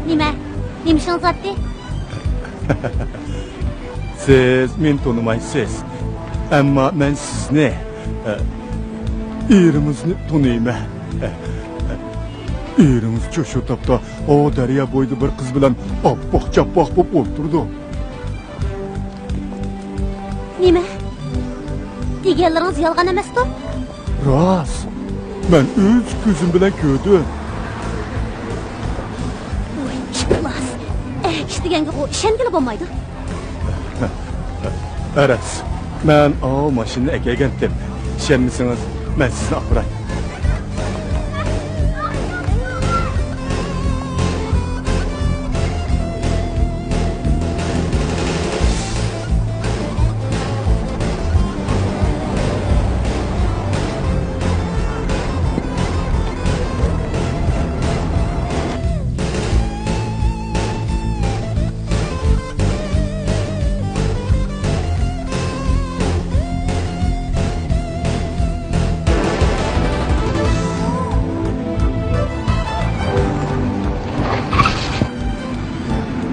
نېمە؟ نېمە ئىشىڭىز بارتى؟ سىز مېنى تونۇمايسىز. ئەمما مەن سىزنى، ئە، ئېرىڭىزنى تونۇيمەن. ئە، ئە، ئېرىڭىزچۇ شۇ تاپتا ئاۋۇ دەريا بويىدا بىر قىز بىلەن ئاپئاق-چاپئاق بولۇپ ئولتۇرىدۇ. نېمە؟ دېگەنلىرىڭىز يالغان ئەمەستۇ؟ راست. مەن ئۆز كۆزۈم بىلەن كۆردۈم. ۋاي، ئىپلاس! ئەگىش دېگەنگە ئىشەنگىلى بولمايدۇ. راست. مەن ئاۋۇ ماشىنىنى ئەكەلگەنتىم. ئىشەنمىسىڭىز، مەن سىزنى ئاپىراي.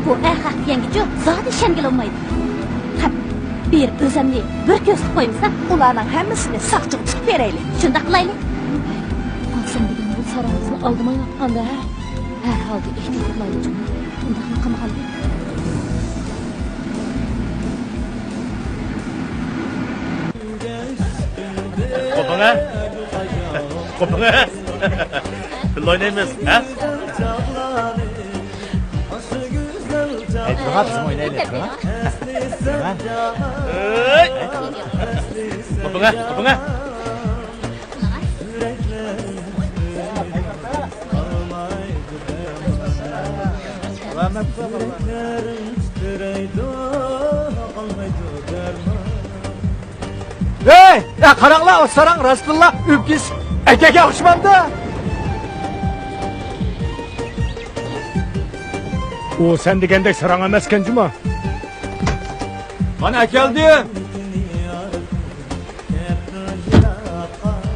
بۇ ئەخمەق دېگەنگىچۇ زادى ئىشەنگىلى بولمايدۇ. قېنى، بىر ئۆزەمنى بىر كۆرسىتىپ قويمىسا. ئۇلارنىڭ ھەممىسىنى ساقچىغا تۇتۇپ بېرەيلى. شۇنداق قىلايلى. قاسىم دېگەن بۇ ساراڭ بىزنى ئالدىمايۋاتقاندا، ھە؟ ھەر ھالدا ئېھتىيات قىلايلى جۇمۇ. ئۇنداقمۇ قىلمىغانلى. قوپۇڭە! قوپۇڭە! بىللە ئوينايمىز، ھە؟ ھەي، تۇرۇڭا، بىزمۇ ئوينايلى، تۇرۇڭا. ھەي! قوپۇڭە! قوپۇڭە! ھەي! يا قاراڭلار، ئۇ ساراڭ راستتىنلا ئۆپكە ئېسىپ ئەكەگە ئوخشىمامدۇ؟ ئۇ سەن دېگەندەك ساراڭ ئەمەسكەن جۇمۇ. مانا ئەكەلدىم.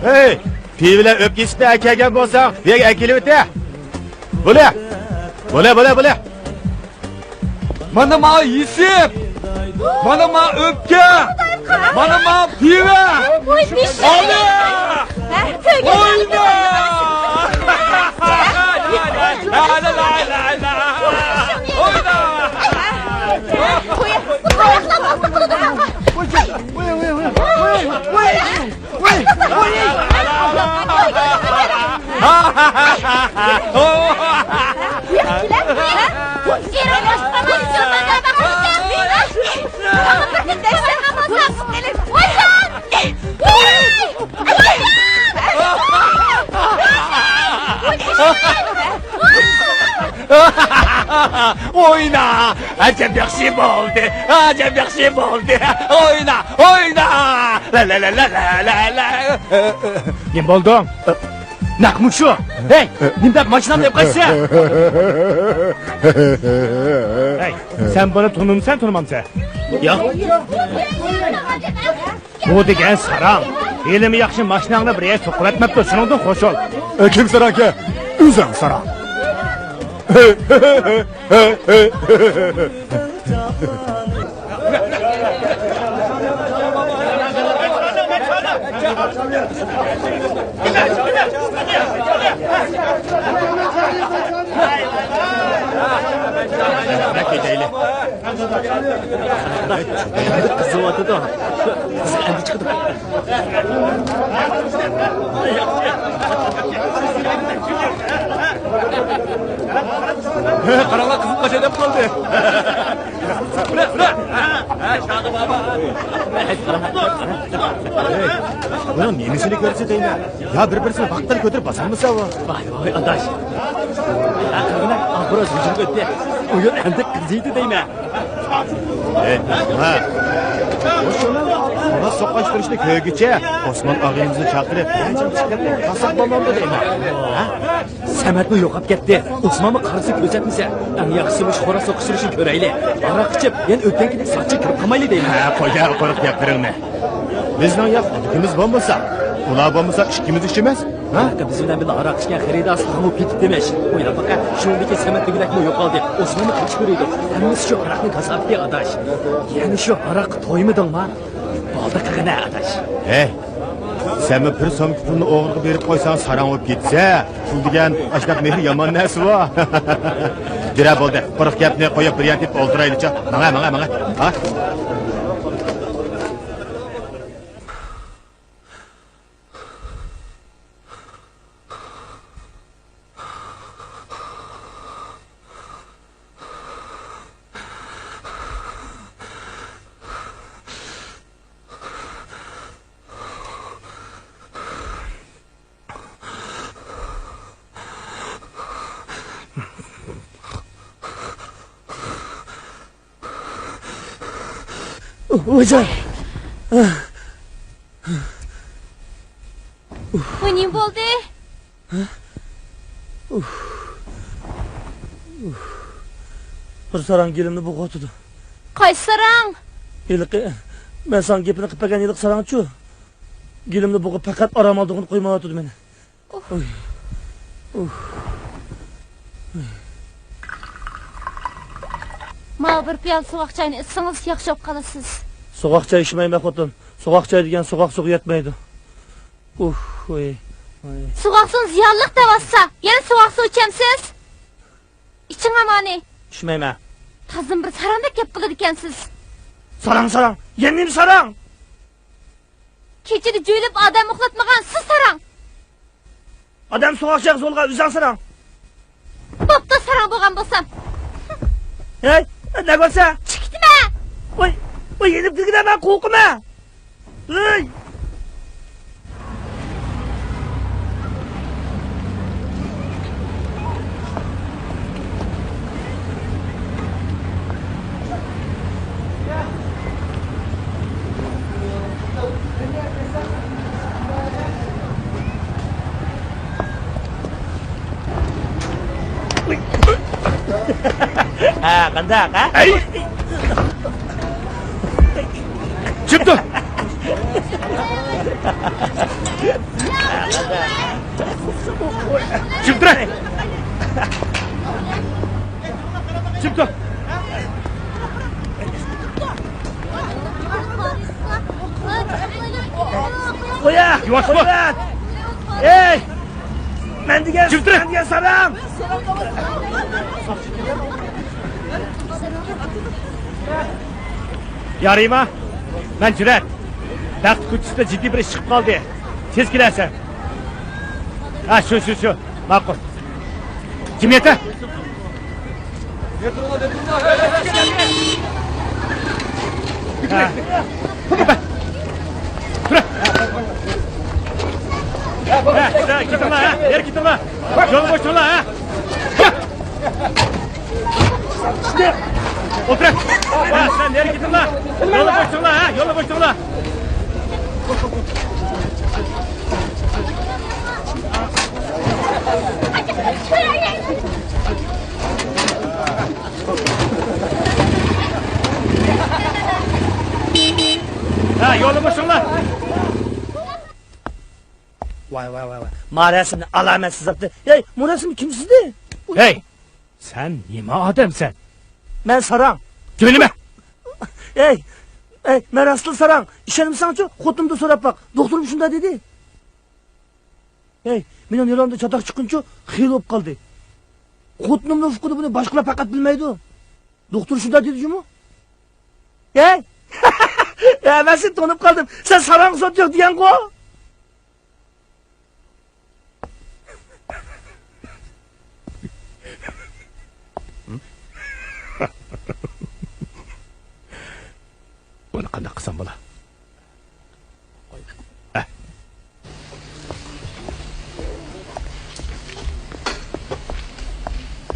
ھەي! پىۋا بىلەن ئۆپكە ئېسىپنى ئەكەلگەن بولساڭ، بۇ يەرگە ئەكېلىۋېتە. بولە! بولە، بولە، بولە! مانا ماڭا ئېسىپ! مانا ماڭا ئۆپكە! مانا ماڭا پىۋا! ئانا! ئوينا! ئانا، لا، لا، لا، لا! ئوينا! ۋاي، ۋاي، ۋاي، ۋاي، ۋاي، ۋاي، ۋاي. ۋاي، ۋاي. ئوينا! ئەجەب ياخشى بولدى! ئەجەب ياخشى بولدى! ئوينا! ئوينا! لا، لا، لا. نېمە بولدۇڭ؟ نەق مۇشۇ. ھەي، نېمە دەپ ماشىنامنى ئېلىپ قاچىسەن؟ ھەي، سەن بۇنى تونۇمسەن، تونۇمامسەن؟ ياق. بۇ دېگەن ساراڭ. ھېلىمۇ ياخشى ماشىناڭنى بىر يەرگە سوقۇۋەتمەپتۇ، شۇنىڭدىن خوش بول. ئە، كىم ساراڭكەن؟ ئۆزۈڭ ساراڭ. قىزىۋاتىدۇ. قىزىق ئەمدى چىقىدۇ. قاراڭلار، قىزىپ قاچاي دەپ قالدى. بۇنىڭ نېمىسىنى كۆرسە دەيمەن؟ يا بىر-بىرسىنى ۋاقىتتا كۆتۈرۈپ باسالمىسا ئۇ. ۋاي، ۋاي، ئاداش. قىرغىنە ئابراز ھۇجۇم ئۆتتى. ئويۇن ئەمدى قىزىيدۇ دەيمەن. ھە. ئۇلار سوققاچتۇرۇشنى كۆرگۈچە ئوسمان ئاغىنىمىزنى چاقىرىپ، قاساق بالامدۇ دەيمەن. ھە؟ سەمەتمۇ يوقاپ كەتتى. ئوسمانمۇ قارىسى كۆرسەتمىسە، ئەڭ ياخشىسى مۇشۇ خوراز سوقۇشتۇرۇشنى كۆرەيلى. ھاراق ئىچىپ، يەنە ئۆتكەنكىدەك ساقچى كىرىپ قالمايلى دەيمەن. ھە، قويە قۇرۇق گەپلىرىڭنى. بىزنىڭ يا خۇدىكىمىز بولمىسا، ئۇلار بولمىسا ئىككىمىز ئىچىمىز. ھە؟ بىز بىلەن بىللە ھاراق ئىچكەن خېرىدار ساڭا كېتىپتىمىش. ئويلاپ باقە، شۇنىڭدىكى سەمەت دېگۈدەكمۇ يوقالدى. ئوسمانمۇ قېچىپ يۈرىدۇ. ھەممىسى شۇ ھاراقنىڭ كاساپىتى، ئاداش. يەنە شۇ ھاراققا تويمىدىڭما؟ بولدى قىلغىنە، ئاداش. ھەي، سەنمۇ بىر سومكا پۇلنى ئوغرىغا بېرىپ قويساڭ، ساراڭ بولۇپ كېتىسە. پۇل دېگەن ئاشۇنداق مېھىر يامان نەرسە بۇ. بىرە بولدى، قۇرۇق گەپنى قويۇپ، بىر يەردە ئولتۇرايلىچۇ. ماڭە، ماڭە، ماڭە. ھا؟ ۋايجان! بۇ نېمە بولدى؟ بىر ساراڭ گېلىمنى بوغۇۋاتىدۇ. قايسى ساراڭ؟ ھېلىقى، مەن ساڭا گېپىنى قىلىپ بەرگەن ھېلىقى ساراڭچۇ؟ گېلىمنى بوغۇپ پەقەت ئارام ئالىدىغىنى قويمايۋاتىدۇ مېنى. ئۇھ. ئۇھ. ماۋۇ بىر پىيالە سوغۇق چاينى ئىچسىڭىز ياخشى بولۇپ قالىسىز. سوغۇق چاي ئىچمەيمەن خوتۇن. سوغۇق چاي دېگەن سوغۇق سۇغا يەتمەيدۇ. ئۇھ، ۋاي، ۋاي. سوغۇق سۇنى زىيانلىق دەۋاتسا، يەنە سوغۇق سۇ ئىچەمسىز؟ ئىچىڭ ئامانى. ئىچمەيمەن. تازىمۇ بىر ساراڭدەك گەپ قىلىدىكەنسىز. ساراڭ، ساراڭ. يەنە نېمە ساراڭ؟ كېچىدە جۆيلۈپ ئادەم ئۇخلاتمىغان سىز ساراڭ. ئادەم سوغۇق چايغا زورلىغان ئۆزۈڭ ساراڭ. بوپتۇ، ساراڭ بولغان بولسام. ھەي، نەگە بارسا؟ چىقىتمە. ۋاي، ۋاي، يېنىپ كىرگىنە مەن قورقىمەن. ھەي. ھە، قانداق، ھە؟ ئەي! چىپ تۇر! چىپ تۇر! چىپ تۇر! قويە! يۇۋاش بول! قويە! ئەي! مەن دېگەن، جىم تۇرۇڭ! مەن دېگەن ساراڭ! يارىما، مەن جۈرئەت. بەخت كوچىسىدا جىددىي بىر ئىش چىقىپ قالدى. تېز كېلەرسەن. ھە، شۇ، شۇ، شۇ. ماقۇل. جىم يېتە. ھە. تۇرە. ھە، سىلەر كېتىڭلار، ھە. نېرى كېتىڭلار. يولنى بوشىتىڭلار، ھە. ئولتۇرە. ھە، سىلەر نېرى كېتىڭلار. يولنى بوشىتىڭلار، ھە. يولنى بوشىتىڭلار. ھە، يولغا باشلىڭلار. ۋاي، ۋاي، ۋاي، ۋاي. ما رەسىمنى ئالامەتسىز ئاپتۇ. ھەي، بۇ رەسىم كىم سىزدى؟ ھەي، سەن نېمە ئادەمسەن؟ مەن ساراڭ. جۆيلىمە! ھەي، ھەي، مەن راستلا ساراڭ. ئىشەنمىسەڭچۇ، خوتۇنۇمدىن سوراپ باق. دوختۇرۇم شۇنداق دېدى. ھەي، مېنىڭ نېرۋامدا چاتاق چىققىنىچۇ خېلى بولۇپ قالدى. خوتۇنۇمنىڭ ئۇقىدۇ، بۇنى باشقىلار پەقەت بىلمەيدۇ. دوختۇر شۇنداق دېدى جۇمۇ. ھەي! ھە، مەن سېنى تونۇپ قالدىم. سەن ساراڭ سوت يوق دېگەنغۇ؟ بۇنى قانداق قىلسام بولا؟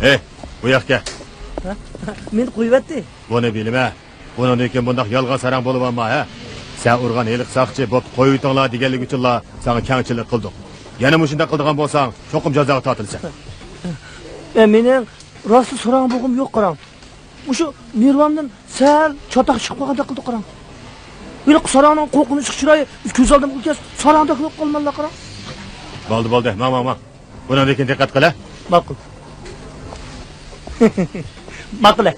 ھەي، بۇ ياققا كەل. ھە؟ مېنى قويۇۋەتتى. بۇنى بىلىمە. بۇنىڭدىن كېيىن بۇنداق يالغان ساراڭ بولۇۋالما، ھە؟ سەن ئۇرغان ھېلىقى ساقچى بوپتۇ، قويۇۋېتىڭلار دېگەنلىكى ئۈچۈنلا ساڭا كەڭچىلىك قىلدۇق. يەنە مۇشۇنداق قىلىدىغان بولساڭ، چوقۇم جازاغا تارتىلىسەن. ئە، مېنىڭ راستلا ساراڭ بولغۇم يوق، قاراڭ. مۇشۇ نېرۋامدىن سەل چاتاق چىقىپ قالغاندەك قىلدى، قاراڭ. ھېلىقى ساراڭنىڭ قورقۇنچلۇق چىرايى كۆز ئالدىمغا كەلسە، ساراڭدەك بولۇپ قالىمەنلا، قاراڭ. بولدى، بولدى، ماڭ، ماڭ، ماڭ. بۇنىڭدىن كېيىن دىققەت قىل، ھە؟ ماقۇل. ماقۇل، ھە.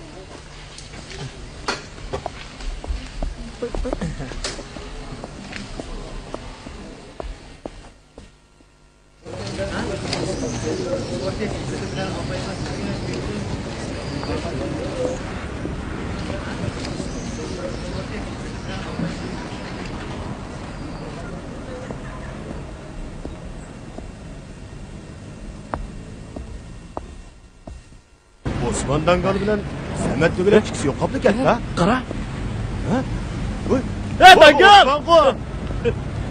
ئوسمان داڭگال بىلەن سەمەت تۆگىلەر ئىككىسى يوقاپلا كەتتى، ھە؟ قارا. ھە؟ ۋوي. ئە، داڭگال! ئوسمانغۇ!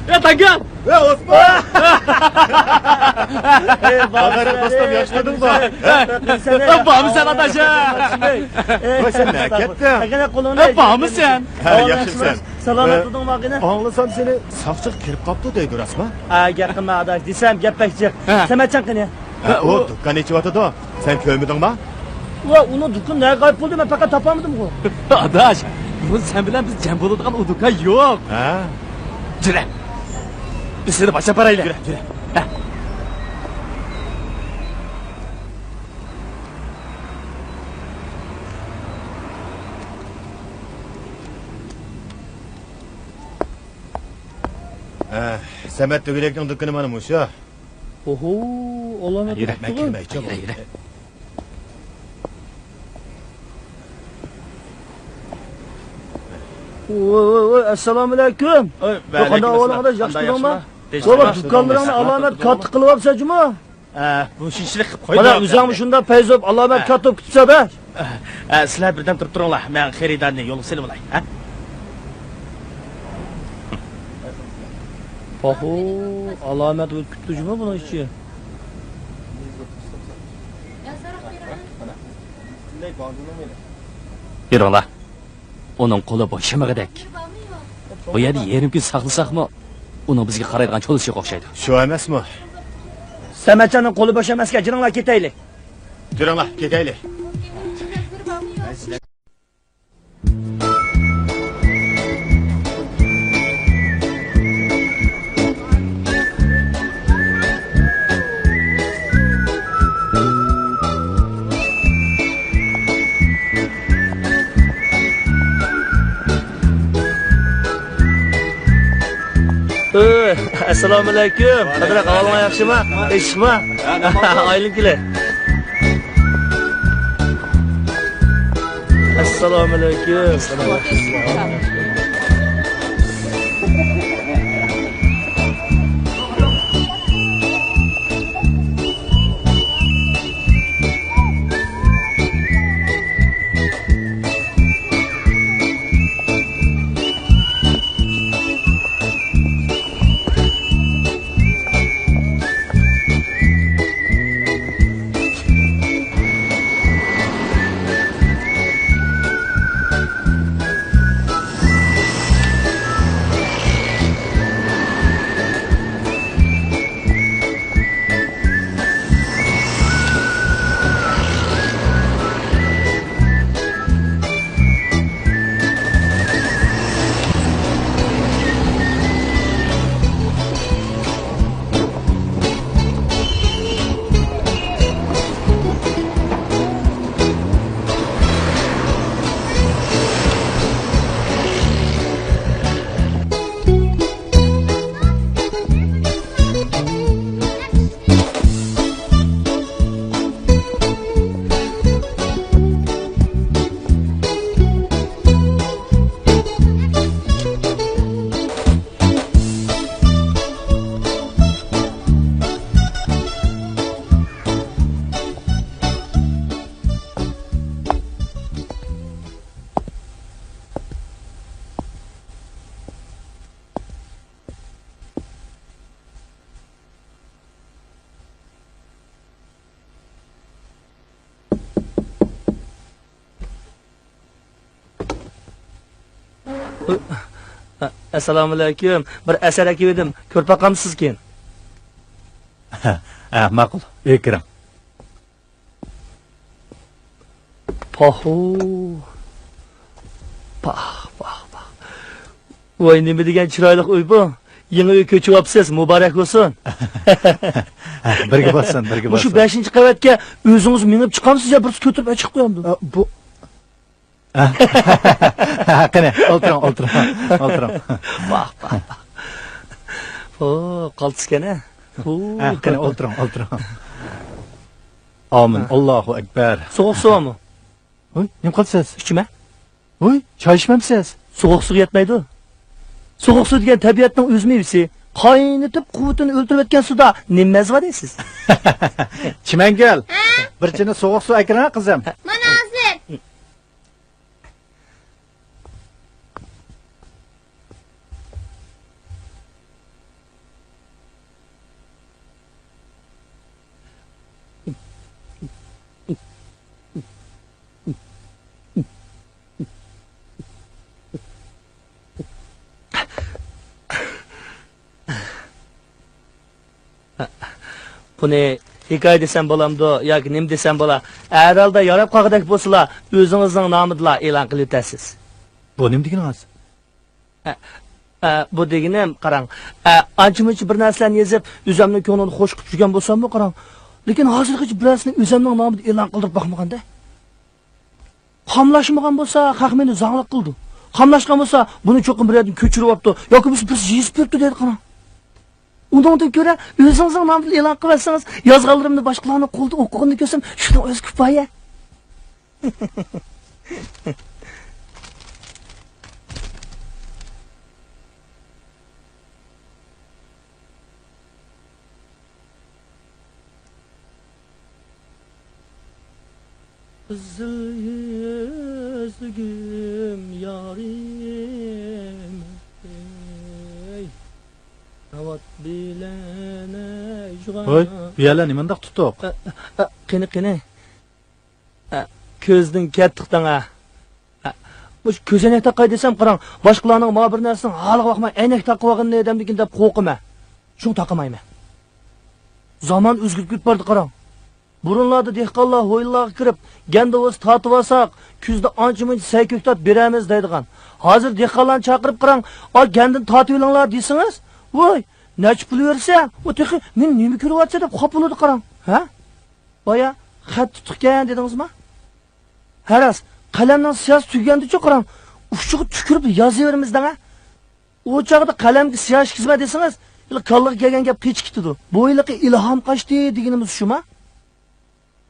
ئە، داڭگال! ئە، ئوسمان! ئەي، بارمىسەن، دوستۇم، ياخشىمۇ؟ ئە، بارمىسەن، ئاداش؟ ۋاي، سەن نەگە كەتتىڭ؟ ئە، بارمىسەن؟ ھە، ياخشىمۇسەن؟ سالامەتلىكىڭ بارغىنە؟ ئاڭلىسام سېنى ساقچىغا كىرىپ قاپتۇ دەيدۇ، راستمۇ؟ ھە، گەپ قىلما، ئاداش، دېسەم گەپ بەك جىق. ھە. سەمەتجان قېنى؟ ھە، ئۇ دۇكان ئېچىۋاتىدۇ. سەن كۆرمىدىڭما؟ ۋە، ئۇنىڭ دۇكىنى نەگە غايىب بولدى، مەن پەقەت تاپالمىدىمغۇ. ئاداش، بۇ سەن بىلەن بىز جەم بولىدىغان ئۇ دۇكان يوق. ھە. جۈرە. بىز سېنى باشلاپ بارايلى. جۈرە، جۈرە. ھە. ھە، سەمەت تۆگىلەكنىڭ دۇكىنى مانا مۇشۇ. ئوھو، ئالامەت يۈرە، مەن كىرمەيچۇ. يۈرە، يۈرە. ۋوي، ۋوي، ۋوي، ئەسسالامۇئەلەيكۇم. ۋەئەلەيكۇم ئەسسالام. قانداق ئەھۋالىڭ ئاداش، ياخشى تۇردۇڭما؟ تىنچلىقمۇ؟ ۋوي، دۇكانلىرىڭنى ئالامەت كاتتا قىلىۋاپسەن جۇمۇ. ئە، بۇ شۇنچىلىك قىلىپ قويدۇم. مانا ئۆزۈڭمۇ شۇنداق پەيزى بولۇپ ئالامەت كاتتا بولۇپ كېتىپسەن-دە. ئە، سىلەر بىردەم تۇرۇپ تۇرۇڭلار، مەن خېرىدارنى يولغا سېلىۋالاي، ھە؟ ئوھو، ئالامەت ئۆتۈپ كېتىپتۇ جۇمۇ بۇنىڭ ئىچى. يۈرۈڭلار. ئۇنىڭ قولى بوشىمىغۇدەك. بۇ يەردە يېرىم كۈن ساقلىساقمۇ، ئۇنىڭ بىزگە قارايدىغان چولىسى يوق ئوخشايدۇ. شۇ ئەمەسمۇ؟ سەمەتجاننىڭ قولى بوش ئەمەسكەن، جېنىڭلار كېتەيلى. جېنىڭلار كېتەيلى. ئەسسالامۇئەلەيكۇم. قادىر ئاكا، ئەھۋالىڭ ياخشىمۇ؟ ئىششىقمۇ؟ ئايلىنىپ كېلە. ئەسسالامۇئەلەيكۇم. ئەسسالامۇئەلەيكۇم. بىر ئەسەر ئەكىۋىدىم. كۆرۈپ باقامسىز كېيىن؟ ھە، ماقۇل. ئۆيگە كىرىڭ. پاھۇ. پاھ، پاھ، پاھ. ۋاي، نېمە دېگەن چىرايلىق ئۆي بۇ. يېڭى ئۆي كۆچۈۋاپسىز، مۇبارەك بولسۇن. بىرگە بولسۇن، بىرگە بولسۇن. مۇشۇ بەشىنچى قەۋەتكە ئۆزىڭىز مېڭىپ چىقامسىز يا بىرسى كۆتۈرۈپ ئەچىقىپ قويامدۇ؟ ئە، بۇ، قېنى، ئولتۇرۇڭ، ئولتۇرۇڭ، ئولتۇرۇڭ. ۋاھ، ۋاھ، ۋاھ. ئو، قالتىسكەن ھە. ھە، قېنى، ئولتۇرۇڭ، ئولتۇرۇڭ. ئامىن. ھە. ئاللاھۇ ئەكبەر. سوغۇق سۇ بارمۇ؟ ھوي، نېمە قىلىسىز؟ ئىچىمە. ھوي، چاي ئىچمەمسىز؟ سوغۇق سۇغا يەتمەيدۇ. سوغۇق سۇ دېگەن تەبىئەتنىڭ ئۆز مېۋىسى. قاينىتىپ، قۇۋۋىتىنى ئۆلتۈرۈۋەتكەن سۇدا نېمە مەززە بار دەيسىز؟ چىمەنگۈل، بىر چىنە سوغۇق سۇ ئەكىرىڭە، قىزىم. مانا ھازىر. بۇنى ھېكايە دېسەم بولامدۇ ياكى نېمە دېسەم بولا؟ ھەر ھالدا ياراپ قالغۇدەك بولسىلا، ئۆزىڭىزنىڭ نامىدىلا ئېلان قىلىۋېتەرسىز. بۇ نېمە دېگىنىڭىز؟ ئە، ئە، بۇ دېگىنىم، قاراڭ، ئە، ئانچە-مۇنچە بىر نەرسىلەرنى يېزىپ، ئۆزۈمنىڭ كۆڭلىنى خۇش قىلىپ يۈرگەن بولساممۇ، قاراڭ، لېكىن ھازىرغىچە بىرەرسىنى ئۆزۈمنىڭ نامىدا ئېلان قىلدۇرۇپ باقمىغان-دە. قاملاشمىغان بولسا، خەق مېنى زاڭلىق قىلىدۇ. قاملاشقان بولسا، بۇنى چوقۇم بىر يەردىن كۆچۈرۈۋاپتۇ ياكى بولمىسا بىرسى يېزىپ بېرىپتۇ دەيدۇ، قاراڭ. ئۇنىڭدىن كۆرە، ئۆزىڭىزنىڭ نامىدىن ئېلان قىلىۋەتسىڭىز، يازغانلىرىمنى باشقىلارنىڭ قولىدا ئوقۇغىنىنى كۆرسەم، شۇنىڭ ئۆزى كۇپايە. قىزىل يۈزلۈكۈم يارىم، ئەي، ناۋات بىلەن ئەجغا. ھوي، بۇ يەرلەر نېمانداق تۇتۇق؟ ئە، ئە، قېنى، قېنى. ئە، كۆزدىن كەتتۇق دەڭ، ئە. ئە، مۇشۇ كۆزەينەك تاقاي دېسەم، قاراڭ، باشقىلارنىڭ ما بىر نەرسىنىڭ ھالىغا باقماي، ئەينەك تاقىۋالغىنىنى دەمدىكىن دەپ قورقىمەن. شۇڭا تاقىمايمەن. زامان ئۆزگىرىپ كېتىپ بارىدۇ، قاراڭ. بۇرۇنلاردا دېھقانلار ھويلىلارغا كىرىپ، گەندە بولسا تارتىۋالساق، كۈزدە ئانچە-مۇنچە سەي كۆكتات بېرەمىز دەيدىغان. ھازىر دېھقانلارنى چاقىرىپ قاراڭ، ئا، گەندىنى تارتىۋېلىڭلار دېسىڭىز، ۋوي، نەچچە پۇل بېرىسەن؟ ئۇ تېخى مېنى نېمە كۆرۈۋاتىسەن دەپ خاپا بولىدۇ، قاراڭ. ھە؟ بايا خەت تۇتۇقكەن دېدىڭىزما؟ ھە راست، قەلەمنىڭ سىياسى تۈگىگەندىچۇ قاراڭ، ئۇچىغا تۈكۈرۈپ يازىۋېرىمىز دەڭە. ئۇ چاغدا قەلەمگە سىيا ئىشكىزمە دېسىڭىز، ھېلى كاللىغا كەلگەن گەپ قېچىپ كېتىدۇ. بۇ ھېلىقى ئىلھام قاچتى دېگىنىمىز شۇما؟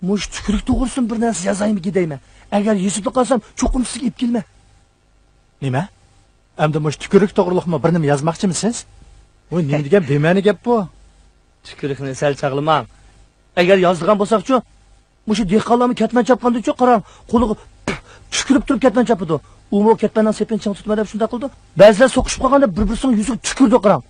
مۇشۇ تۈكۈرۈك توغرىسىدىن بىر نەرسە يازايمىكىن دەيمەن. ئەگەر يېزىپلا قالسام، چوقۇم سىزگە ئېلىپ كېلىمەن. نېمە؟ ئەمدى مۇشۇ تۈكۈرۈك توغرىلىقمۇ بىر نېمە يازماقچىمىسىز؟ ۋوي، نېمە دېگەن بىمەنە گەپ بۇ؟ تۈكۈرۈكنى سەل چاغلىماڭ. ئەگەر يازىدىغان بولساقچۇ، مۇشۇ دېھقانلارمۇ كەتمەن چاپقاندىچۇ، قاراڭ، قولىغا تۈكۈرۈپ تۇرۇپ كەتمەن چاپىدۇ. ئۇمۇ كەتمەننىڭ سېپىنى چىڭ تۇتىمەن دەپ شۇنداق قىلىدۇ. بەزىلەر سوقۇشۇپ قالغاندا بىر-بىرسىنىڭ يۈزىگە تۈكۈرىدۇ، قاراڭ.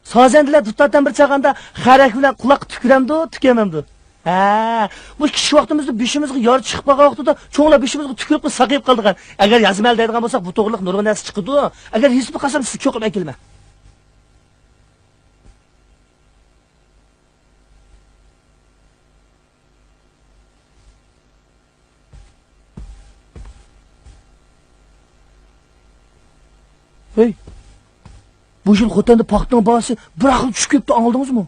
سازەندىلەر دۇتارتەن بىر چالغاندا خەرەك بىلەن قۇلاققا تۈكۈرەمدۇ، تۈكۈرمەمدۇ؟ ھە، مۇشۇ كىچىك ۋاقتىمىزدا بېشىمىزغا يارا چىقىپ قالغان ۋاقتىدا چوڭلار بېشىمىزغا تۈكۈرۈپلا ساقىيىپ قالىدىغان. ئەگەر يازىمەن دەيدىغان بولساق، بۇ توغرىلىق نۇرغۇن نەرسە چىقىدۇ. ئەگەر يېزىپلا قالسام، سىزگە چوقۇم ئەكېلىمەن. ھەي، بۇ يىل خوتەندە پاختىنىڭ باھاسى بىراقلا چۈشۈپ كېتىپتۇ، ئاڭلىدىڭىزمۇ؟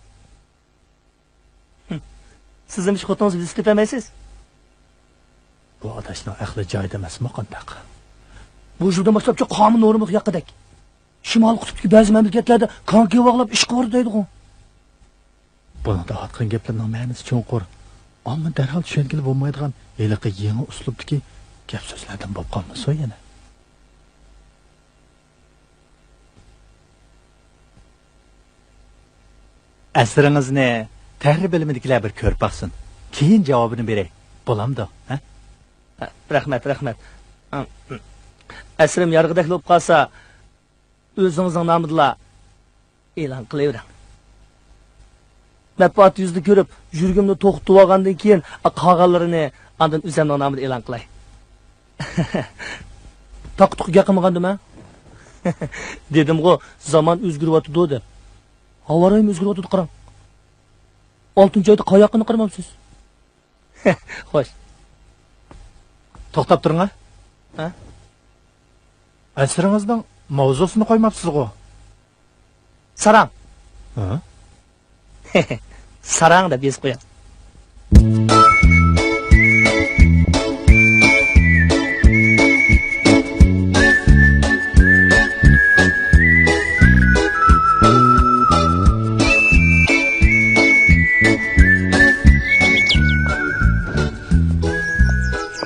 سىزمۇ شۇ خوتۇنىڭىزنى بىلسە تېپەلمەيسىز. بۇ ئاداشنىڭ ئەقلى جايىدا ئەمەسمۇ قانداق؟ بۇ يىلدىن باشلاپچۇ قانۇن نورمىلىق ياققىدەك. شىمالىي قۇتۇپتىكى بەزى مەملىكەتلەردە كانكى باغلاپ ئىشقا بارىدۇ دەيدىغۇ. بۇنىڭدا ئاتقان گەپلىرىنىڭ مەنىسى چوڭقۇر، ئەمما دەرھال چۈشەنگىلى بولمايدىغان ھېلىقى يېڭى ئۇسلۇبتىكى گەپ-سۆزلەردىن بولۇپ قالمىسۇن يەنە. ئەسىرىڭىزنى تەھرىر بۆلۈمىدىكىلەر بىر كۆرۈپ باقسۇن. كېيىن جاۋابىنى بېرەي. بولامدۇ؟ ھە؟ رەھمەت، رەھمەت. ئەسىرىم يارىغۇدەكلا بولۇپ قالسا، ئۆزىڭىزنىڭ نامىدىلا ئېلان قىلىۋېرىڭ. مەنپەئەت يۈزىنى كۆرۈپ، يۈرىكىمنى توختىتىۋالغاندىن كېيىن، قالغانلىرىنى ئاندىن ئۆزۈمنىڭ نامىدا ئېلان قىلاي. تاقا-تۇقا گەپ قىلمىغاندىمەن؟ دېدىمغۇ، زامان ئۆزگىرىۋاتىدۇ دەپ. ھاۋا رايىمۇ ئۆزگىرىۋاتىدۇ، قاراڭ. ئالتىنچى ئايدا قاياققىنى قارىمامسىز؟ خوش. توختاپ تۇرۇڭ ھە. ھە؟ ئەسىرىڭىزنىڭ ماۋزۇسىنى قويماپسىزغۇ؟ ساراڭ. ھە؟ ساراڭ دەپ يېزىپ قوياڭ.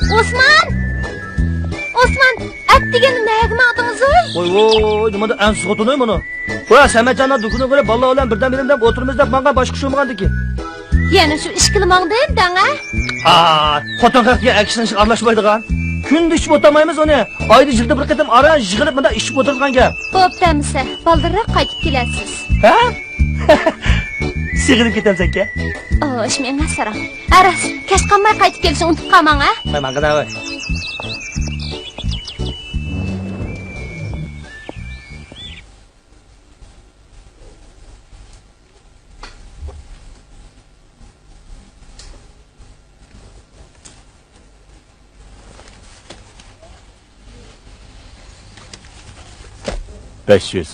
ئوسمان! ئوسمان! ئەتىگەن نەگە ماڭدىڭىز؟ ۋوي، ۋوي، ۋوي، نېمانداق ئەنسىز خوتۇن ئەي مانا. ۋە سەمەتجاننىڭ دۇكىنىغا كىرىپ، بالىلار بىلەن بىردەم-بىردەم ئولتۇرىمىز دەپ ماڭغان، باشقا ئىش بولمىغاندىكىن. يەنە شۇ ئىشكىلا ماڭدىم دەڭە. ھا، خوتۇن خەق دېگەن ئەر كىشىنىڭ ئىشىغا ئارىلاشمايدىغان. كۈندە ئىچىپ ئولتۇرمايمىز ئۇنى. ئايدا، يىلدا بىر قېتىم ئاران يىغىلىپ مۇنداق ئىچىپ ئولتۇرىدىغان گەپ. بوپتۇ ئەمىسە، بالدۇرراق قايتىپ كېلەرسىز. ھە؟ سېغىنىپ كېتەمسەنكەن؟ ئوش، مېڭە ساراڭ. ھە راست، كەچ قالماي قايتىپ كېلىشنى ئۇنتۇپ قالماڭ ھە. ۋاي ماڭغىنا ۋاي. بەش يۈز.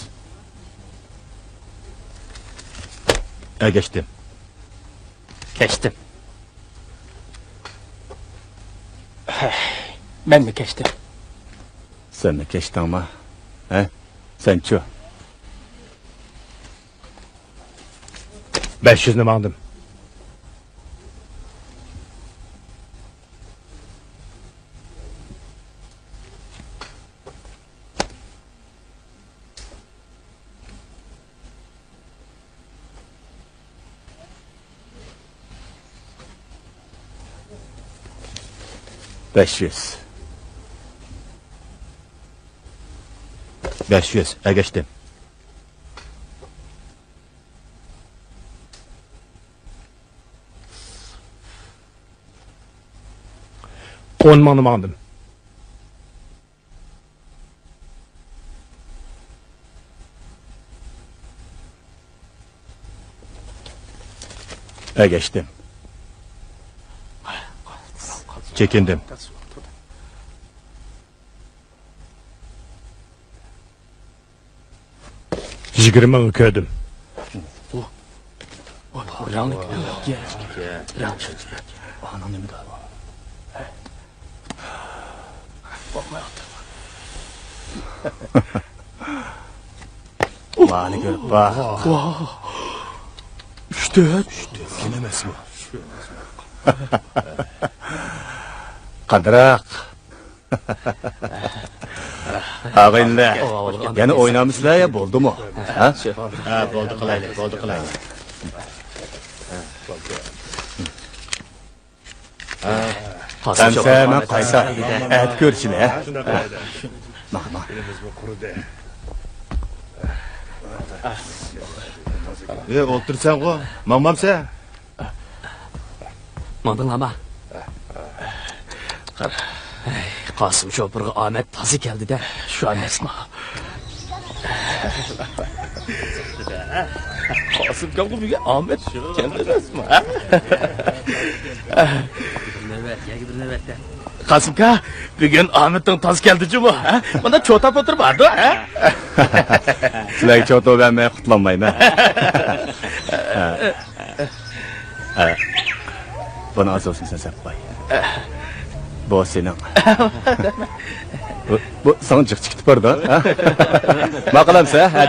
ئەگەشتىم. كەچتىم. مەنمۇ كەچتىم. سەنمۇ كەچتىڭما؟ ھە؟ سەنچۇ؟ بەش يۈزنى ماڭدىم. بەش يۈز. بەش يۈز، ئەگەشتىم. ئون مىڭنى ماڭدىم. ئەگەشتىم. چېكىندىم. يىگىرمە مىڭغا كۆردۈم. مانى كۆرۈپ باق. ئۈچ تۆت. ئۈچ تۆت. ئۈچ تۆت ئەمەسمۇ؟ قادىراق. ئاغىنىلەر، يەنە ئوينامسىلەر يا بولدىمۇ؟ ھە؟ ھە، بولدى قىلايلى، بولدى قىلايلى. ئەمسە مەن قايسا؟ ئەتە كۆرۈشىلى، ھە؟ ماڭ، ماڭ. ئى، ئولتۇرسەنغۇ، ماڭمامسەن؟ ماڭدىڭلارما؟ قارا. ھەي، قاسىم شوپۇرغا ئامەت تازا كەلدى-دە. شۇ ئەمەسما؟ قاسىم كاڭغا بۈگۈن ئامەت كەلدى ئەمەسما؟ بىر نۆۋەت، يەنە بىر نۆۋەتتە. قاسىمكا، بۈگۈن ئامىتىڭ تاز كەلدى جۇمۇ، ھە؟ مانا چوتاپ ئولتۇرۇپ باردۇ، ھە؟ سىلەرگە چوتا بەرمەي قۇتۇلالمايمەن. ھە. ھە. بۇنى ئاز بولسۇن سەن سەپ قوي. بۇ سېنىڭ. بۇ، بۇ ساڭا جىق چىقىپ بارىدۇ، ھە؟ ماقۇل ئەمسە، ھە؟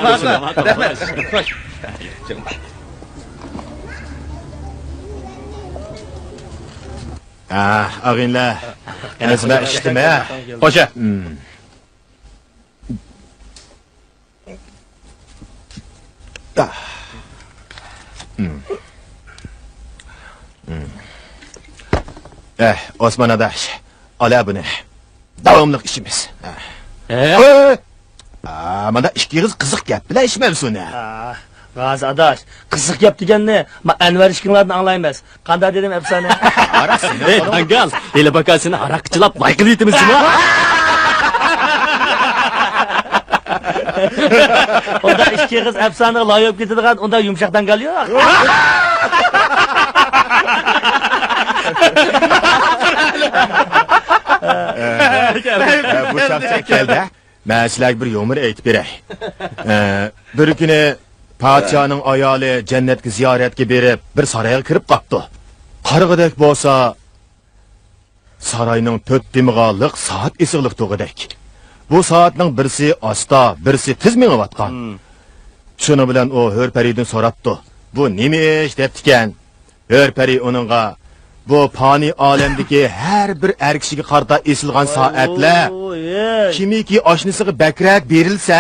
ھە، ئاغىنىلەر، ئەمىسە مەن ئىشتىم، ھە. خوشە. ئە، ئوسمان ئاداش، ئالە بۇنى. داۋاملىق ئىچىمىز. ھە؟ ئە، مانا ئىككى ئېغىز قىزىق گەپ بىلەن ئىچمەمسۇن، ھە؟ ئا، غازى ئاداش، قىزىق گەپ دېگەننى ما ئەنۋەر ئىككىڭلاردىن ئاڭلايمىز. قانداق دېدىم ئەپسانە؟ ھەي، داڭگال، ھېلى باكا سېنى ھاراققا چىلاپ لايقىلىۋېتىمىز جۇمۇ. ئۇنداق ئىككى ئېغىز ئەپسانىغا لايىق بولۇپ كېتىدىغان ئۇنداق يۇمشاق داڭگال يوق. ئە، بۇ شاخسەن كەلدى. مەن سىلەرگە بىر يۇمۇر ئېيتىپ بېرەي. ئە، بىر كۈنى پادىشاھنىڭ ئايالى جەننەتكە زىيارەتكە بېرىپ، بىر سارايغا كىرىپ قاپتۇ. قارىغۇدەك بولسا، ساراينىڭ تۆت تېمىغا لىق سائەت ئېسىقلىق تۇرغۇدەك. بۇ سائەتنىڭ بىرسى ئاستا، بىرسى تېز مېڭىۋاتقان. شۇنىڭ بىلەن ئۇ ھۆر پەرىدىن سوراپتۇ، «بۇ نېمە ئىش؟» دەپتىكەن. ھۆر پەرى ئۇنىڭغا، «بۇ پانىي ئالەمدىكى ھەر بىر ئەر كىشىگە قارىتا ئېسىلغان سائەتلەر. كىمكى ئاشنىسىغا بەكرەك بېرىلسە،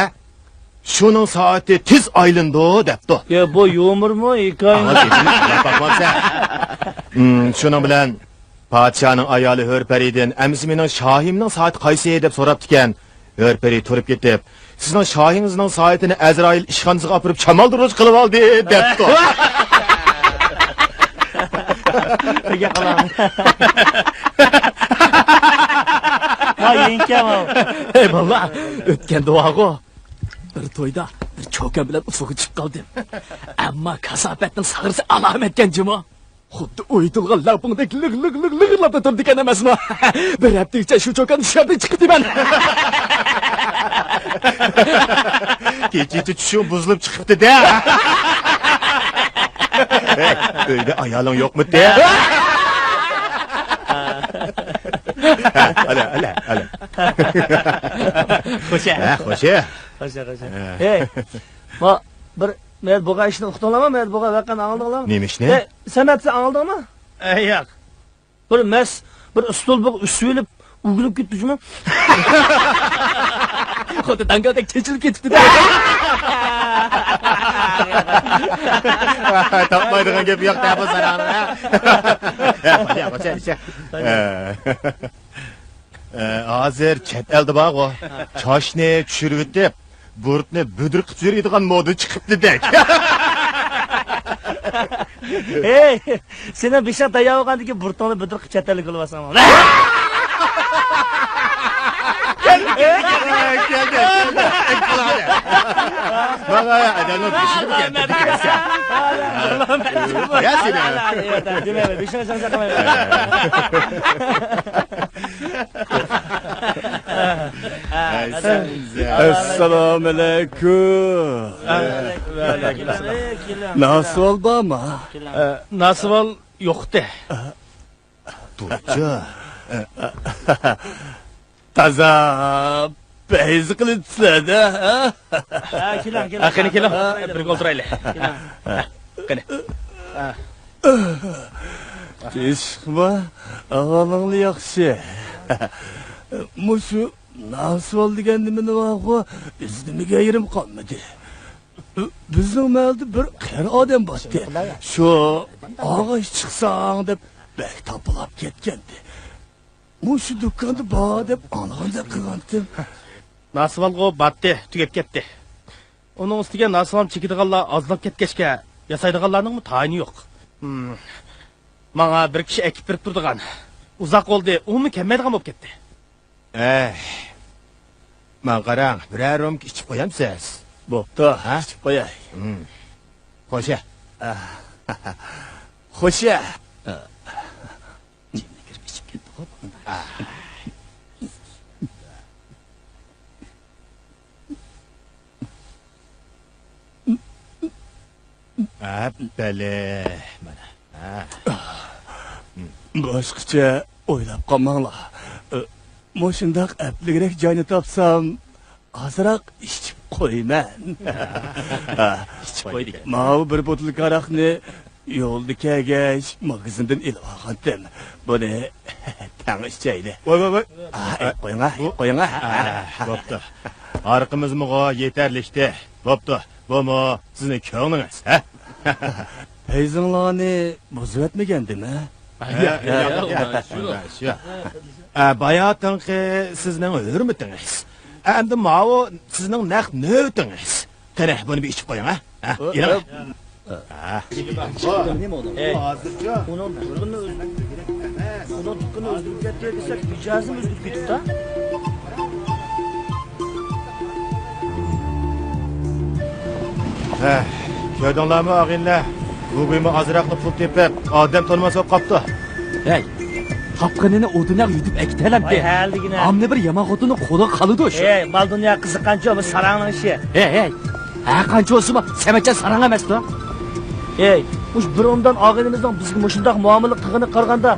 شۇنىڭ سائىتى تېز ئايلىنىدۇ» دەپتۇ. يا، بۇ يۇمۇرمۇ، ھېكايىمۇ؟ ئاڭا سېتىلىپ باقمامسەن. ھىم، شۇنىڭ بىلەن پادىشاھنىڭ ئايالى ھۆر پەرىدىن، «ئەمىسە مېنىڭ شاھىمنىڭ سائىتى قايسى؟» دەپ سوراپتىكەن. ھۆر پەرى تۇرۇپ كېتىپ، «سىزنىڭ شاھىڭىزنىڭ سائىتىنى ئەزرائىل ئىشخانىسىغا ئاپىرىپ شامالدۇرغۇچ قىلىۋالدى» دەپتۇ. ۋاي، يېڭىكەن ئۇ. ھەي بالىلار، ئۆتكەندە بارغۇ، بىر تويدا بىر چوكان بىلەن ئۇسسۇلغا چىقىپ قالدىم. ئەمما كاساپەتنىڭ ساغرىسى ئالامەتكەن جۇمۇ. خۇددى ئويۇتۇلغان لەڭپۇڭدەك لىغ، لىغ، لىغ، لىغىرلاپلا تۇرىدىكەن ئەمەسمۇ؟ بىر ھەپتىگىچە شۇ چوكاندا، شۇ يەردە چىقىپ كېتىمەن. كېچىچە چۈشۈڭ بۇزۇلۇپ چىقىپتۇ-دە. ھەي، ئۆيدە ئايالىڭ يوقمىتى؟ ھە، ئەلە، ئەلە، ئەلە. خوشە. ھە، خوشە. خوشە، خوشە. ھە. ھەي، ما، بىر مەيەردە بولغان ئىشنى ئۇقتۇڭلارمۇ؟ مەيەردە بولغان ۋەقەنى ئاڭلىدىڭلارمۇ؟ نېمە ئىشنى؟ ھەي، سەن ئەتىسى ئاڭلىدىڭمۇ؟ ھەي، ياق. بىر مەس، بىر ئۇستۇل بىر ئۈسۈۋېلىپ ئۆگىلىپ كېتىپتۇ جۇمۇ. خۇددى داڭگالدەك چېچىلىپ كېتىپتۇ-دە. تاپمايدىغان گەپ يوق-دە بۇ ساراڭنىڭ، ھە؟ يا، يا، يا. ئە، ھازىر چەت ئەلدە بارغۇ، چاچنى چۈشۈرۈۋېتىپ، بۇرۇتنى بۈدرە قىلىپ يۈرىدىغان مودا چىقىپتىدەك. ھەي، سېنىڭ بېشىڭ تەييار بولغاندىن كېيىن بۇرۇتۇڭنى بۈدرە قىلىپ چەت ئەلگە يوللىۋالساڭ بولىدۇ. كەلدى، كەلدى، كەلدى. ماڭا ئادەمنىڭ بېشىنى كەلتۈردى. يا سېنى. دېمەيمەن، بېشىڭنى چاڭ چاقىمايمەن. ئەسسالامۇئەلەيكۇم. ۋەئەلەيكۇم ئەسسالام. ناسىۋال بارمۇ؟ ئە، ناسىۋال يوقتى. تۇرچى. تازا پەيز قىلىپسىلەر-دە، ھە؟ ھە، كېلىڭ، كېلىڭ. ھە، قېنى، كېلىڭ. بىرگە ئولتۇرايلى. كېلىڭ. ھە، قېنى. تىنچلىقمۇ؟ ئەھۋالىڭلار ياخشى. مۇشۇ ناسىۋال دېگەن نېمىنى بارغۇ، ئىزدىمىگەن يېرىم قالمىدى. بىزنىڭ مەھەللىدە بىر قېرى ئادەم بارتتى. شۇ ئاغاچ چىقساڭ دەپ بەك تاپىلاپ كەتكەنتى. مۇشۇ دۇكاندا بار دەپ ئاڭلىغاندەك قىلغانتىم. ناسىۋالغۇ بارتتى، تۈگەپ كەتتى. ئۇنىڭ ئۈستىگە ناسىۋال چېكىدىغانلار ئازلاپ كەتكەچكە، ياسايدىغانلارنىڭمۇ تايىنى يوق. ھىم. ماڭا بىر كىشى ئەكىپ بېرىپ تۇرىدىغان. ئۇزاق بولدى، ئۇمۇ كەلمەيدىغان بولۇپ كەتتى. ئەي، ماڭا قاراڭ، بىرەر رومكا ئىچىپ قويامسىز؟ بوپتۇ، ھە؟ ئىچىپ قوياي. ھىم. خوشە. خوشە. ئەپپەلە، مانا. ھە. باشقىچە ئويلاپ قالماڭلار. مۇشۇنداق ئەپلىكرەك جاينى تاپسام، ئازراق ئىچىپ قويىمەن. ئىچىپ قويدى. ماۋۇ بىر بوتۇلكا ھاراقنى يولدا كەلگەچ ماگىزىندىن ئېلىپ ئالغانتىم. بۇنى تەڭ ئىچەيلى. ۋاي، ۋاي، ۋاي. ئا، ئە، قويۇڭا، بۇ قويۇڭا. ئا، بوپتۇ. ھارىقىمىزمۇغۇ يېتەرلىكتى. بوپتۇ. بۇمۇ سىزنىڭ كۆڭلىڭىز، ھە؟ پەيزىڭلارنى بۇزۇۋەتمىگەندىم، ھە؟ ياق، ياق، ياق، ياق، ياق. ئە، باياتىنقى سىزنىڭ ھۆرمىتىڭىز. ئەمدى ماۋۇ سىزنىڭ نەق نۆۋىتىڭىز. قېنى، بۇنى بىر ئىچىپ قويۇڭ، ھە؟ ھە، ئېلىڭ. ھە. ھازىرچۇ؟ ئۇنىڭ دۇكىنى ئۆز-، ئۇنىڭ دۇكىنى ئۆزگىرىپ كەتتى دېسەك، مىجەزىمۇ ئۆزگىرىپ كېتىپتۇ. ھە، كۆردۈڭلارمۇ ئاغىنىلەر؟ بۇ گۇيمۇ ئازراقلا پۇل تېپىپ، ئادەم تونۇماس بولۇپ قاپتۇ. ھەي، تاپقىنىنى ئۇ دۇنياغا يۈدۈپ ئەكېتەلەمتى؟ ۋاي، ھەلىگىنە. ئامنى بىر يامان خوتۇننىڭ قولىغا قالىدۇ شۇ. ھەي، مال دۇنيا قىزىققانچە بۇ ساراڭنىڭ ئىشى. ھەي، ھەي، ھەر قانچە بولسىمۇ سەمەچان ساراڭ ئەمەستۇ. ھەي، مۇشۇ بىر ئومدان ئاغىنىمىزنىڭ بىزگە مۇشۇنداق مۇئامىلە قىلغىنىغا قارىغاندا،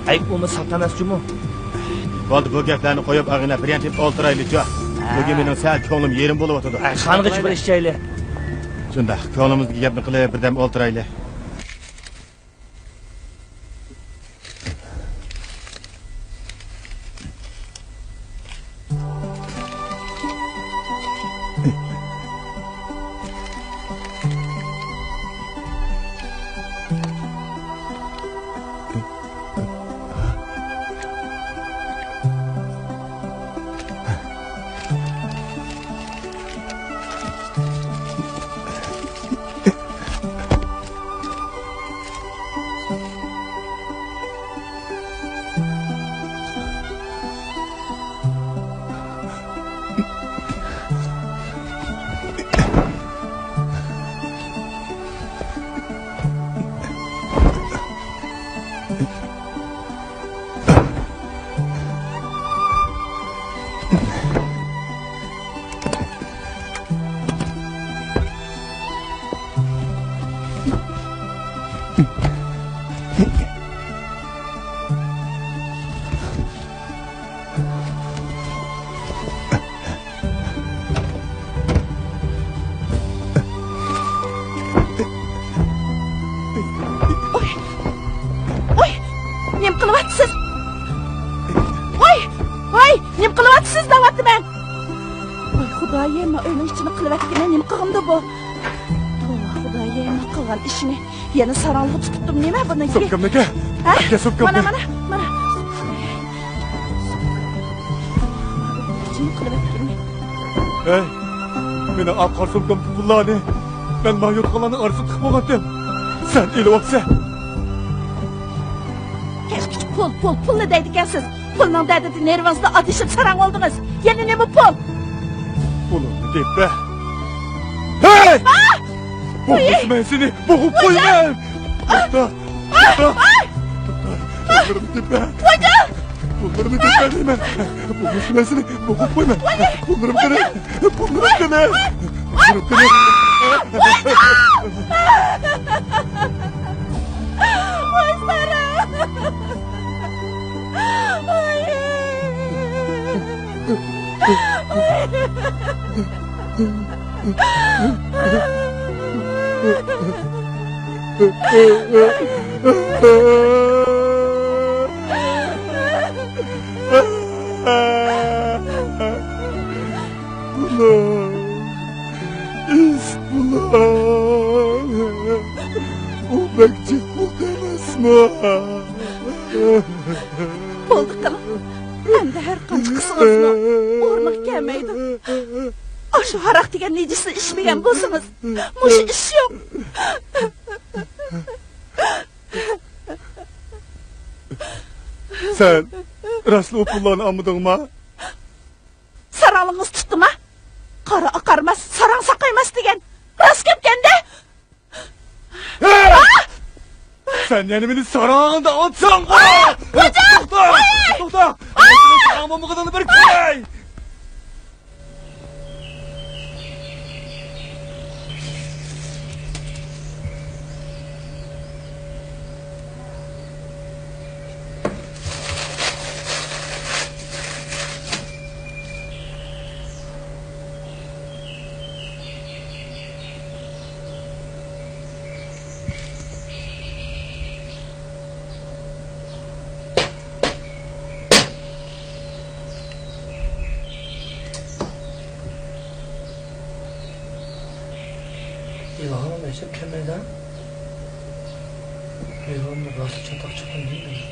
ئەي، ئۇمۇ ساپ ئەمەس جۇمۇ. بولدى، بۇ گەپلەرنى قويۇپ، ئاغىنە، بىر يان تېپىپ ئولتۇرايلىچۇ. ھە. بۈگۈن مېنىڭ سەل كۆڭلۈم يېرىم بولۇۋاتىدۇ. ھە، خانغىچە بىر ئىچەيلى. شۇنداق، كۆڭلىمىزدىكى گەپنى قىلىپ، بىردەم ئولتۇرايلى. ۋاي! ۋاي! نېمە قىلىۋاتىسىز؟ ۋاي! ۋاي! نېمە قىلىۋاتىسىز دەۋاتىمەن! ۋاي خۇدايىم، ئۆينىڭ ئىچىنى قىلىۋەتكىنى نېمە قىلغىنىدۇ بۇ؟ توۋا خۇدايىم، قىلغان ئىشىنى. يەنە ساراڭلىققا تۇتۇپتۇم نېمە بۇنىڭكى؟ سومكامنىكى. ھە؟ ئەكە سومكامنى. مانا، مانا، مانا. جىم قىلىۋەتكىنى. ھەي، مېنىڭ ئاق قارا سومكامدىكى پۇللارنى مەن ماڭا يوتقانلارنىڭ ئارىسىدا تىقىپ بولغانتىم. سەن ئېلىۋاپسەن. كەچكىچە پۇل، پۇل، پۇلنى دەيدىكەنسىز. پۇلنىڭ دەردىدە نېرۋىڭىزنى ئادىشىپ ساراڭ بولدىڭىز. يەنە نېمە پۇل؟ پۇلۇمنى دەپ بەر. ھەي! بولمىسا مەن سېنى بوغۇپ قويىمەن! توختا! توختا! پۇللىرىمنى دەپ بەر! پۇللىرىمنى دەپ بەر دەيمەن! بولمىسا مەن سېنى بوغۇپ قويىمەن! پۇللىرىم قېنى؟ پۇللىرىم قېنى؟ پۇللىرىم قېنى؟ ۋاي ساراڭ! بۇلار، ئىس بۇلار. ئۇ بەك جىق بولدى ئەمەسمۇ؟ بولدى قىلىڭ. ئەمدى ھەر قانچە قىلسىڭىزمۇ ئورنىغا كەلمەيدۇ. ئاشۇ ھاراق دېگەن نىجىسنى ئىچمىگەن بولسىڭىز، مۇشۇ ئىش يوق. سەن راستلا ئۇ پۇللارنى ئالمىدىڭما؟ ساراڭلىقىڭىز تۇتتىما؟ قارا ئاقارماس، ساراڭ ساقايماس دېگەن راست گەپكەندە. ھەي! سەن يەنە مېنى ساراڭ دەۋاتساڭغۇ! خوجا! توختا! توختا! مەن سېنىڭ ساراڭ بولمىغىنىڭنى بىر كۆرەي! ئىلھام ئەجەب كەلمەيدۇ. ئىلھام راستلا چاتاق چىققان دېمەيدۇ.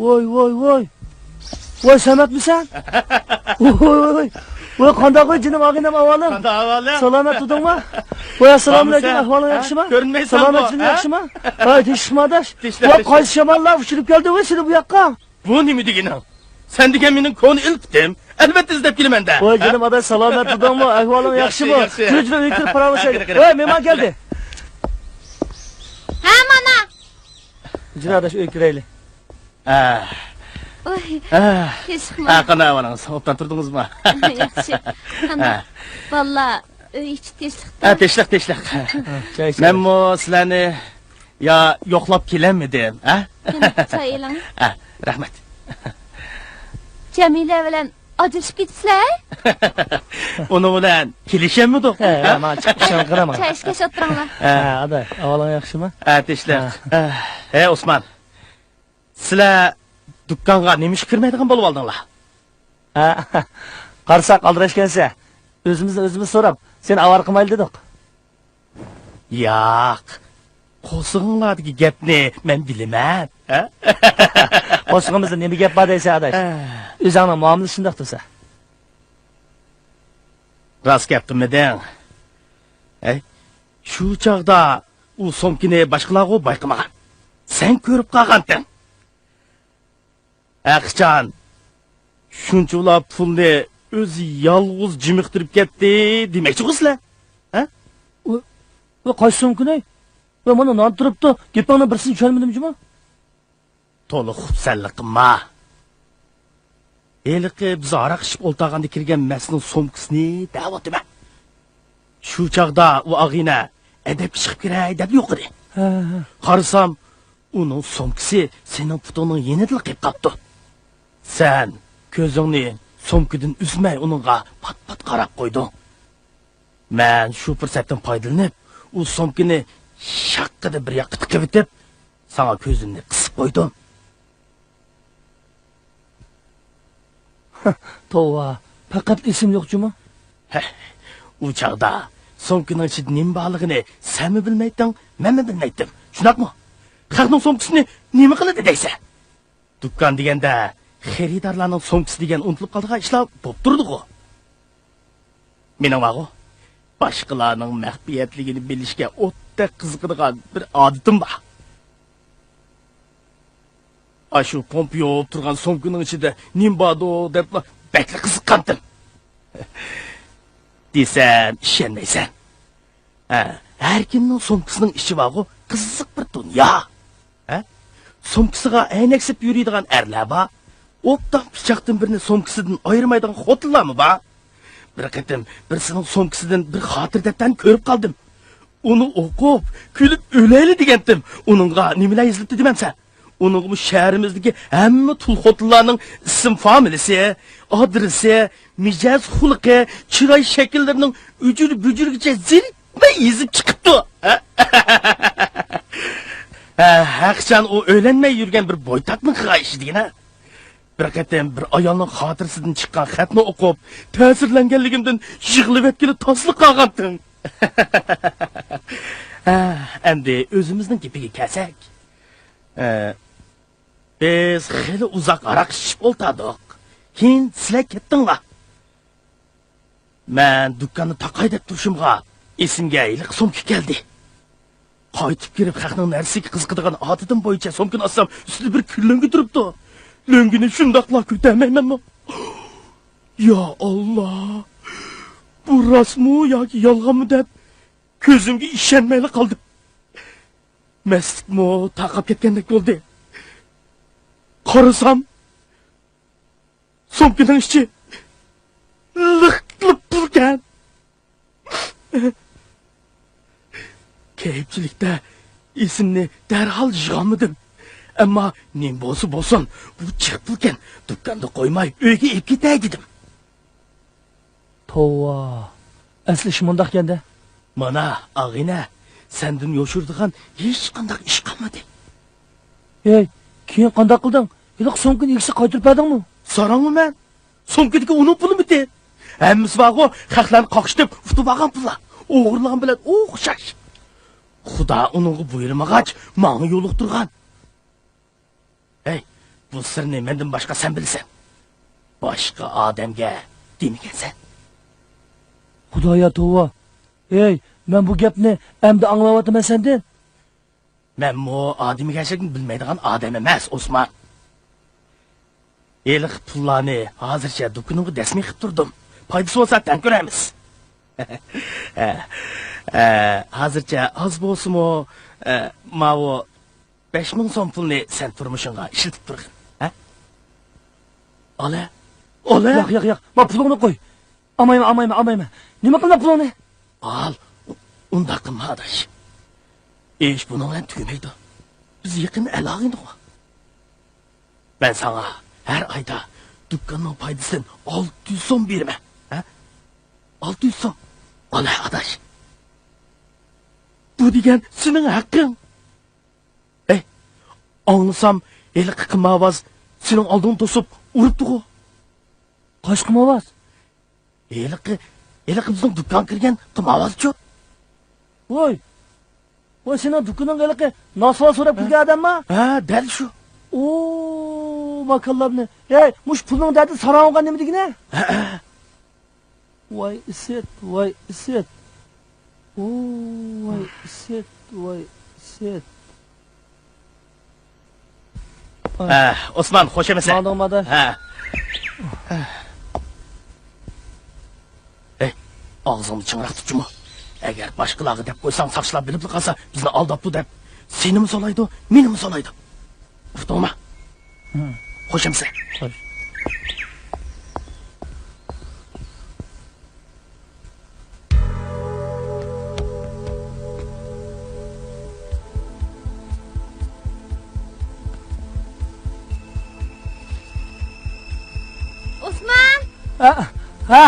ۋوي، ۋوي، ۋوي. ۋوي، سەمەتمىسەن؟ ۋوي، ۋوي، ۋوي. ۋوي، قانداق ۋوي، جېنىم ئاغىنەم، ئەھۋالىڭ؟ قانداق ئەھۋالىڭ؟ سالامەت تۇردۇڭما؟ ۋوي، ئەسسالامۇئەلەيكۇم، ئەھۋالىڭ ياخشىما؟ كۆرۈنمەيسەنغۇ، سالامەتچىلىك ھە؟ ياخشىما؟ ھاي، تىنچلىقمۇ ئاداش؟ تىنچلىق، ۋوي، تىنچلىق. قايسى شاماللار ئۇچۇرۇپ كەلدى ۋوي سېنى بۇ ياققا؟ بۇ نېمە دېگىنىڭ؟ سەن دېگەن مېنىڭ كونا ئېلپىتىم. ئەلۋەتتە ئىزدەپ كېلىمەن-دە. ۋاي جېنىم ئاداش، سالامەت تۇردۇڭمۇ؟ ئەھۋالىڭ ياخشى، ياخشىمۇ؟ ياخشى. جۈرە، جۈرە، ئۆيگە كىرىپ پاراڭلىشايلى. قېنى، قېنى. ۋاي، مېھمان كەلدى. ھە، مانا. جۈرە ئاداش، ئۆيگە كىرەيلى. ئە. ئوي، ئە. تىنچلىقمۇ؟ ئە، قانداق ئەھۋالىڭىز؟ ئوبدان تۇردىڭىزمۇ؟ ياخشى. قانداق؟ ئە. بالىلار، ئۆي ئىچى تىنچلىقتا؟ ئە، تىنچلىق، تىنچلىق. چاي ئىچىڭ. مەنمۇ سىلەرنى يا يوقلاپ كېلەلمىدىم، ھە؟ قېنى، چاي ئېلىڭ. ھە، رەھمەت. جەمىلە بىلەن ئاجرىشىپ كېتىپسىلەر؟ ئۇنىڭ بىلەن كېلىشەلمىدۇق. ھە، ھە؟ مانا چىقىپ ئىشىڭ قىلىمەن. چاي ئىچكەچ ئولتۇرۇڭلار. ھە، ئاداي، ئەھۋالىڭ ياخشىمۇ؟ ھە، تىنچلىق. ھە. ھە، ھە، ئوسمان. سىلەر دۇكانغا نېمە ئىشقا كىرمەيدىغان بولۇۋالدىڭلار؟ ھە، قارىساق ئالدىراش ئىكەنسەن. ئۆزىمىزنى ئۆزىمىز سوراپ، سېنى ئاۋارە قىلمايلى دېدۇق. ياق. قورسىقىڭلاردىكى گەپنى مەن بىلىمەن. ھە؟ قورسىقىمىزدا نېمە گەپ بار دەيسەن، ئاداش؟ ھە. ئۆزۈڭنىڭ مۇئامىلىسى شۇنداق تۇرسا. راست گەپ قىلمىدىڭ. ھەي، شۇ چاغدا ئۇ سومكىنى باشقىلارغۇ بايقىمىغان. سەن كۆرۈپ قالغانتىڭ. ھەقىچان، شۇنچىۋالا پۇلنى ئۆزى يالغۇز جىمىقتۇرۇپ كەتتى دېمەكچىغۇ سىلەر؟ ھە؟ ۋە، ۋە قايسى سومكىنى؟ ۋە مانا نان تۇرۇپتۇ، گېپىڭنىڭ بىرسىنى چۈشەنمىدىم جۇمۇ. تولا خۇپسەنلىك قىلما. ھېلىقى بىز ھاراق ئىچىپ ئولتۇرغاندا كىرگەن مەسنىڭ سومكىسىنى دەۋاتىمەن. شۇ چاغدا ئۇ ئاغىنە ئەدەپكە چىقىپ كىرەي دەپ يوقىدى. ھە، ھە. قارىسام، ئۇنىڭ سومكىسى سېنىڭ پۇتۇڭنىڭ يېنىدىلا قېلىپ قاپتۇ. سەن كۆزۈڭنى سومكىدىن ئۈزمەي ئۇنىڭغا پات-پات قاراپ قويدۇڭ. مەن شۇ پۇرسەتتىن پايدىلىنىپ، ئۇ سومكىنى شاققىدە بىر ياققا تىقىۋېتىپ، ساڭا كۆزۈمنى قىسىپ قويدۇم. توۋا، پەقەت ئېسىم يوق جۇمۇ. ھە، ئۇ چاغدا سومكىنىڭ ئىچىدە نېمە بارلىقىنى سەنمۇ بىلمەيتتىڭ، مەنمۇ بىلمەيتتىم. شۇنداقمۇ؟ خەقنىڭ سومكىسىنى نېمە قىلىدۇ دەيسەن؟ دۇكان دېگەندە خېرىدارلارنىڭ سومكىسى دېگەن ئۇنتۇلۇپ قالىدىغان ئىشلار بولۇپ تۇرىدىغۇ. مېنىڭ بارغۇ، باشقىلارنىڭ مەخپىيەتلىكىنى بىلىشكە ئوتتەك قىزىقىدىغان بىر ئادىتىم بار. ئاشۇ پومپا يوغىنىپ تۇرغان سومكىنىڭ ئىچىدە نېمە باردۇ دەپلا بەكلا قىزىققانتىم. دېسەم ئىشەنمەيسەن. ھە، ھەر كىمنىڭ سومكىسىنىڭ ئىچى بارغۇ، قىزىق بىر دۇنيا. ھە؟ سومكىسىغا ئەينەك سېلىپ يۈرىدىغان ئەرلەر بار. ئوبدان پىچاقتىن بىرنى سومكىسىدىن ئايرىمايدىغان خوتۇنلارمۇ بار. بىر قېتىم بىرسىنىڭ سومكىسىدىن بىر خاتىرە دەپتەرنى كۆرۈپ قالدىم. ئۇنى ئوقۇپ، كۈلۈپ ئۆلەيلى دېگەنتىم. ئۇنىڭغا نېمىلەر يېزىلىپتۇ دېمەمسەن؟ ئۇنىڭغىمۇ شەھىرىمىزدىكى ھەممە تۇل خوتۇنلارنىڭ ئىسىم فامىلىسى، ئادرېسى، مىجەز خۇلقى، چىراي شەكىللىرىنىڭ ئۈجۈر-بۈجۈرىگىچە زېرىكمەي يېزىپ چىقىپتۇ. ھە، ھەقىچان ئۇ ئۆيلەنمەي يۈرگەن بىر بويتاقنىڭ قىلغان ئىشى دېگىنە. بىر قېتىم بىر ئايالنىڭ خاتىرىسىدىن چىققان خەتنى ئوقۇپ، تەسىرلەنگەنلىكىمدىن يىغلىۋەتكىلى تاسلا قالغانتىم. ھە، ئەمدى ئۆزىمىزنىڭ گېپىگە كەلسەك. ھە، بىز خېلى ئۇزاق ھاراق ئىچىشىپ ئولتۇردۇق. كېيىن سىلەر كەتتىڭلار. مەن دۇكاننى تاقاي دەپ تۇرۇشۇمغا، ئېسىمگە ھېلىقى سومكا كەلدى. قايتىپ كىرىپ، خەقنىڭ نەرسىگە قىزىقىدىغان ئادىتىم بويىچە سومكىنى ئاچسام، ئۈستىدە بىر كۈن لۆڭگە تۇرۇپتۇ. لۆڭگىنى شۇنداقلا كۆتەرمەيمەنمۇ؟ يا ئاللا! بۇ راستمۇ ياكى يالغانمۇ دەپ، كۆزۈمگە ئىشەنمەيلا قالدىم. مەستلىكمۇ تارقاپ كەتكەندەك بولدى. قارىسام، سومكىنىڭ ئىچى لىق-لىق پۇلكەن. كەيپچىلىكتە ئېسىمنى دەرھال يىغالمىدىم. ئەمما نېمە بولسا بولسۇن، بۇ جىق پۇلكەن، دۇكاندا قويماي ئۆيگە ئېلىپ كېتەي دېدىم. توۋا، ئەسلى ئىش مۇنداقكەن-دە. مانا، ئاغىنە، سەندىن يوشۇرىدىغان ھېچقانداق ئىش قالمىدى. ھەي، كېيىن قانداق قىلدىڭ؟ ھېلىقى سومكىنى ئىگىسىگە قايتۇرۇپ بەردىڭمۇ؟ ساراڭمۇ مەن؟ سومكىدىكى ئۇنىڭ پۇلىمىتى؟ ھەممىسى بارغۇ، خەقلەرنى قاقشىتىپ ئۇتۇپ ئالغان پۇللار. ئوغرىلىغان بىلەن ئوخشاش. خۇدا ئۇنىڭغا بۇيرۇمىغاچ، ماڭا يولۇقتۇرغان. ھەي، بۇ بۇ سىرنى مەندىن باشقا سەن بىلىسەن. باشقا ئادەمگە دېمىگەنسەن. خۇدايا توۋا. ھەي، مەن بۇ گەپنى ئەمدى ئاڭلاۋاتىمەن سەندىن. مەنمۇ ئادىمىگەرچىلىكنى بىلمەيدىغان ئادەم ئەمەس، ئوسمان. ھېلىقى پۇللارنى ھازىرچە دۇكىنىمغا دەسمىي قىلىپ تۇردۇم. پايدىسى بولسا تەڭ كۆرەرمىز. ھە، ھە، ھازىرچە ئاز بولسىمۇ، ھە، ماۋۇ بەش مىڭ سوم پۇلنى سەن تۇرمۇشۇڭغا ئىشلىتىپ تۇرغىن. ھە؟ ئالە، ئالە. ياق، ياق، ياق. ما پۇلۇڭنى قوي. ئالمايمەن، ئالمايمەن، ئالمايمەن. نېمە قىلدىڭ پۇلۇڭنى؟ ئال، ئۇنداق قىلما، ئاداش. ئىش بۇنىڭ بىلەن تۈگىمەيدۇ. بىز يېقىن ئەل-ئاغىنىغۇ. مەن ساڭا ھەر ئايدا دۇكاننىڭ پايدىسىدىن ئالتە يۈز سوم بېرىمەن. ھە؟ ئالتە يۈز سوم. ئالە، ئاداش. بۇ دېگەن سېنىڭ ھەققىڭ. ھەي، ئاڭلىسام، ھېلىقى قىمارۋاز سېنىڭ ئالدىڭنى توسۇپ ئۇرۇپتىغۇ. قايسى قىمارۋاز؟ ھېلىقى، ھېلىقى بىزنىڭ دۇكانغا كىرگەن قىمارۋازچۇ؟ ۋاي، ۋاي، سېنىڭ دۇكىنىڭغا ھېلىقى ناسۋار سوراپ كىرگەن ئادەمما؟ ھە، دەل شۇ. ئو، ماكانلارنى. ھەي، مۇشۇ پۇلنىڭ دەردى ساراڭ بولغان نېمە دېگىنە؟ ھە، ھە. ۋاي ئىسىت، ۋاي ئىسىت. ئۇ، ۋاي ئىسىت، ۋاي ئىسىت. ۋاي. ھە، ئوسمان، خوش ئەمەسسەن؟ ماڭدىڭمۇ ئاداش؟ ھە. ھەي، ئاغزىڭنى چىڭراق تۇت جۇمۇ. ئەگەر باشقىلارغا دەپ قويساڭ، ساقچىلار بىلىپلا قالسا، بىزنى ئالداپتۇ دەپ، سېنىمۇ سولايدۇ، مېنىمۇ سولايدۇ. ئۇقتۇڭما؟ ھە. خوش ئەمىسە. خوش. ئوسمان! ھە، ھە.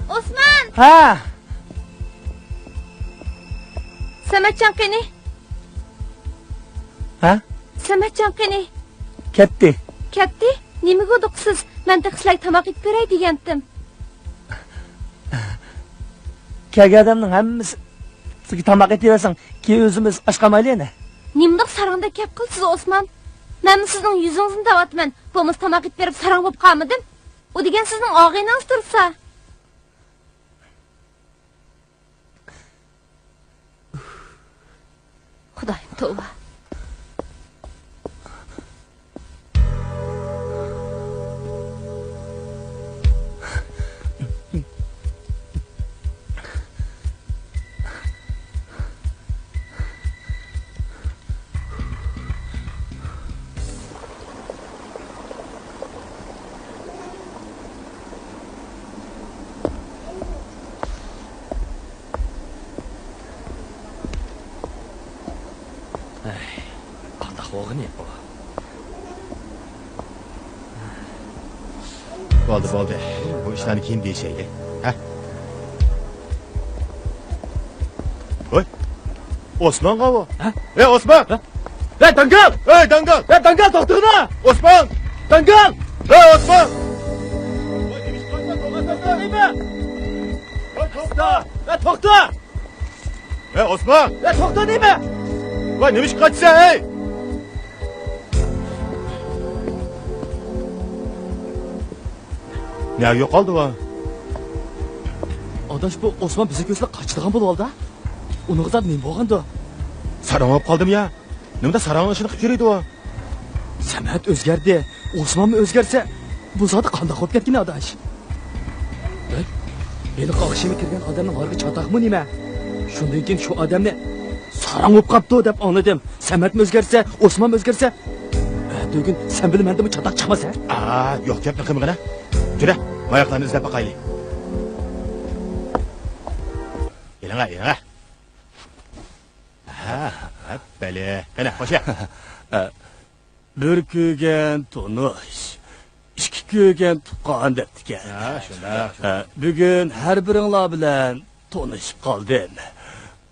ئوسمان! ھە. سەمەتجان قېنى؟ ھە؟ سەمەتجان قېنى؟ كەتتى. كەتتى؟ نېمىگە ئۇدۇقسىز؟ مەن تېخى سىلەرگە تاماق ئېتىپ بېرەي دېگەنتىم. كەلگەن ئادەمنىڭ ھەممىسىگە تاماق ئېتىۋەرسەڭ، كېيىن ئۆزىمىز ئاچ قالمايلى يەنە. نېمىنداق ساراڭدەك گەپ قىلىسىز، ئوسمان؟ مەنمۇ سىزنىڭ يۈزىڭىزنى دەۋاتىمەن. بولمىسا تاماق ئېتىپ بېرىپ ساراڭ بولۇپ قالمىدىم. ئۇ دېگەن سىزنىڭ ئاغىنىڭىز تۇرسا. خۇدايىم، توۋا. ئەي، قانداق بولغىنى بۇ؟ بولدى، بولدى. بۇ ئىشلارنى كېيىن دېيىشەيلى. ھە؟ ھوي! ئوسمانغا بۇ. ھە؟ ھەي، ئوسمان! ھە؟ ھەي، داڭگال! ھەي، داڭگال! ھەي، داڭگال، توختىغىنا! ئوسمان! داڭگال! ھەي، ئوسمان! ھەي، توختا! ھەي، توختا! ھەي، ئوسمان! ھەي، توختا دەيمەن! ۋاي، نېمە ئىشقا قاچىسەن، ھەي؟ نەگە يوقالدى ۋا؟ ئاداش، بۇ ئوسمان بىزنى كۆرسىلا قاچىدىغان بولۇۋالدى. ئۇنىڭغا زادى نېمە بولغاندۇ؟ ساراڭ بولۇپ قالدىم يا. نېمىدە ساراڭنىڭ ئىشىنى قىلىپ يۈرىدۇ ۋا؟ سەمەت ئۆزگەردى. ئوسمانمۇ ئۆزگەرسە، بۇ زادى قانداق بولۇپ كەتكىنى، ئاداش؟ ھەي، ھېلىقى ئاخشىمى كىرگەن ئادەمنىڭ ھارغا چاتاقمۇ نېمە؟ شۇندىن كېيىن شۇ ئادەمنى ساراڭ بولۇپ قاپتۇ دەپ ئاڭلىدىم. سەمەتمۇ ئۆزگەرسە، ئوسمانمۇ ئۆزگەرسە، ئەتىگۈن سەن بىلەن مەندىنمۇ چاتاق چىقماس ھە؟ ئا، يوق گەپنى قىلمىغىنە. جۈرە، ماياقلارنى ئىزدەپ باقايلى. ئېلىڭە، ئېلىڭە. ھە، ھە، بەلى. قېنى، خوشە. بىر كۆرگەن تونۇش، ئىككى كۆرگەن تۇغقان دەپتىكەن. ھە، شۇنداق. ھە، بۈگۈن ھەر بىرىڭلار بىلەن تونۇشۇپ قالدىم.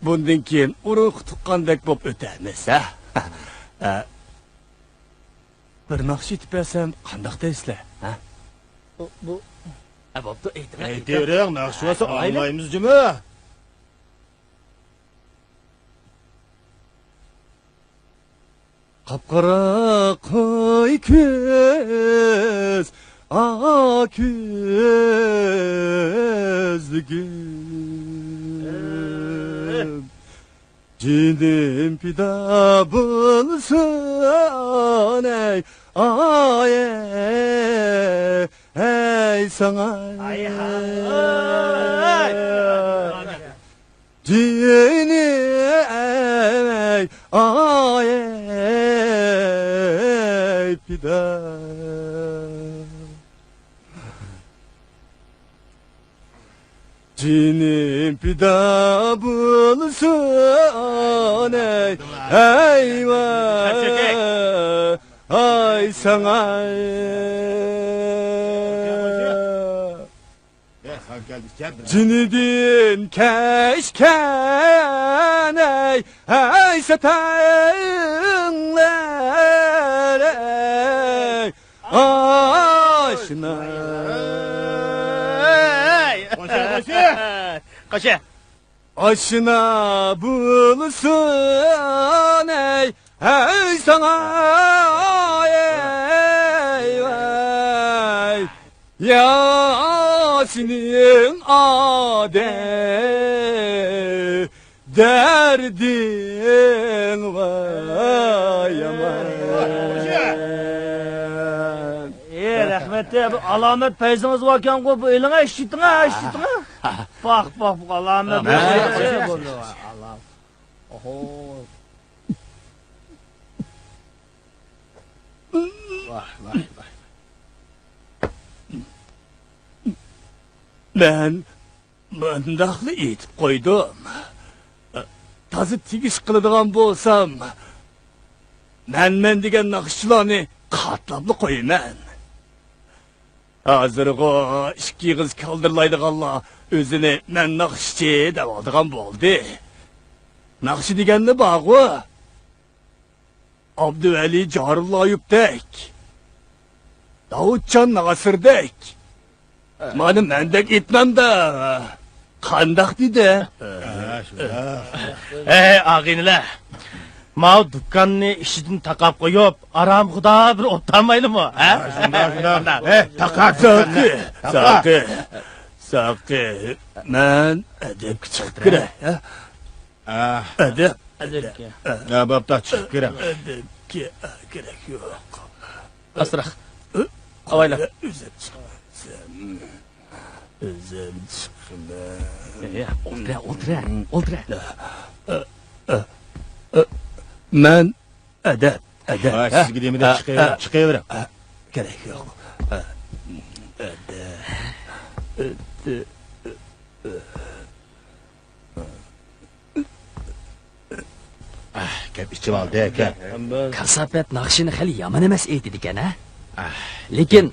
بۇندىن كېيىن ئۇرۇق تۇغقاندەك بولۇپ ئۆتەرمىز، ھە؟ ھە، بىر ناخشا ئېيتىپ بەرسەم قانداق دەيسىلەر، ھە؟ بۇ، بۇ. ھە، بوپتۇ، ئېيتىڭ، ئېيتىڭ. ئېيتىۋېرىڭ، ناخشا بولسا ئاڭلايمىز جۇمۇ. قاپقارا قوي كۆز، ئا كۆزلۈكۈم. جېنىم پىدا بولسۇن، ئەي، ئاي، ئەي، ئەي، ساڭا. ئاي، ھاي. جېنىم، ئەي، ئاي، ئەي، پىدا. جېنىم پىدا بولسۇن، ئەي، ئەي، ۋاي، ئاي، ساڭا. جېنىدىن كەچكەن، ئەي، ئەي، سەتەڭلەر، ئەي، ئاشنا. قوشە، قوشە. قوشە. ئاشنا بولسۇن، ئەي، ئەي، ساڭا، ئەي، ۋاي. يا سېنىڭ ئادەم دەردىڭ ۋاي يامان. ئى، رەھمەت، بۇ ئالامەت پەيزىڭىز باركەنغۇ، بۇ ئېلىڭە ئىشلىتىڭە، ئىشلىتىڭە. پاق، پاق، بۇ ئالامەت. ھە. ئوھو. ۋاھ، ۋاھ، ۋاھ. مەن مۇنداقلا ئېيتىپ قويدۇم. تازا تېگىش قىلىدىغان بولسام، مەنمەن دېگەن ناخشىچىلارنى قاتلاپلا قويىمەن. ھازىرغۇ ئىككى ئېغىز كالدىرلايدىغانلار ئۆزىنى مەن ناخشىچى دەۋالىدىغان بولدى. ناخشا دېگەنلا بارغۇ. ئابدۇۋەلى جارۇللايېۋتەك، داۋۇتجان ناسىردەك، مانا مەندەك ئېيتمامدا قانداق دېدى؟ ھە، شۇنداق. ئەي، ئاغىنىلەر، ماۋۇ دۇكاننى ئىشىدىن تاقاپ قويۇپ، ئارام خۇدا بىر ئولتۇرالمايلىمۇ، ھە؟ ھە، شۇنداق، شۇنداق. ئەي، تاقا، ساقى، تاقا. ساقى، ساقى، مەن ئەدەپكە چىقىپ كىرەي، ھە؟ ئە. ئەدەپ. ئەدەپكە. ئە، بوپتۇ، چىقىپ كىرىڭ. ئەدەپكە كېرەك يوق. ئاستىراق. ئاۋايلا. ئۆزۈم چىقىمەن. ئۆزۈم چىقىمەن. ئولتۇرە، ئولتۇرە، ئولتۇرە. مەن ئەدەپ، ئەدەپ. ھە، سىزگە دېمىدىم، چىقىۋېرىڭ. كېرەك يوق. ئەدەپ. ئاھ، گەپ ئىچىۋالدى ئەكەن. كاساپەت ناخشىنى خېلى يامان ئەمەس ئېيتىدىكەن ھە؟ ئاھ. لېكىن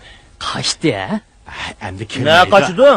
قاچتى ھە؟ ئاھ، ئەمدى نە كىرمەيدۇ. قاچىدۇ؟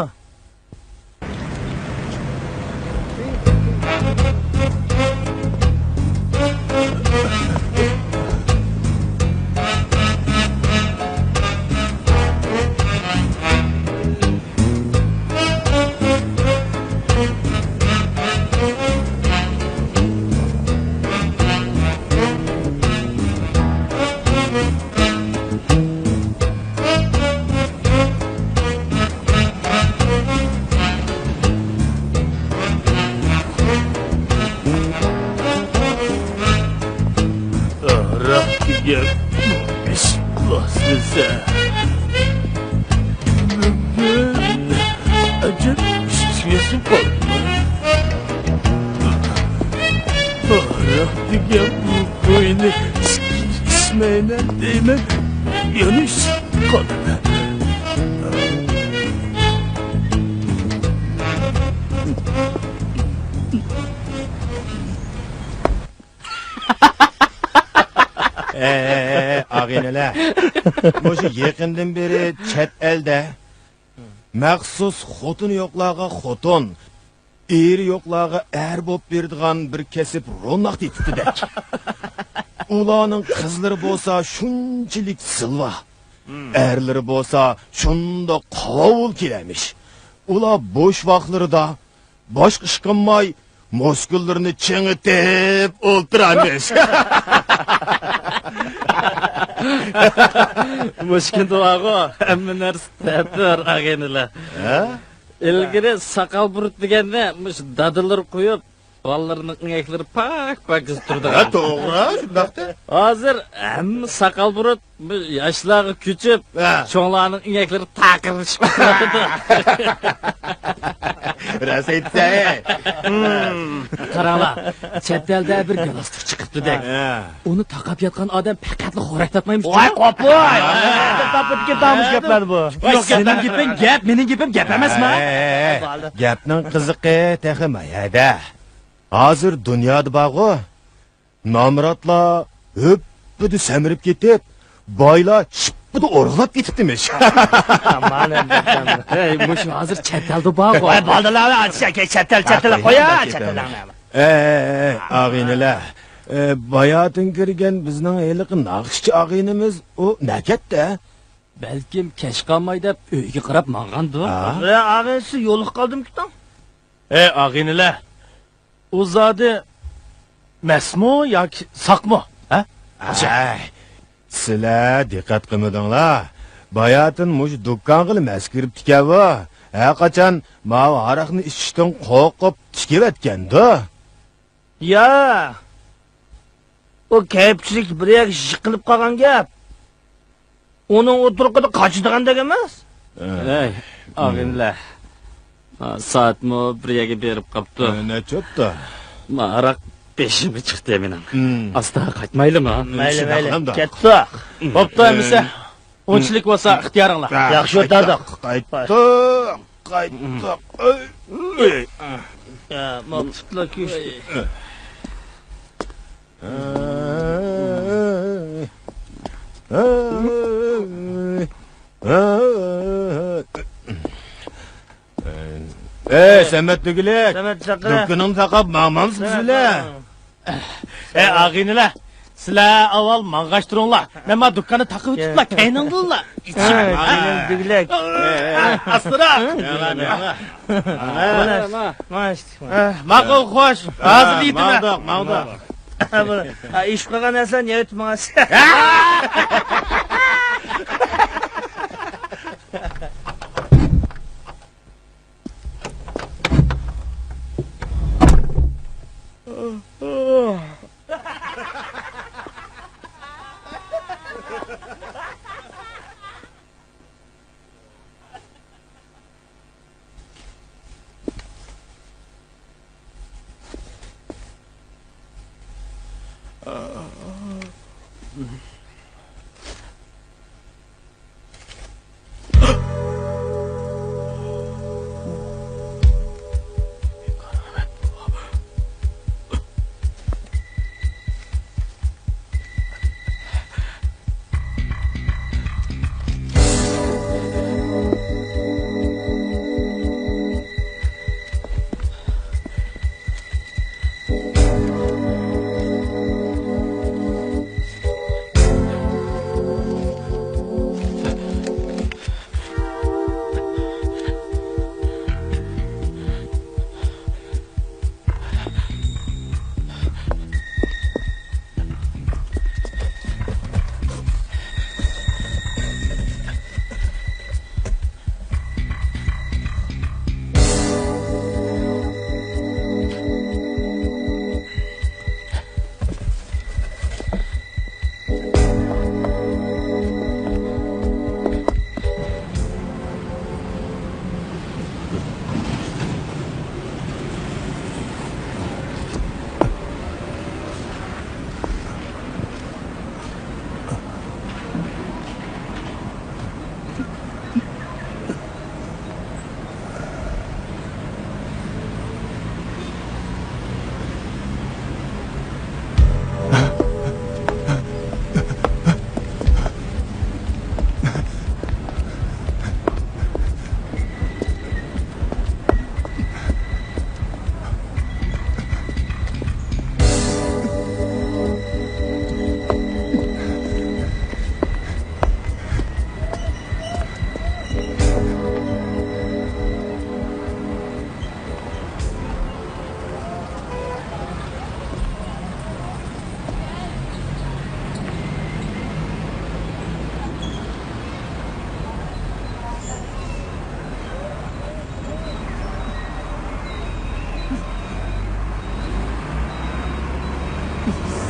ئاراق دېگەن ئىش قىلاسىز ھە. بۈگۈن ئەجەب ئىچمىسەم قالماي. ئاراق دېگەن بۇ توينى ئىچمەيمەن دەيمەن، يەنە ئىچىپ قالىمەن. ئەي، ئەي، ئەي، ئاغىنىلەر، مۇشۇ يېقىندىن بېرى چەت ئەلدە مەخسۇس خوتۇنى يوقلارغا خوتۇن، ئېرى يوقلارغا ئەر بولۇپ بېرىدىغان بىر كەسىپ روناق تېپىپتىدەك. ئۇلارنىڭ قىزلىرى بولسا شۇنچىلىك زىلۋا، ئەرلىرى بولسا شۇنداق قاۋۇل كېلەرمىش. ئۇلار بوش ۋاقىتلىرىدا باشقا ئىش قىلماي، مۇسكۇللىرىنى چىڭىتىپ ئولتۇرارمىش. مۇشۇ كۈندە بارغۇ، ھەممە نەرسە تەتۈر، ئاغىنىلەر. ھە؟ ئىلگىرى ساقال بۇرۇت دېگەننى مۇشۇ دادىلىرى قويۇپ، بالىلىرىنىڭ ئىڭەكلىرى پاك-پاكىز تۇرىدىغان. ھە، توغرا، شۇنداقتى. ھازىر ھەممە ساقال بۇرۇت بۇ ياشلارغا كۆچۈپ، ھە. چوڭلارنىڭ ئىڭەكلىرى تاقىرلىشىپ كېتىۋاتىدۇ. راست ئېيتىسەن، ھەي. قاراڭلار، چەت ئەلدە بىر گالاستۇك چىقىپتۇ-دە. ھە. ئۇنى تاقاپ ياتقان ئادەم پەقەتلا خورەك تارتمايمىش. ۋاي، قوپۇي! تاپىدىكى تامۇش گەپلەر بۇ. ۋاي، سېنىڭ گېپىڭ گەپ، مېنىڭ گېپىم گەپ ئەمەسما؟ ھەي، ھەي، ھەي. گەپنىڭ قىزىقى تېخى ما يەردە. ھازىر دۇنيادا بارغۇ، نامراتلار ھۆپپىدە سەمرىپ كېتىپ، بايلار شىپپىدە ئورغىلاپ كېتىپتىمىش. ئامان ئەمدى. ھەي، مۇشۇ ھازىر چەت ئەلدە بارغۇ. ۋاي، بالىلار، چەت ئەل، چەت ئەل، قويا، چەت ئەلنى. ئەي، ئەي، ئەي، ئاغىنىلەر. ئە، باياتىن كىرگەن بىزنىڭ ھېلىقى ناخشىچى ئاغىنىمىز ئۇ نەكەتتە؟ بەلكىم كەچ قالماي دەپ ئۆيگە قاراپ ماڭغاندۇ؟ ھە؟ ئە، ئاغىنىسى يولۇقۇپ قالدىمىكىن؟ ئەي، ئاغىنىلەر، ئۇ زادى مەستمۇ ياكى ساقمۇ؟ ھە؟ ئەي، سىلەر دىققەت قىلمىدىڭلار. باياتىن مۇشۇ دۇكانغىلا مەست كىرىپتىكەنغۇ. ھەرقاچان ماۋۇ ھاراقنى ئىچىشتىن قورقۇپ تىكىۋەتكەندۇ. يا، ئۇ كەيپچىلىك بىر يەرگە يىقىلىپ قالغان گەپ. ئۇنىڭ ئوتتۇرىقىدا قاچىدىغاندەك ئەمەس. ھەي، ئاغىنىلەر. ھا، سائەتمۇ بىر يەرگە بېرىپ قاپتۇ. ھە، نەچچە بوپتۇ؟ ما، ھاراق بېشىمغا چىقتى مېنىڭ. ئاستا قايتمايلىمۇ؟ مەيلى، مەيلى. كەتتۇق. بوپتۇ ئەمىسە. ئۇنچىلىك بولسا ئىختىيارىڭلار. ياخشى ئولتۇردۇق. قايتتۇق. قايتتۇق. ئۆي. ئۆي. يا، ما پۇتلار كۆشتى. ئەي، سەمەت دېگۈلۈك. سەمەت چاقىرە. دۇكىنىڭنى تاقاپ ماڭمامسىز بىز بىلەن؟ ئەي، ئاغىنىلەر، سىلەر ئاۋۋال ماڭغاچ تۇرۇڭلار. مەن ما دۇكاننى تاقىۋېتىپلا، كەينىڭدىنلا ئىچىمەن. ئاغىنىم دېگۈلۈك. ئاستىراق. ماڭا، ماڭا. ماقۇل، خوش. ھازىر دېيتىمەن. ماڭدۇق، ماڭدۇق. ئىش قىلغان نەرسە نېۋىت ماڭا.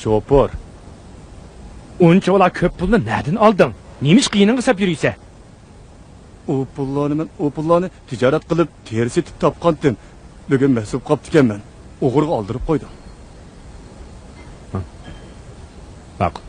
شوپۇر. ئۇنچىۋالا كۆپ پۇلنى نەدىن ئالدىڭ؟ نېمىشقا يېنىڭغا ساپ يۈرىسەن؟ ئۇ پۇللارنى مەن، ئۇ پۇللارنى تىجارەت قىلىپ، تېرە سېتىپ تاپقانتىم. بۈگۈن مەس بولۇپ قاپتىكەنمەن. ئوغرىغا ئالدۇرۇپ قويدۇم. ماقۇل.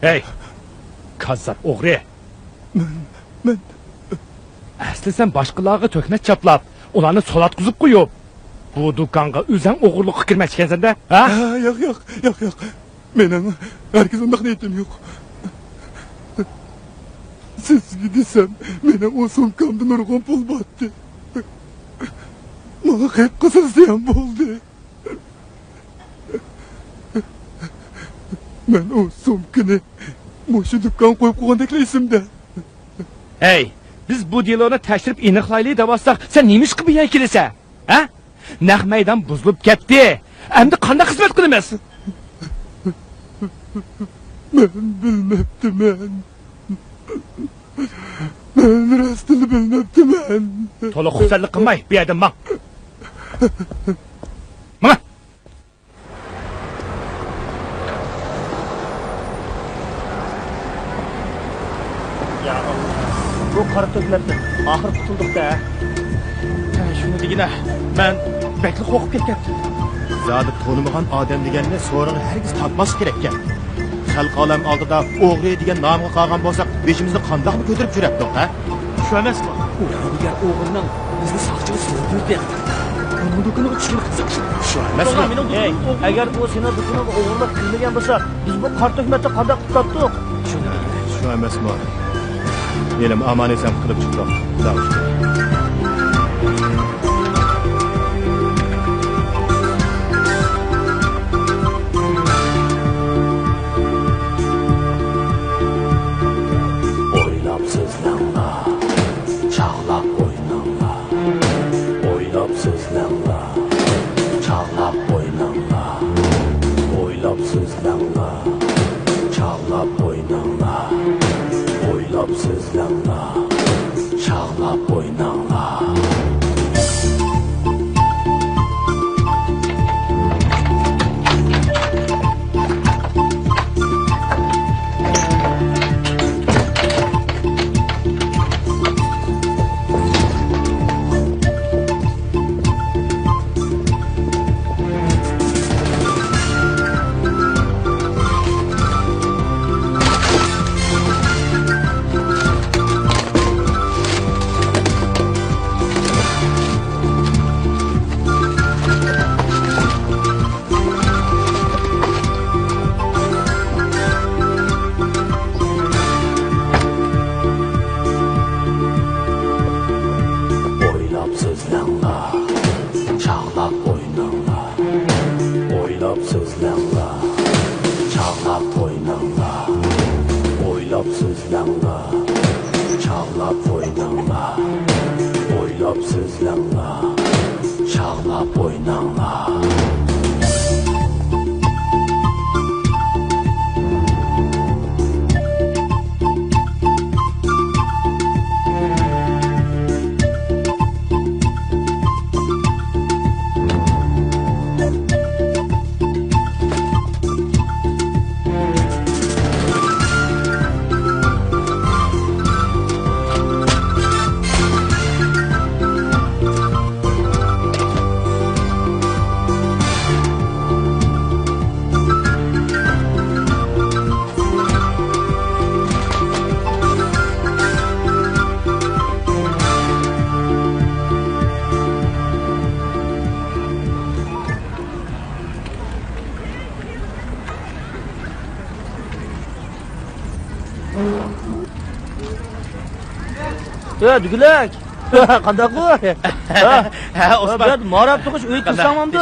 ھەي! كاززاپ ئوغرى! مەن، مەن. ئەسلى سەن باشقىلارغا تۆھمەت چاپلاپ، ئۇلارنى سولاققا قويۇپ، بۇ دۇكانغا ئۆزۈڭ ئوغرىلىققا كىرمەكچىكەنسەن-دە، ھە؟ ھە، ياق، ياق، ياق، ياق. مېنىڭ ھەرگىز ئۇنداق نىيىتىم يوق. سىزگە دېسەم، مېنىڭ ئۇ سومكامدا نۇرغۇن پۇل بارتى. ماڭا قېپقىزىل زىيان بولدى. مەن ئۇ سومكىنى مۇشۇ دۇكانغا قويۇپ قويغاندەكلا ئېسىمدە. ھەي، بىز بۇ دېلونى تەكشۈرۈپ ئېنىقلايلى دەۋاتساق، سەن نېمىشقا بۇ يەرگە كېلىسەن؟ ھە؟ نەق مەيدان بۇزۇلۇپ كەتتى. ئەمدى قانداق خىزمەت قىلىمىز؟ مەن بىلمەپتىمەن. مەن راستىنلا بىلمەپتىمەن. تولا خۇپسەنلىك قىلماي، بۇ يەردىن ماڭ. ماڭا! يا ئاللا، بۇ قارا تۆھمەتتىن ئاخىر قۇتۇلدۇق-دە. ھە، شۇنى دېگىنە، مەن بەكلا قورقۇپ كەتكەن. زادى تونۇمىغان ئادەم دېگەننى سورۇنغا ھەرگىز تارتماسلىق كېرەككەن. خەلق ئالەم ئالدىدا ئوغرى دېگەن نامغا قالغان بولساق، بېشىمىزنى قانداقمۇ كۆتۈرۈپ يۈرەتتۇق، ھە؟ شۇ ئەمەسمۇ؟ ئۇ يادىگار ئوغرىنىڭ بىزنى ساقچىغا سوتۇپ بەردى. ئۇنىڭ دۇكىنىغا چۈشكىلى قىزىق ئىش. شۇ ئەمەسمۇ؟ ئەي، ئەگەر ئۇ سېنىڭ دۇكىنىڭغا ئوغرىلىق كىرمىگەن بولسا، بىز بۇ قارا تۆھمەتنى قانداق قۇتۇلاتتۇق؟ شۇ ئەمەسمۇ؟ ھېلىمۇ ئامان-ئېسەن قۇتۇلۇپ چىقتۇق. خۇدا شۈكرى. ئويلاپ سۆزلەڭلار، چاغلاپ ئويناڭلار. ئويلاپ سۆزلەڭلار، چاغلاپ ئويناڭلار. ئويلاپ سۆزلەڭلار، چاغلاپ ئويناڭلار. ئويلاپ سۆزلەڭلار، چاغلاپ ئويناڭلار. ئويلاپ سۆزلەڭلار، چاغلاپ ئويناڭلار. ئويلاپ سۆزلەڭلار، چاغلاپ ئويناڭلار. ئويلاپ سۆزلەڭلار، چاغلاپ ئويناڭلار. ئويلاپ سۆزلەڭلار، چاغلاپ ئويناڭلار. يا دۈگىلەك! قانداق بۇ؟ ھە، ھە، ئوسمان. بۇ يەردە ماراپ تۇرغۇچ ئۆيگە قانداق؟ كىرسەڭ بولامدۇ؟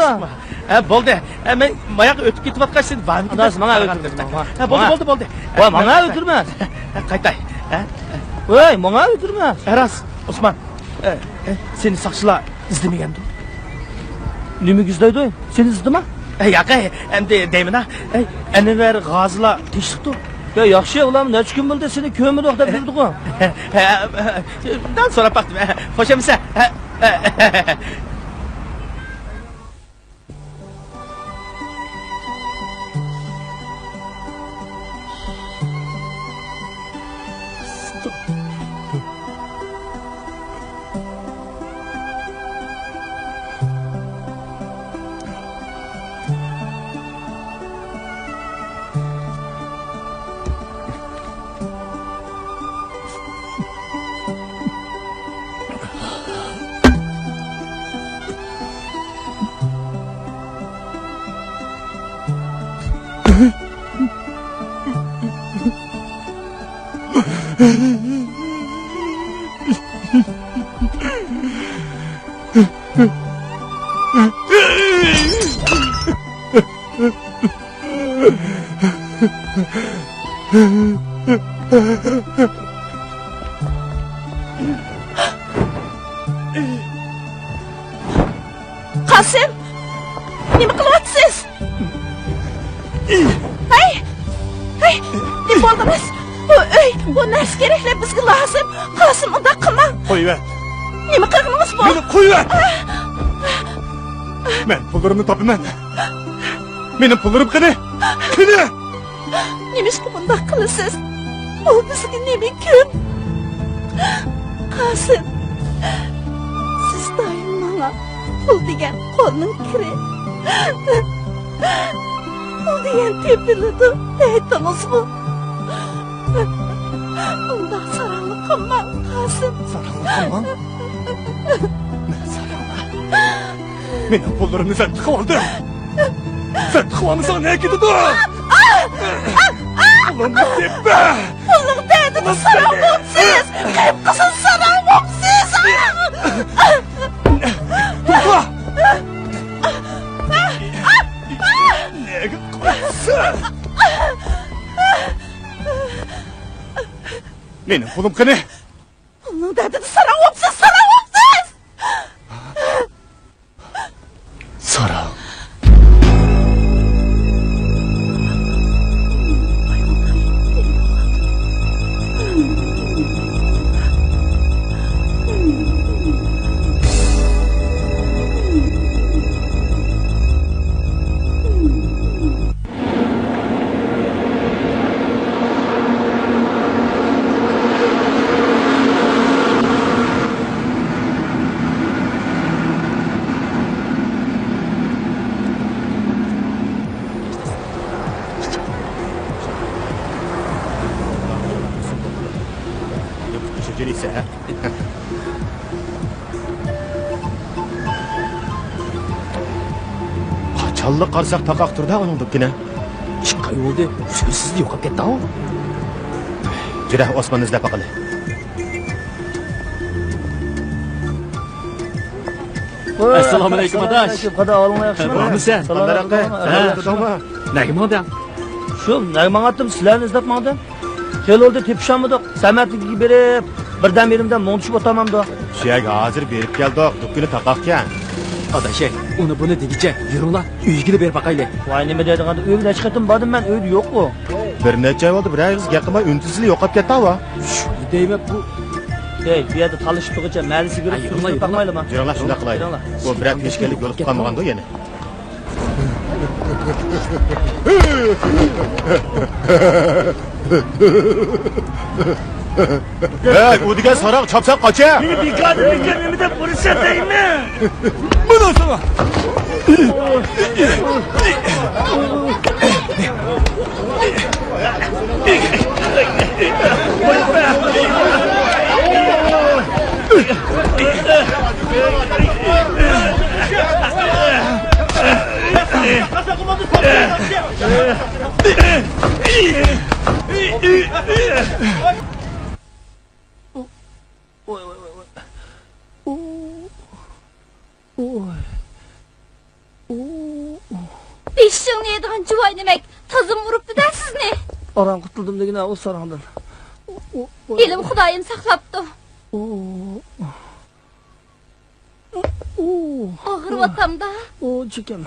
ھە، بولدى. ھە، مەن ماياققا ئۆتۈپ كېتىۋاتقاچ، سېنى ۋاننىگە ئاداش، ماڭا ئۆتۈرمە، ماڭا. ھە، بولدى، ماڭا. بولدى، بولدى. ۋاي، ماڭا ئۆتۈرمە. قايتاي. ھە؟ ۋاي، ماڭا ئۆتۈرمە. ھە، راست، ئوسمان. ئە، ئە، سېنى ساقچىلار ئىزدىمىگەندۇ؟ نېمىگە ئىزدەيدۇ؟ سېنى ئىزدىدىما؟ ئە، ياق، ئەي، ئەمدى دەيمەن-ھە. ئەي، ئەنۋەر غازىلار تېشىپتۇ. يا، ياخشى، ئۇلار نەچچە كۈن بولدى سېنى كۆرمىدۇق دەپ يۈردىغۇ. ھە، ھە، دەل سوراپ باقتىم. ھە، خوش ئەمىسە. ھە، ھە. قاسىم! نېمە قىلىۋاتىسىز؟ ھەي! ھەي! نېمە بولدىڭىز؟ بۇ ئۆي، بۇ نەرسە كېرەكلەر بىزگە لازىم. قاسىم، ئۇنداق قىلماڭ. قويۇۋەت. نېمە قىلغىنىڭىز بۇ؟ مېنى قويۇۋەت! مەن پۇللىرىمنى تاپىمەن. مېنىڭ پۇللىرىم قېنى؟ قېنى؟ نېمىشقا بۇنداق قىلىسىز؟ ئۇ بىزگە نېمە كۈن؟ قاسىم، سىز دائىم ماڭا پۇل دېگەن قولنىڭ كىرى، پۇل دېگەن تېپىلىدۇ دەيتتىڭىزغۇ؟ ئۇنداق ساراڭلىق قىلماڭ، قاسىم. ساراڭلىق قىلماڭ؟ مەن ساراڭلىق. مېنىڭ پۇللىرىمنى سەن تىقىۋالدىڭ. سەن تىقىۋالمىساڭ نەگە كېتىدۇ؟ پۇلۇمنى تېپە! پۇلنىڭ دەردىدە ساراڭ بوپسىز! قىپقىزىل ساراڭ بوپسىز! توختا! نەگە قاچىسەن؟ مېنىڭ پۇلۇم قېنى؟ پۇلنىڭ دەردىدە ساراڭ بوپسىز، ساراڭ بوپسىز! ساراڭ. قاچانلا قارىساق تاقاق تۇردا ئۇنىڭ دۇكىنى. ئىككى ئاي بولدى، سۆزسىز يوقاپ كەتتى-ھاۋ. جۈرە، ئوسماننى ئىزدەپ باقىلى. ئەسسالامۇئەلەيكۇم، ئاداش. قادا، ئەھۋالىڭلار ياخشىمۇ؟ بارمۇسەن؟ سالام ئەلەيكۇم. ھە. نەگە ماڭدىڭ؟ شۇ، نەگە ماڭاتتىم، سىلەرنى ئىزدەپ ماڭدىم. خېلى بولدى، تېپىشالمىدۇق. سەمەتلىككە بېرىپ، بىردەم يېرىمدە مۇڭدىشىپ ئولتۇرمامدۇ؟ شۇ يەرگە ھازىر بېرىپ كەلدۇق، دۇكىنى تاقاقكەن. ئاداش، ئۇنى بۇنى دېگۈچە، يۈرۈڭلار، ئۆيگىلا بېرىپ باقايلى. ۋاي، نېمە دەيدىغاندۇ، ئۆيگە نەچچە قېتىم باردىم مەن، ئۆيدە يوققۇ. بىر نەچچە ئاي بولدى، بىرەر ئېغىز گەپ قىلماي، ئۈن-تىنسىزلا يوقاپ كەتتى-ھاۋا. شۇنى دەيمەن، بۇ. ھەي، بۇ يەردە تالىشىپ تۇرغۇچە مەلىسىگە يۈرۈپ، يۈرۈڭلار، يۈرۈڭلار. يۈرۈڭلار، شۇنداق قىلايلى. يۈرۈڭلار. ئۇ بىرەر تىنچ كەلگۈ يولۇقۇپ قالمىغاندۇ يەنە. ھەي، ئۇ دېگەن ساراڭ چاپسان قاچە! مېنى بىكاردىن بىكار نېمە دەپ ئۇرۇشىسەن دەيمەن! مانا ساڭا! ۋوي، ۋوي، ۋوي، ۋوي. ئۇ، ئۇ. ئوي. ئۇ، ئۇ. بېشىڭنى يەيدىغان جۇۋاي نېمەك، تازىمۇ ئۇرۇپتۇ-دە سىزنى. ئاران قۇتۇلدۇم دېگىنە ئۇ ساراڭدىن. ئۇ، ئۇ، ئۇ. ئىلىم خۇدايىم ساقلاپتۇ. ئۇ، ئۇ. ئۇ. ئاغرىۋاتامدا. ئۇ، چېكەم.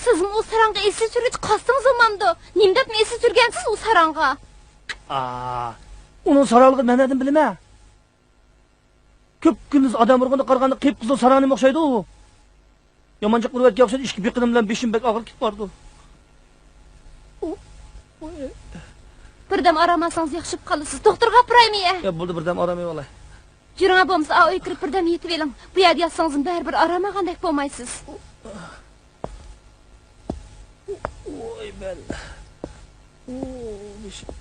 سىزمۇ ئۇ ساراڭغا ئېسىل سۈرگۈچ قاستىڭىز بولمامدۇ؟ نېمە دەپمۇ ئېسىل سۈرگەنسىز ئۇ ساراڭغا؟ ئا، ئۇنىڭ ساراڭلىقىنى مەن نەدىن بىلىمەن؟ كۈپكۈندۈز ئادەم ئۇرغىنىغا قارىغاندا قىپقىزىل ساراڭ نېمە ئوخشايدۇ ئۇ؟ يامان جىق ئۇرۇۋەتكەن ئوخشايدۇ، ئىككى بېقىنىم بىلەن بېشىم بەك ئاغرىپ كېتىپ بارىدۇ. بىردەم ئارام ئالسىڭىز ياخشى بولۇپ قالىسىز. دوختۇرغا ئاپىرايمۇ يە؟ يا، بولدى، بىردەم ئارام ئېلىۋالاي. يۈرۈڭە، بولمىسا ئا ئۆيگە كىرىپ بىردەم يېتىۋېلىڭ. بۇ يەردە ياتسىڭىزمۇ بەرىبىر ئارام ئالغاندەك بولمايسىز. ۋوي، بەل. ئۇ، بېشىم.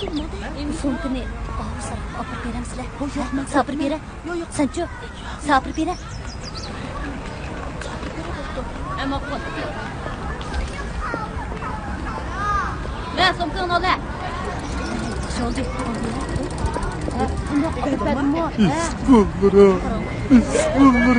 سومكىنى ئاۋۇ ساراڭغا ئاپىرىپ بېرەمسىلەر؟ ياق، ياق، مەن ساپىرىپ بېرەي. ياق، ياق. سەنچۇ؟ ساپىرىپ بېرەي. ئەمما قول. مە، سومكىڭنى ئال، ھە. شۇنداق. بىسمىللا. بىسمىللا.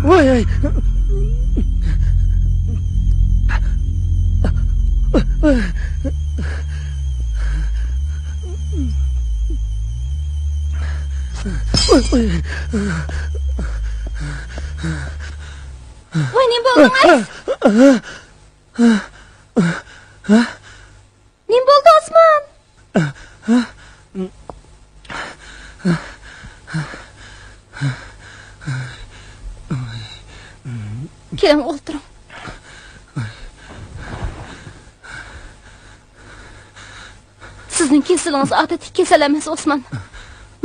ۋاي، ۋاي. ۋاي، نېمە بولدىڭىز؟ نېمە بولدى، ئوسمان؟ كېلىڭ، ئولتۇرۇڭ. سىزنىڭ كېسىلىڭىز ئادەتتىكى كېسەل ئەمەس، ئوسمان.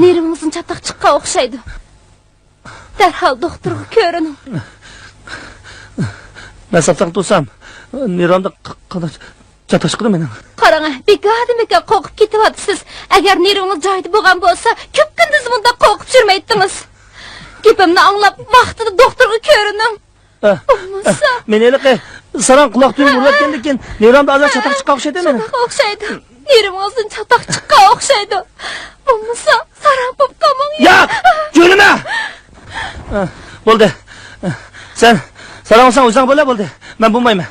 نېرۋىڭىزدىن چاتاق چىققان ئوخشايدۇ. دەرھال دوختۇرغا كۆرۈنۈڭ. مەن ساپ-ساقىت تۇرسام، نېرۋامدا ق-، قانداق چاتاق چىقىدۇ مېنىڭ؟ قاراڭ، بىكاردىن بىكار قورقۇپ كېتىۋاتىسىز. ئەگەر نېرۋىڭىز جايىدا بولغان بولسا، كۈپكۈندۈز مۇنداق قورقۇپ يۈرمەيتتىڭىز. گېپىمنى ئاڭلاپ، ۋاقتىدا دوختۇرغا كۆرۈنۈڭ. ئە، بولمىسا. ئە، مېنى ھېلىقى ساراڭ قۇلاق تۈۋىگە ئۇرۇۋەتكەندىن كېيىن نېرۋامدا ئازراق چاتاق چىققان ئوخشايدۇ مېنىڭ. شۇنداق ئوخشايدۇ. نېرۋىڭىزدىن چاتاق چىققان ئوخشايدۇ. بولمىسا، ساراڭ بولۇپ قالماڭ. ياق! جۆيلىمە! ئە، بولدى. ئە، سەن ساراڭ بولساڭ ئۆزۈڭ بولە، بولدى. مەن بولمايمەن.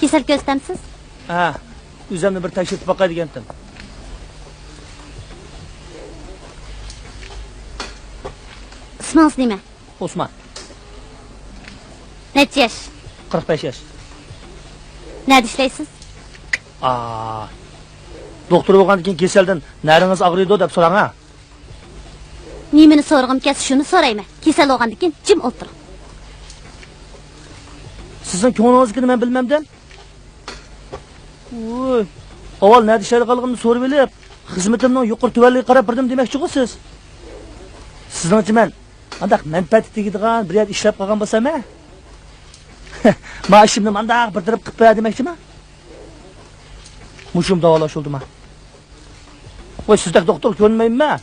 كېسەل كۆرسىتەمسىز؟ ھە، ئۆزۈمنى بىر تەكشۈرتۈپ باقاي دېگەنتىم. ئىسمىڭىز نېمە؟ ئوسمان. نەچچە ياش؟ قىرىق بەش ياش. نەدە ئىشلەيسىز؟ ئا، دوختۇر بولغاندىن كېيىن كېسەلدىن نەرىڭىز ئاغرىيدۇ دەپ سوراڭ ھە. نېمىنى سورىغۇم كەلسە شۇنى سورايمەن. كېسەل بولغاندىن كېيىن جىم ئولتۇرۇڭ. سىزنىڭ كۆڭلىڭىزدىكىنى مەن بىلمەمدىم. ۋوي، ئاۋۋال نەدە ئىشلەيدىغانلىقىمنى سورىۋېلىپ، خىزمىتىمنىڭ يۇقىرى تۆۋەنلىكىگە قاراپ بېرىدىم دېمەكچىغۇ سىز؟ سىزنىڭچە مەن قانداق مەنپەئەتكە تېگىدىغان بىر يەردە ئىشلەپ قالغان بولسام ھە؟ مائاشىمنى مانداق بىر تەرەپ قىلىپ بەر دېمەكچىما؟ مۇشۇمۇ داۋالاش بولدىما؟ ۋاي، سىزدەك دوختۇرغا كۆنمەيمەن.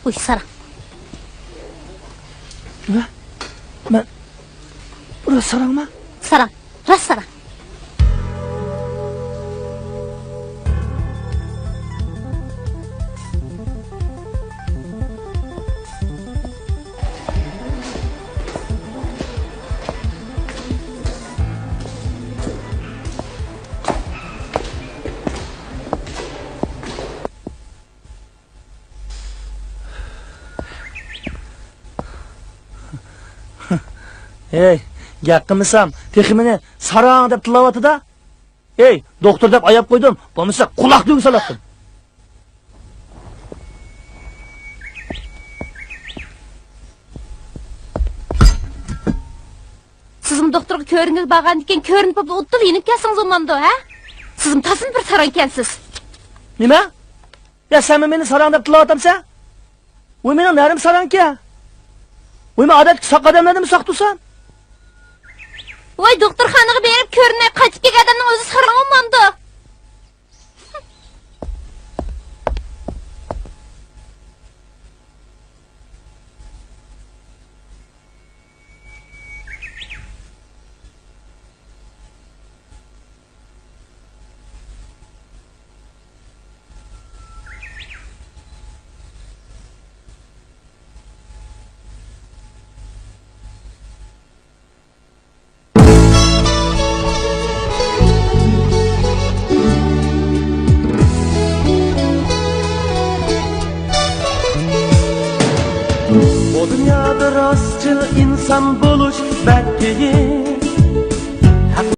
ۋۇي، ساراڭ. نېمە؟ مەن راست ساراڭما؟ ساراڭ، راست ساراڭ. ھەي، گەپ قىلمىسام، تېخى مېنى ساراڭ دەپ تىللاۋاتىدۇ. ھەي، دوختۇر دەپ ئاياپ قويدۇم، بولمىسا قۇلاق تۈگۈپ سالاتتىم. سىزمۇ دوختۇرغا كۆرۈنگىلى بارغاندىكىن كۆرۈنۈپ بولۇپ ئوتتۇلا يېنىپ كەلسىڭىز بولمامدۇ، ھە؟ سىزمۇ تازىمۇ بىر ساراڭ ئىكەنسىز. نېمە؟ يا، سەنمۇ مېنى ساراڭ دەپ تىللاۋاتامسەن؟ ۋوي، مېنىڭ نەرىم ساراڭكەن. ۋوي، مەن ئادەتتىكى ساق ئادەملەردىنمۇ ساق تۇرسام؟ ۋوي، دوختۇرخانىغا بېرىپ كۆرۈنمەي قايتىپ كەلگەن ئادەمنىڭ ئۆزى ساراڭ بولمامدۇ؟ بۇ دۇنيادا راستچىل ئىنسان بولۇش بەك قىيىن.